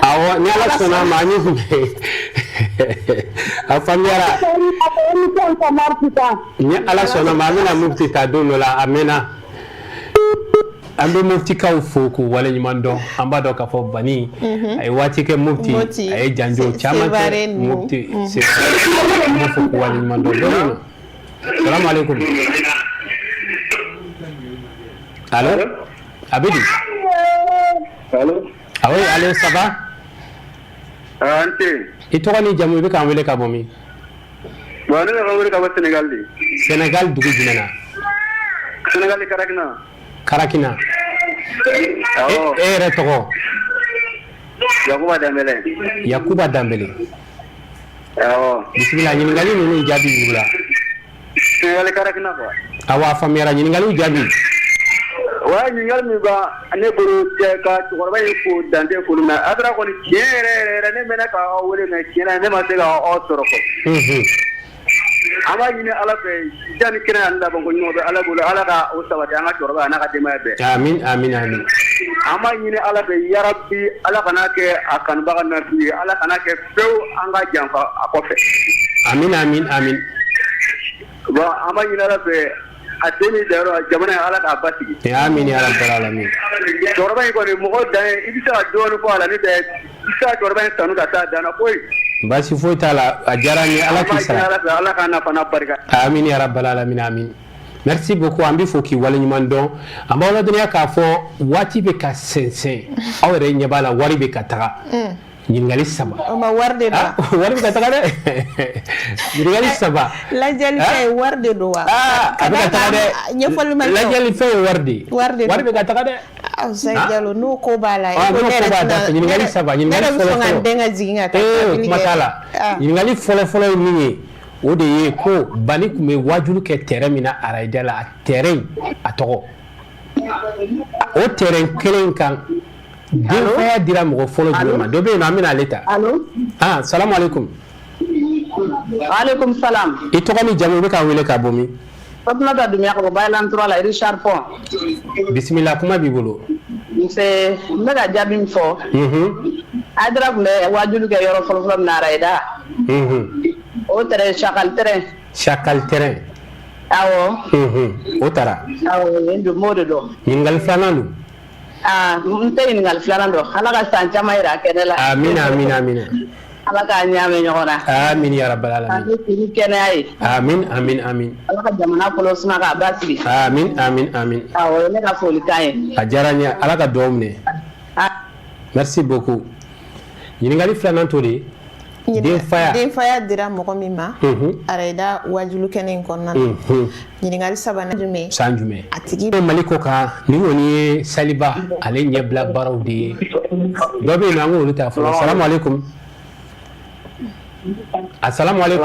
Awɔ, ni Ala sɔnna a ma, an ye a faamuyara. Émission kɛ Mopti kan. Ni Ala sɔnna a ma, an bɛna Mopti ta don dɔ la, a mɛnna. An bɛ Moptikaw fo k'u waleɲuman dɔn. An b'a dɔn k'a fɔ Bani a ye waati kɛ Mopti, a ye janjo caman kɛ Mopti. An b'u fo k'u waleɲuman dɔn. Dɔ bɛ yen nɔ. Salamu aleykum. Allo, a bɛ di? Allo. Awɔ, allo, ça va? An tɛ. I tɔgɔ ni jamu, i bɛ k'an wele ka bɔ min? Bon, ne bɛ k'an wele ka bɔ Sénégal de. Sénégal dugu jumɛn na? Sénégal Karakina. Karakina. Awɔ. E yɛrɛ tɔgɔ? Yakuba Danbɛlɛ. Yakuba Danbɛlɛ. Awɔ. Bisimila, ɲininkali ninnu jaabi b'i la. Sénégal Karakina quoi. Awɔ, a faamuyara, ɲininkaliw jaabi. Wa ɲininkali min b'a ne bolo cɛ, ka cɛkɔrɔba in fo dan tɛ foli min na. A taara kɔni, tiɲɛ yɛrɛ yɛrɛ yɛrɛ, ne mɛnna k'aw wele mais tiɲɛ na ne ma se k'aw sɔrɔ kɔ. An b'a ɲini Ala fɛ, jan ni kɛnɛya ani labanko ɲuman bɛ Ala bolo, Ala ka o sabati an ka cɛkɔrɔba n'a ka denbaya bɛɛ. Amin, amin, amin. An b'a ɲini Ala fɛ, yarabi Ala kana kɛ a kanubaga natu ye, Ala kana kɛ fewu an ka janfa a kɔfɛ. Amin, amin, amin. Bon, an b'a ɲini Ala fɛ, a den ni dayɔrɔ jamana in, Ala k'a basigi. Amin ya rabbal alamin. Cɛkɔrɔba in kɔni, mɔgɔ dan ye i bɛ se ka dɔɔnin fɔ a la, n'o tɛ i tɛ se ka cɛkɔrɔba in tanu ka taa dan na foyi. Baasi foyi t'a la, a diyara n ye, Ala k'i sara. Ala fɛ, Ala k'a nafa n'a barika. Amin ya rabbal alamin, amin. Merci beaucoup, an b'i fo k'i waleɲuman dɔn. An b'aw ladɔnniya k'a fɔ waati bɛ ka sɛnsɛn, aw yɛrɛ ɲɛ b'a la, wari bɛ ka taga. Ɲininkali saba. O ma wari de don wa? Wari bɛ ka taga dɛ. Ɲininkali saba. Lajɛli fɛn ye wari de don wa? A bɛ ka taga dɛ. Ɲɛfɔli ma kɛ o. Lajɛli fɛn ye wari de ye. Wari de don. Wari bɛ ka taga dɛ. Oustaz Jalo n'o ko b'a la. N'o ko b'a da fɛ, ɲininkali saba, ɲininkali fɔlɔ fɔlɔ. Ne yɛrɛ bɛ sɔn ka n den ka jigin ka taa. Ee, kuma t'a la. Ɲininkali fɔlɔ fɔlɔ ye min ye, o de ye ko Bani tun bɛ waajuli kɛ terrain min na Arayida la, a terrain a tɔgɔ. O terrain kelen kan, denfaya dira mɔgɔ fɔlɔ jumɛn ma? Dɔ bɛ yen nɔ, an bɛna ale ta. Ah, salamu aleykum. Aleykum salam. I tɔgɔ ni jamu, i bɛ k'an wele ka bɔ min? Fatumata Dunbiya ka bɔ Bayilan 3 la, Richard Pont. Bisimila, kuma b'i bolo. Nse, n bɛ ka jaabi min fɔ. Hayidara tun bɛ waajuli kɛ yɔrɔ fɔlɔfɔlɔ min na Arayida. O terrain, Sakal terrain. Sakal terrain. Awɔ. O taara. Awɔ, yen don, n b'o de dɔn. Ɲininkali filanan don. Aa, n tɛ ɲininkali filanan dɔn. Ala ka san caman jira kɛnɛ la. Amina, amina, amina. Ala k'a ɲaamɛ ɲɔgɔn na. Amin ya rabbal alamin. K'an ni kɛnɛya ye. Amin, amin, amin. Ala ka jamana kolo suma k'a basigi. Amin, amin, amin. Awɔ, o ye ne ka folikan ye. A diyara n ye, Ala ka dugawu minɛ. Merci beaucoup. Ɲininkali filanan t'o de ye. Denfaya. Denfaya dira mɔgɔ min ma. Arayida wajulu kɛnɛ in kɔnɔna na. Ɲininkali sabanan jumɛn? San jumɛn? A tigi. Mali kɔ kan, nin kɔni ye saliba ale ɲɛbila baaraw de ye. Dɔ bɛ yen nɔ, an k'olu ta fɔlɔ. Salamu aleykum. Asalamu aleykum.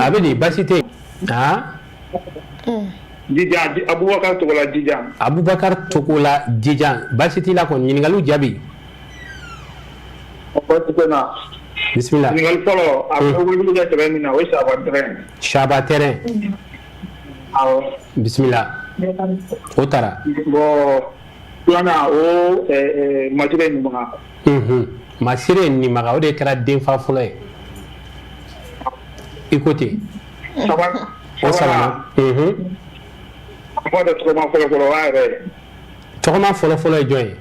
A bɛ di, baasi tɛ yen? Han? Jijan, Abubakar Togola Jijan. Abubakar Togola Jijan, baasi t'i la kɔni, ɲininkaliw jaabi. Baasi tɛ n na. Bisimila. Ɲininkali fɔlɔ, a bɛ wuli kɛ sɛbɛn min na, o ye Saba terrain. Saba terrain. Awɔ. Bisimila. O taara. Bon, filanan o Masire Nimaga. Masire Nimaga, o de kɛra denfa fɔlɔ ye. I ko ten. O sabanan. An b'a dɔn tɔgɔma fɔlɔ fɔlɔ o y'a yɛrɛ ye. Tɔgɔma fɔlɔ fɔlɔ ye jɔn ye?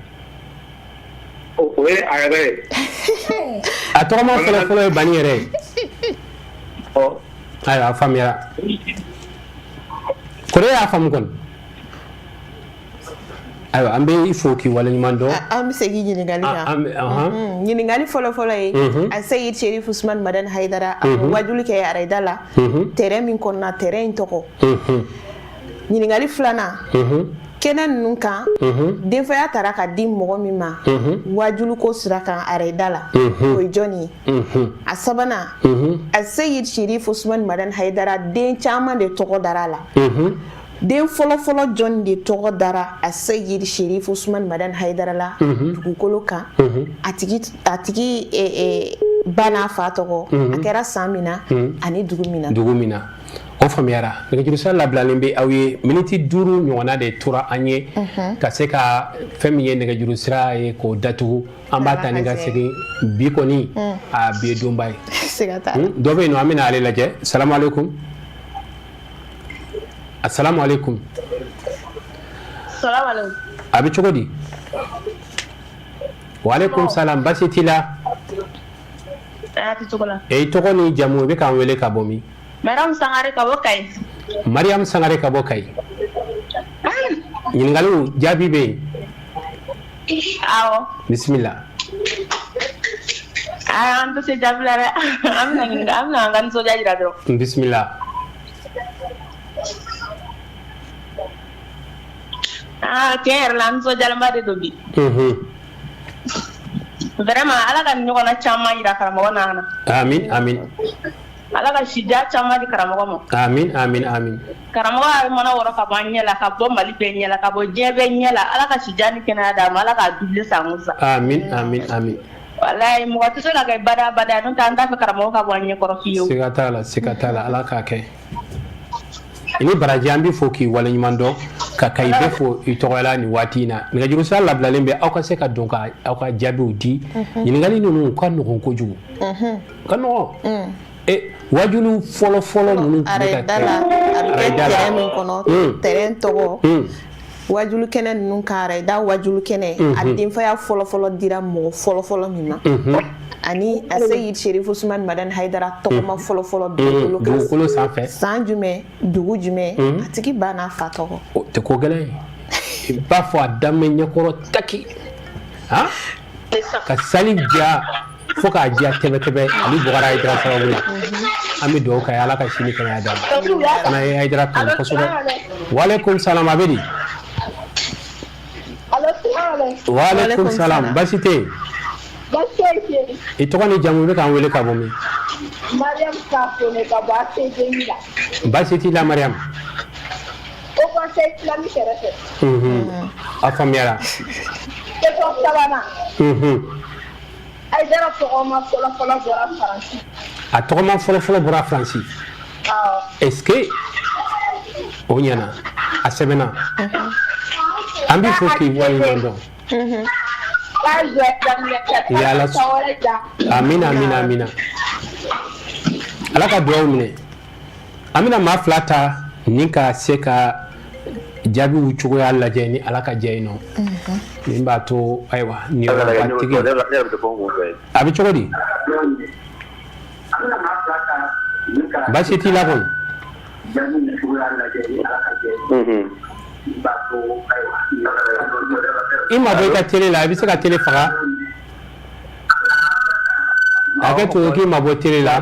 O ye a yɛrɛ ye. A tɔgɔma fɔlɔ fɔlɔ ye Bani yɛrɛ ye. Ayiwa, a faamuyara. Kɔrɔ y'a faamu kɔni. Ayiwa, an bɛ i fo k'i waleɲuman dɔn. An bɛ segin ɲininkali kan. Ɲininkali fɔlɔ-fɔlɔ ye, Aseyid Sherif Usman Madani Hayidara, a ye wajuli kɛ Arayida la terrain min kɔnɔna, terrain in tɔgɔ. Ɲininkali filanan, kɛnɛ ninnu kan, denfaya tara ka di mɔgɔ min ma wajuluko sira kan Arayida la, o ye jɔnni ye? A sabanan, Aseyid Sherif Usman Madani Hayidara den caman de tɔgɔ dara a la. Den fɔlɔfɔlɔ jɔn de tɔgɔ dara Aseyid Sherif Usman Madani Hayidara la dugukolo kan? A tigi ba n'a fa tɔgɔ, a kɛra san min na ani dugu min na. Dugu min na, o faamuyara. Nɛgɛjuru sira labilalen bɛ aw ye. Miniti 5 ɲɔgɔnna de tora an ye ka se ka fɛn min ye nɛgɛjuru sira ye k'o datugu. An b'a ta ni ka segin bi kɔni, a bi ye donba ye. Dɔ bɛ yen nɔ, an bɛna ale lajɛ. Salamu aleykum. Asalamu aleykum. A bɛ cogo di? Wa aleykum salam, baasi t'i la? E tɔgɔ ni jamu, i bɛ k'an wele ka bɔ min? Mariam Sangare ka bɔ Kayi. Mariam Sangare ka bɔ Kayi. Ɲininkaliw jaabi bɛ yen? Awɔ. Bisimila. An tɛ se jaabi la dɛ. An bɛna ɲininka, an bɛna an ka nisɔndiya jira dɔrɔn. Bisimila. Aa, tiɲɛ yɛrɛ la, an nisɔndiyalenba de don bi. Vraiment, Ala ka nin ɲɔgɔnna caman jira karamɔgɔ n'an na. Amin, amin. Ala ka sija caman di karamɔgɔ ma. Amin, amin, amin. Karamɔgɔ y'a mana wɔrɔ ka bɔ an ɲɛ la, ka bɔ Mali bɛɛ ɲɛ la, ka bɔ diɲɛ bɛɛ ɲɛ la. Ala ka sija ni kɛnɛya d'a ma, Ala k'a doubler san o san. Amin, amin, amin. Walayi, mɔgɔ tɛ se ka kɛ bada bada, n'o tɛ an t'a fɛ karamɔgɔ ka bɔ an ɲɛ kɔrɔ fiyewu. Siga t'a la, siga t'a la, Ala k'a kɛ. I ni baraji, an b'i fo k'i waleɲuman dɔn, ka Kayi bɛɛ fo i tɔgɔ la nin waati in na. Nɛgɛjuru sira labilalen bɛ, aw ka se ka don ka aw ka jaabiw di. Ɲininkali ninnu ka nɔgɔn kojugu, ka nɔgɔn. E wajulu fɔlɔ fɔlɔ minnu tun bɛ ka kɛ a bɛ kɛ terrain min kɔnɔ, terrain tɔgɔ, wajulu kɛnɛ ninnu kan, Arayida wajulu kɛnɛ, a denfaya fɔlɔ fɔlɔ dira mɔgɔ fɔlɔ fɔlɔ min ma, ani Aseyid Sherif Usman Madani Hayidara tɔgɔma fɔlɔ fɔlɔ dugukolo sanfɛ, san jumɛn, dugu jumɛn, a tigi ba n'a fa tɔgɔ. O tɛ ko gɛlɛn ye, i b'a fɔ a daminɛ ɲɛkɔrɔ taki. Han, ka sali diya fo k'a diya tɛbɛtɛbɛ Ali Bɔkari Hayidara sababu la. An bɛ dugawu k'a ye, Ala ka si ni kɛnɛya d'a ma. Fana ye Hayidara kanu kosɛbɛ. Waaleykum salam, a bɛ di? Waaleykum salam, baasi tɛ yen? I tɔgɔ ni jamu, i bɛ k'an wele ka bɔ min? Mariam Safone ka bɔ ACDI la. Baasi t'i la, Mariam? Haut Conseil islamique kɛrɛfɛ. A faamuyara. Question sabanan. Hayidara tɔgɔma fɔlɔ fɔlɔ bɔra Faransi. A tɔgɔma fɔlɔ fɔlɔ bɔra Faransi. Awɔ. Est-ce que o ɲɛna? A sɛbɛnna. An b'i fo k'i waleɲuman dɔn. Yala. Amina, amina, amina. Ala ka dugawu minɛ. An bɛna maa fila ta ni ka se ka jaabiw cogoya lajɛ ni Ala ka jɛ yen nɔ. Min b'a to, ayiwa, niyɔrɔbatigi a bɛ cogo di? Baasi t'i la kɔni? I ma bɔ i ka télé la, i bɛ se ka télé faga? Hakɛ to, k'i ma bɔ télé la.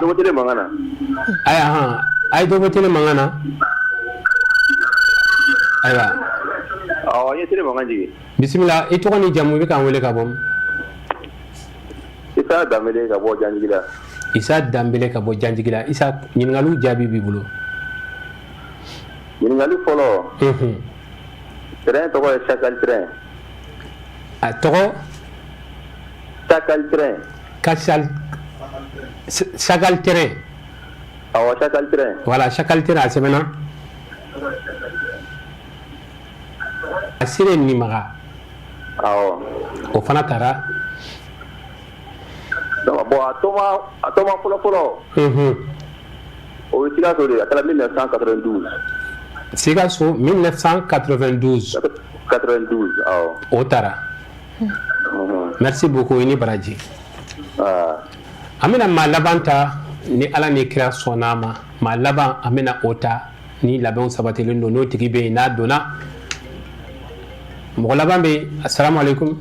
Ayiwa, hɔn, a ye dɔ bɔ télé mankan na. Ayiwa. Awɔ, n ye télé mankan jigin. Bisimila, i tɔgɔ ni jamu, i bɛ k'an wele ka bɔ min? Isa Danbele ka bɔ Janjigila. Isa Danbele ka bɔ Janjigila. Isa, ɲininkaliw jaabi b'i bolo. Ɲininkali fɔlɔ. Terrain tɔgɔ ye Chakal terrain. A tɔgɔ? Chakal terrain. Kasal Chakal terrain. Awɔ, Chakal terrain. Voilà, Chakal terrain, a sɛbɛnna. Masire Nimaga. Awɔ. O fana taara. Donc bon, a tɔma fɔlɔ fɔlɔ. O ye Sikaso de ye, a kɛra 1992. Sikaso, 1992. 92, awɔ. O taara. Merci beaucoup, i ni baraji. An bɛna maa laban ta ni Ala ni kira sɔnna a ma. Maa laban, an bɛna o ta ni labɛnw sabatilen don, n'o tigi bɛ yen, n'a donna. Mɔgɔ laban bɛ yen. Asalamu aleykum,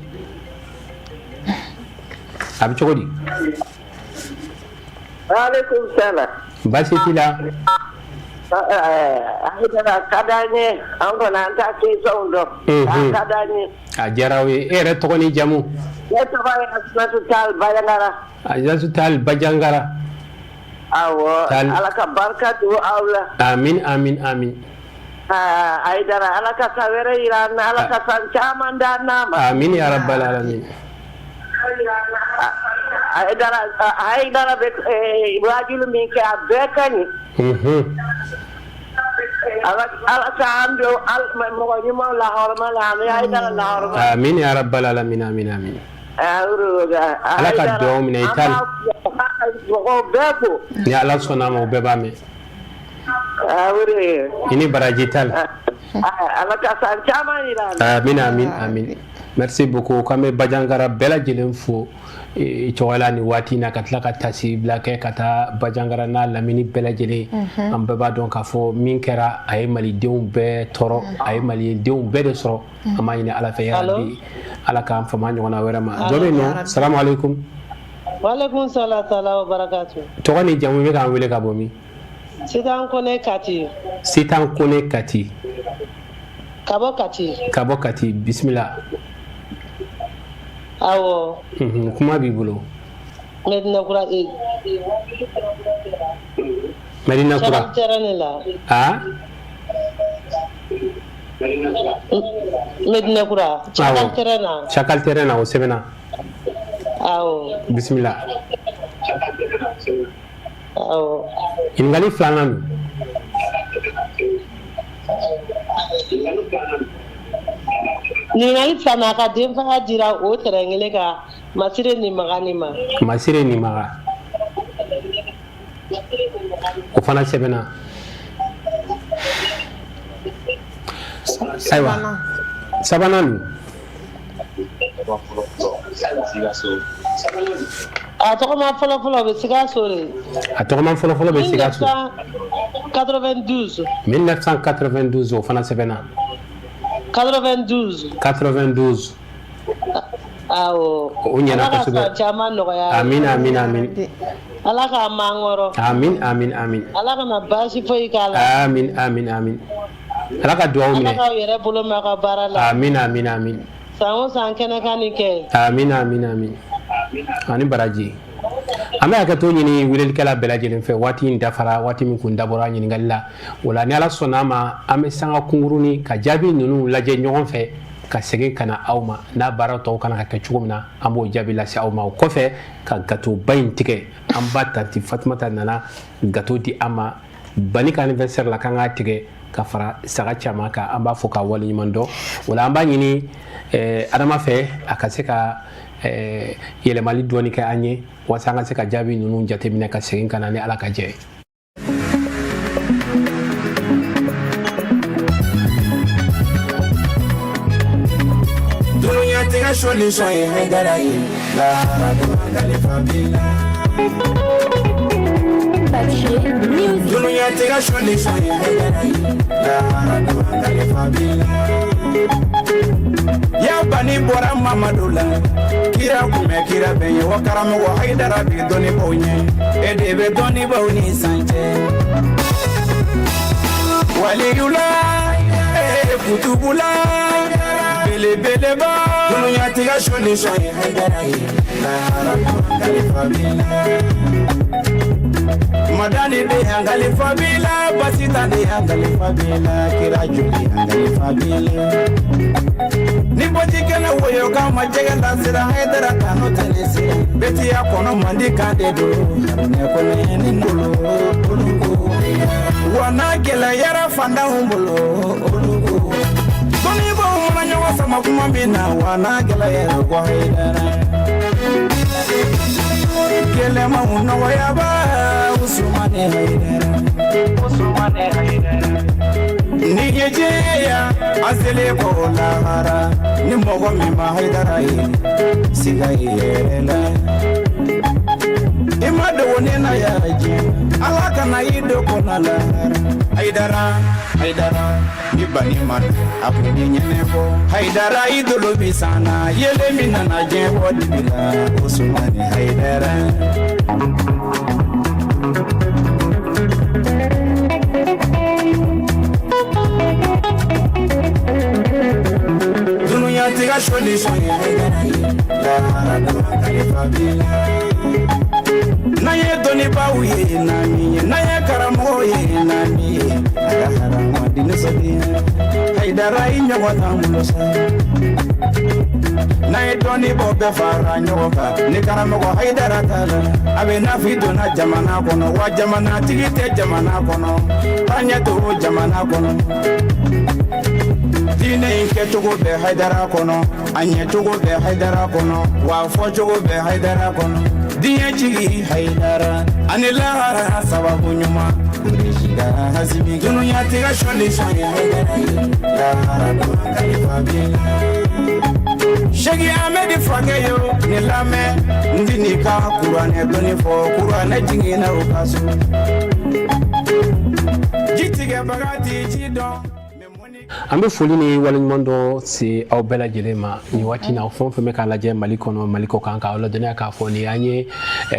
a bɛ cogo di? Waaleykum salam. Baasi t'i la? Hayidara ka d'an ye, an kɔni an t'a question dɔn. A ka d'an ye. A diyara aw ye. E yɛrɛ tɔgɔ ni jamu? Ne tɔgɔ ye Asimatu Tal Bajangara. Asimatu Tal Bajangara. Awɔ, Ala ka barika don aw la. Amin, amin, amin. Hayidara, Ala ka san wɛrɛ yira an na, Ala ka san caman d'an n'a ma. Amin ya rabbal alamin. Hayidara, Hayidara bɛ waajuli min kɛ, a bɛɛ ka ɲi. Ala k'an don mɔgɔ ɲumanw lahɔrɔma la, amin, Hayidara lahɔrɔma. Amin ya rabbal alamin, amin, amin. Ala ka dugawu minɛ i ta. Mɔgɔw bɛɛ fo. Ni Ala sɔnna a ma, u bɛɛ b'a mɛn. I ni baraji Tal. Ala ka san caman yira an na. Amin, amin, amin. Merci beaucoup. K'an bɛ Bajangara bɛɛ lajɛlen fo i tɔgɔ la nin waati in na, ka tila ka tasibila kɛ ka taa Bajangara n'a lamini bɛɛ lajɛlen. An bɛɛ b'a dɔn k'a fɔ min kɛra, a ye malidenw bɛɛ tɔɔrɔ, a ye malidenw bɛɛ de sɔrɔ. An b'a ɲini Ala fɛ, yarabi, Ala k'an fama ɲɔgɔnna wɛrɛ ma. Dɔ bɛ yen nɔ? Salamu aleykum. Waaleykum salam taala wa barakatu. Tɔgɔ ni jamu, i bɛ k'an wele ka bɔ min? Sitan Kone Kati. Sitan Kone Kati. Ka bɔ Kati. Ka bɔ Kati, bisimila. Awɔ. Kuma b'i bolo. Medina Kura. Medina Kura. Terrain de la. Ah? Medina Kura. Chakal terrain na. Chakal terrain na, o sɛbɛnna. Awɔ. Bisimila. Awɔ. Ɲininkali filanan don. Ɲininkali filanan, a ka denfaya dira o terrain kelen kan Masire Nimaga ni ma. Masire Nimaga. O fana sɛbɛnna. Ayiwa, sabanan dun? A tɔgɔma fɔlɔ-fɔlɔ bɛ Sikaso de. A tɔgɔma fɔlɔ-fɔlɔ bɛ Sikaso. 1992. 1992, o fana sɛbɛnna. 92. 92. Awɔ. O ɲɛna Ala ka kosɛbɛ. san caman nɔgɔya. Amin amin amin. Ala k'a mɛn an kɔrɔ. Amin amin amin. Ala kana baasi foyi k'a la. Amin amin amin. Ala ka dugawu Ala minɛ. k'aw yɛrɛ bolo mɛn aw ka baara la. Amin amin amin. San o san kɛnɛ ka nin kɛ. Amin amin amin. Ani baraji. An bɛ hakɛto ɲini welelikɛla bɛɛ lajɛlen fɛ, waati in dafara, waati min kun dabɔra ɲininkali la. O la, ni Ala sɔnna a ma, an bɛ sanga kunkurunin ka jaabi ninnu lajɛ ɲɔgɔn fɛ ka segin ka na aw ma n'a baara tɔw kana ka kɛ cogo min na, an b'o jaabi lase aw ma. O kɔfɛ, ka gatoba in tigɛ. An ba tanti Fatumata nana gato di an ma Bani ka anniversaire la, k'an k'a tigɛ ka fara saga caman kan. An b'a fɔ ka waleɲuman dɔn. O la, an b'a ɲini Adama fɛ, a ka se ka yɛlɛmali dɔɔni kɛ an ye walasa an ka se ka jaabi ninnu jateminɛ ka segin ka na ni Ala ka jɛ ye. Dunuyatigɛ solution ye Haidara ye, lahara don kalifa b'i la. Dunuyatigɛ solution ye Haidara ye, lahara don kalifa b'i la. Ya Bani bɔra Mamadu la, kira kun bɛ kira bɛɛ ye wa. Karamɔgɔ Haidara bɛ dɔnnibaw ɲɛ, e de bɛ dɔnnibaw ni san cɛ. Waliyula ee kutubula belebeleba, dunuyatigɛ solution ye Haidara ye, lahara don kalifa b'i la. Madani de yan kalifa b'i la, Basita de yan kalifa b'i la, kira joli yan kalifa b'i la. Ni bɔji kɛnɛ woyo kan ma jɛgɛ lasira, Haidara kanu tɛ ne sira. Betiya kɔnɔ mandi kan de don, Harunɛ kɔnɔ ni bolo olu ko. Wa n'a gɛlɛyara fantanw bolo olu ko. Dɔnnibaw mana ɲɔgɔn sama kuma min na, wa n'a gɛlɛyara ko Haidara. Gɛlɛmaw nɔgɔyaba Usumani Haidara. Usumani Haidara. Ni ye jɛya an selen kɔ lahara, ni mɔgɔ min ma Haidara ye, siga i yɛrɛ la. I ma dogo ne na ya diɲɛ, Ala kana i dogo na lahara. Haidara, Haidara, ni Bani ma a kun bɛ ɲɛnɛbɔ. Haidara i dolo bi sanna, yelen min nana diɲɛ bɔ dibi la, Usumani Haidara. Dunuyatigɛ solution ye Haidara ye, lahara don kalifa b'i la. N'an ye dɔnnibaw ye naani ye, n'an ye karamɔgɔw ye naani ye, a ka hadamaden nisɔndiya. Haidara i ɲɔgɔn t'an bolo sa. N'an ye dɔnnibaw bɛɛ fara ɲɔgɔn kan, ni karamɔgɔ Haidara t'a la, a bɛ n'a fɔ i donna jamana kɔnɔ, wa jamanatigi tɛ jamana kɔnɔ, taa ɲɛ t'o jamana kɔnɔ. Diinɛ in kɛcogo bɛ Haidara kɔnɔ, a ɲɛcogo bɛ Haidara kɔnɔ, wa a fɔcogo bɛ Haidara kɔnɔ. Diɲɛ jigi Haidara ani lahara sababu ɲuman hasimi. Dunuyatigɛ solution ye Haidara ye, lahara don kalifa b'i la. Segi Amedi fakɛ yo ni lamɛn, n ti n'i ka kuranɛ dɔnni fɔ, kuranɛ jiginna o ka so. Ji tigɛbaga ti ji dɔn. An bɛ foli ni waleɲuman dɔ se aw bɛɛ lajɛlen ma nin waati na, fɛn o fɛn bɛ k'a lajɛ Mali kɔnɔ, Mali kɔ kan, k'aw ladɔnniya k'a fɔ nin y'an ye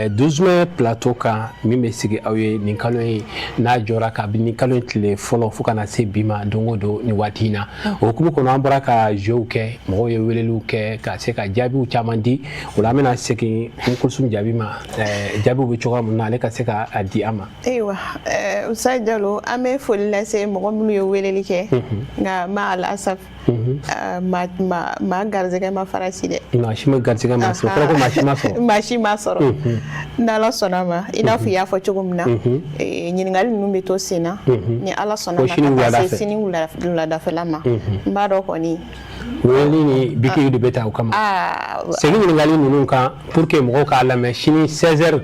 12 mai plateau kan min bɛ sigi aw ye nin kalo in n'a jɔra kabini kalo in tile fɔlɔ fo ka na se bi ma, don o don nin waati in na. O hukumu kɔnɔ, an bɔra ka jeuw kɛ, mɔgɔw ye weleliw kɛ ka se ka jaabiw caman di. O la, an bɛna segin Kulusum Jaabi ma, jaabiw bɛ cogoya min na, ale ka se ka a di an ma. Ayiwa, Usa Jalo, an bɛ foli lase mɔgɔ minnu ye weleli kɛ, nka ma alasaf maa garijɛgɛ ma farasi dɛ. Maa si ma garijɛgɛ ma sɔrɔ, kɔrɔ ko maa si ma sɔrɔ. Maa si ma sɔrɔ. N'Ala sɔnna ma, i n'a fɔ i y'a fɔ cogo min na, ɲininkali ninnu bɛ to sen na ni Ala sɔnna ma, ka taa se sini wuladafɛla ma. N b'a dɔn kɔni weleli ni biki de bɛ taa o kama, segin ɲininkali ninnu kan pour que mɔgɔw k'a lamɛn sini 16 heures.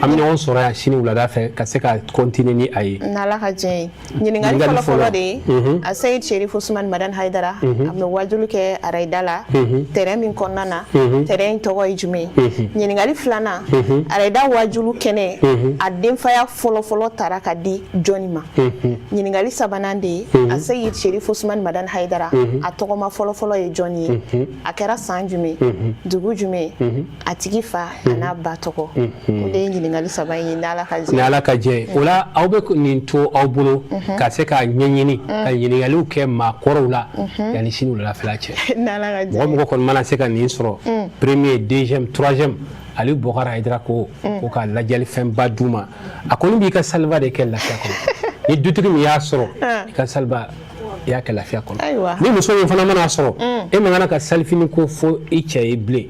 An bɛ ɲɔgɔn sɔrɔ yan sini wulada fɛ ka se ka continuer ni a ye. N'Ala ka diɲɛ ye. Ɲininkali fɔlɔ fɔlɔ de ye: a Seyid Sherif Usman Madani Haidara a bɛ wajulu kɛ arayida la terrain min kɔnɔna na, terrain in tɔgɔ ye jumɛn ye? Ɲininkali filanan: arayida wajulu kɛnɛ, a denfaya fɔlɔ fɔlɔ tara ka di jɔnni ma? Ɲininkali sabanan de ye: a Seyid Sherif Usman Madani Haidara, a tɔgɔma fɔlɔ fɔlɔfɔlɔ ye jɔn ye, a kɛra san jumɛn, dugu jumɛn, a tigi fa a n'a ba tɔgɔ? O de ye ɲininkali saba in ye, n'Ala ka jɛ. Ni Ala ka jɛ. O la, aw bɛ nin to aw bolo ka se ka ɲɛɲini, ka ɲininkaliw kɛ maakɔrɔw la yanni sini wulafɛla cɛ. N'Ala ka jɛ. Mɔgɔ mɔgɔ kɔni mana se ka nin sɔrɔ, premier, deuxième, troisième, Aliou Bɔkari Hayidara ko ka lajɛli fɛnba d'u ma. A kɔni b'i ka saliba de kɛ lafiya kɔnɔ. Ni dutigi min y'a sɔrɔ, i ka saliba i y'a kɛ lafiya kɔnɔ. Ni muso min fana mana sɔrɔ, e man kan ka salifini ko fo i cɛ ye bilen.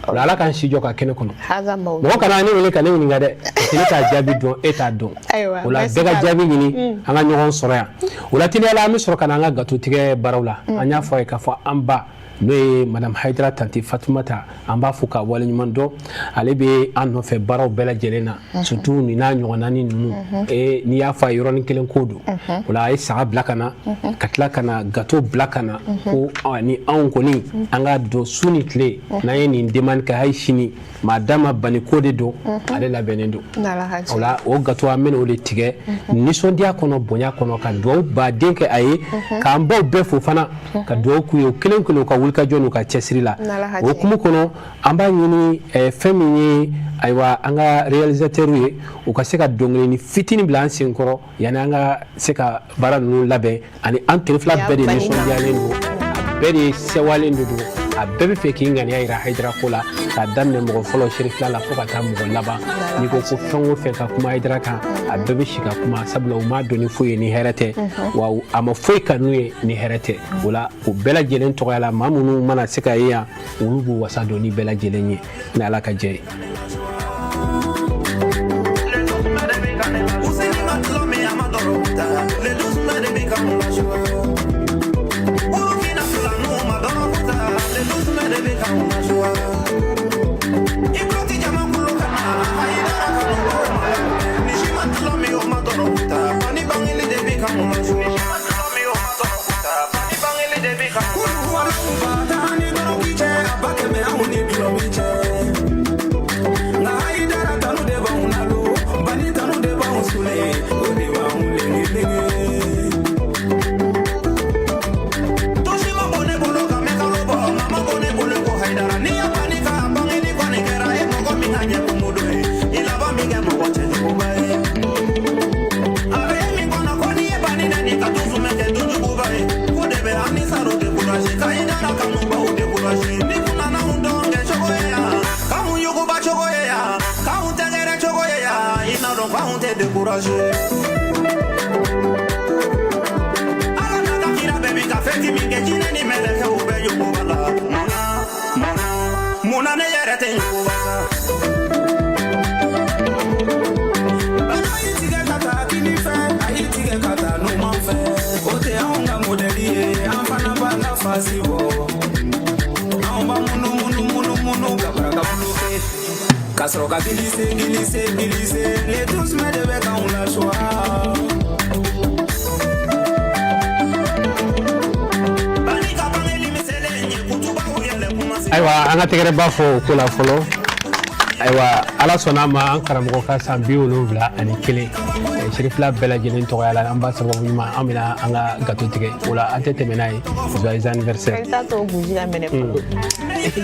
O la, Ala k'an si jɔ ka kɛnɛ kɔnɔ. Mɔgɔ kana ne wele ka ne ɲininka dɛ, parce que ne t'a jaabi dɔn, e t'a dɔn. O la, bɛɛ ka jaabi ɲini, an ka ɲɔgɔn sɔrɔ yan. O la, teliya la, an bɛ sɔrɔ ka na an ka gato tigɛ baaraw la. An y'a fɔ a ye k'a fɔ an ba, n'o ye Madame Hayidara Tanti Fatumata, an b'a fo k'a waleɲuman dɔn. Ale bɛ an nɔfɛ baaraw bɛɛ lajɛlen na, surtout nin n'a ɲɔgɔnnanin ninnu. Ee, n'i y'a fɔ a ye, yɔrɔnin kelen ko don. O la, a ye saga bila ka na, ka tila ka na gato bila ka na, ko ni anw kɔni an ka don su ni tile, n'an ye nin demande kɛ hali sini, maa dama bani ko de don, ale labɛnnen don. O la, o gato, an bɛna o de tigɛ nisɔndiya kɔnɔ, bonya kɔnɔ, ka dugawu baden kɛ a ye, k'an baw bɛɛ fo fana, ka dugawu k'u ye, o kelen kelen, u ka wulikajɔ n'u ka cɛsiri la. O hukumu kɔnɔ, an b'a ɲini fɛn min ye, ayiwa, an ka réalisateur ye, u ka se ka dɔnkilini fitinin bila an sen kɔrɔ yanni an ka se ka baara ninnu labɛn. Ani an fila bɛɛ de nisɔndiyalen don, a bɛɛ de sewalen de don, a bɛɛ bɛ fɛ k'i ŋaniya yira Hayidara ko la, k'a daminɛ mɔgɔ fɔlɔ Serifila la fo ka taa mɔgɔ laban. N'i ko ko fɛn o fɛn ka kuma Hayidara kan, a bɛɛ bɛ si ka kuma, sabula u m'a dɔn ni foyi ye ni hɛrɛ tɛ, wa a ma foyi kanu ye ni hɛrɛ tɛ. O la, o bɛɛ lajɛlen tɔgɔya la, maa minnu mana se ka ye yan, olu b'u wasa don ni bɛɛ lajɛlen ye, ni Ala ka jɛ ye. Ka sɔrɔ ka glisser, glisser, glisser, le 12 mai de bɛ k'anw la joie. Ayiwa, an ka tɛgɛrɛba fɔ o ko la fɔlɔ. Ayiwa, Ala sɔnna a ma, an karamɔgɔ ka san 71, Serifila bɛɛ lajɛlen tɔgɔya la, an b'a sababu ɲuman, an bɛna an ka gato tigɛ. O la, an tɛ tɛmɛ n'a ye. Joyeux anniversaire. I t'a to bougie ka mɛnɛ fɔlɔ,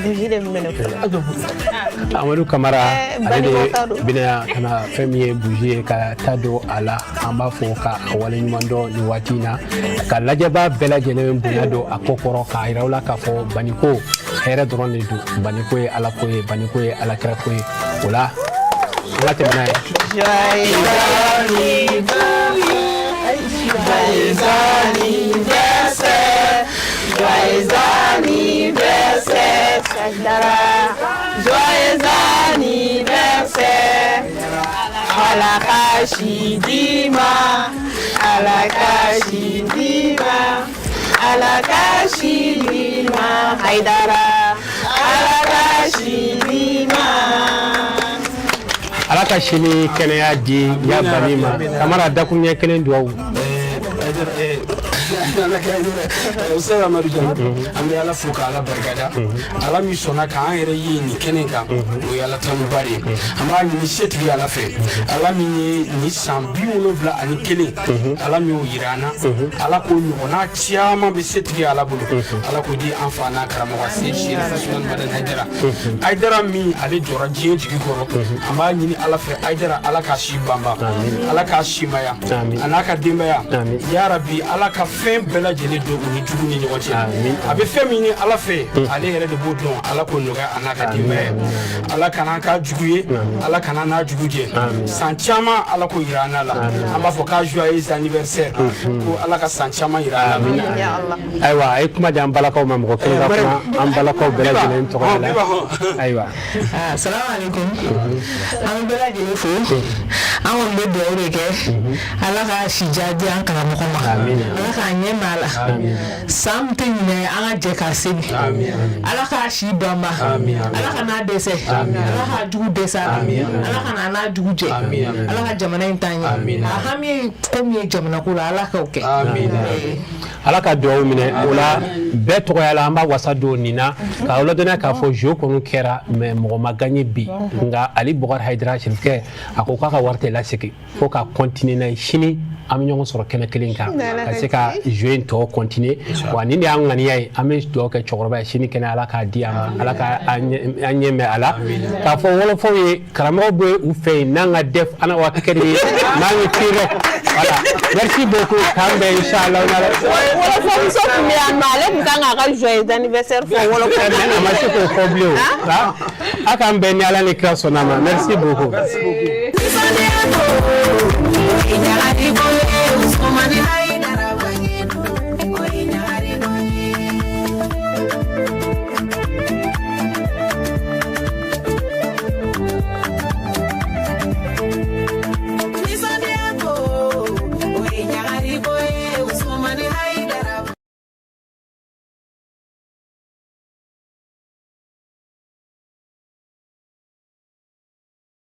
bougie de bɛ mɛnɛ fɔlɔ. Amadu Kamara, ale de bɛna ka na fɛn min ye bougie ye ka taa don a la. An b'a fɔ ka a waleɲuman dɔn nin waati in na, ka lajɛba bɛɛ lajɛlen bonya don a ko kɔrɔ, k'a yira u la k'a fɔ baniko hɛrɛ dɔrɔn de don, baniko ye Ala ko ye, baniko ye alakira ko ye. O la, an ka tɛmɛ n'a ye. Joyeux anniversaire, joyeux anniversaire, Haïdara, joyeux anniversaire. Ala ka si d'i ma, Ala ka si d'i ma, Ala ka si d'i ma, Haïdara, Ala ka si d'i ma. Ala ka si ni kɛnɛya di ya bani ma. Kamara, dakuruɲɛ kelen duwawu. Ala ka hinɛ. Ustaz Amadu Jalo, an bɛ Ala fo ka Ala barikada. Ala min sɔnna k'an yɛrɛ ye nin kɛnɛ kan, o ye Ala tanuba de ye. An b'a ɲini setigi Ala fɛ, Ala min ye nin san 71, Ala min y'o yira an na, Ala k'o ɲɔgɔnna caman bɛ setigi Ala bolo, Ala k'o di an fa n'a karamɔgɔ se Serifu Usumani Madani Hayidara. Hayidara min ale jɔra diɲɛ jigi kɔrɔ, an b'a ɲini Ala fɛ, Hayidara Ala k'a si banban, Ala k'a si maya, a n'a ka denbaya, yarabi Ala ka fɛn bɛɛ lajɛlen don u ni jugu ni ɲɔgɔn cɛ. A bɛ fɛn min ɲini Ala fɛ, ale yɛrɛ de b'o dɔn, Ala k'o nɔgɔya a n'a ka denbaya ye. Ala kana an k'a jugu ye, Ala kana n'a jugu jɛ. San caman Ala k'o yira an n'a la. An b'a fɔ k'a joyeux anniversaire, ko Ala ka san caman yira an na. Ayiwa, a ye kuma di an balakaw ma, mɔgɔ kelen ka kuma an balakaw bɛɛ lajɛlen tɔgɔ la. Ayiwa. Salamu alaikum. An bɛ bɛɛ lajɛlen fo. An kɔni bɛ dugawu de kɛ. Ala ka si diya di an karamɔgɔ ma. Ala k'a ɲɛ m'a la. San min tɛ ɲinɛ, an ka jɛ k'a seli. Ala k'a si banba. Ala ka n'a dɛsɛ. Ala k'a jugu dɛsɛ a la. Ala ka n'a n'a jugu jɛ. Ala ka jamana in taa ɲɛ. A hami ye ko min ye jamana ko la, Ala k'o kɛ. Ala ka dugawu minɛ. O la, bɛɛ tɔgɔya la, an b'a wasa don nin na k'a ladɔnniya k'a fɔ jeu kɔni kɛra, mais mɔgɔ ma gagné bi. Nka Ali Bɔkari Hayidara Sirifukɛ, a ko k'a ka wari tɛ lasegin fo ka continuer n'a ye. Sini an bɛ ɲɔgɔn sɔrɔ kɛnɛ kelen kan ka se ka jeu in tɔ continuer. Wa nin de y'an ŋaniya ye. An bɛ dugawu kɛ cɛkɔrɔba ye, sini kɛnɛ Ala k'a di a ma, Ala ka an ɲɛ mɛn a la. K'a fɔ wɔlɔfɔw ye, karamɔgɔ bɛ u fɛ yen n'an ka def ana wa kɛ de n'an ye tere. Voilà, merci beaucoup, k'an bɛn inchallah. Wɔlɔfɔmuso tun bɛ yan nɔ, ale tun kan k'a ka joyeux anniversaire fɔ wɔlɔfɔ. A ma se k'o fɔ bilen o. A k'an bɛn ni Ala ni kira sɔnna ma. Merci beaucoup. Nisɔndiya ko, i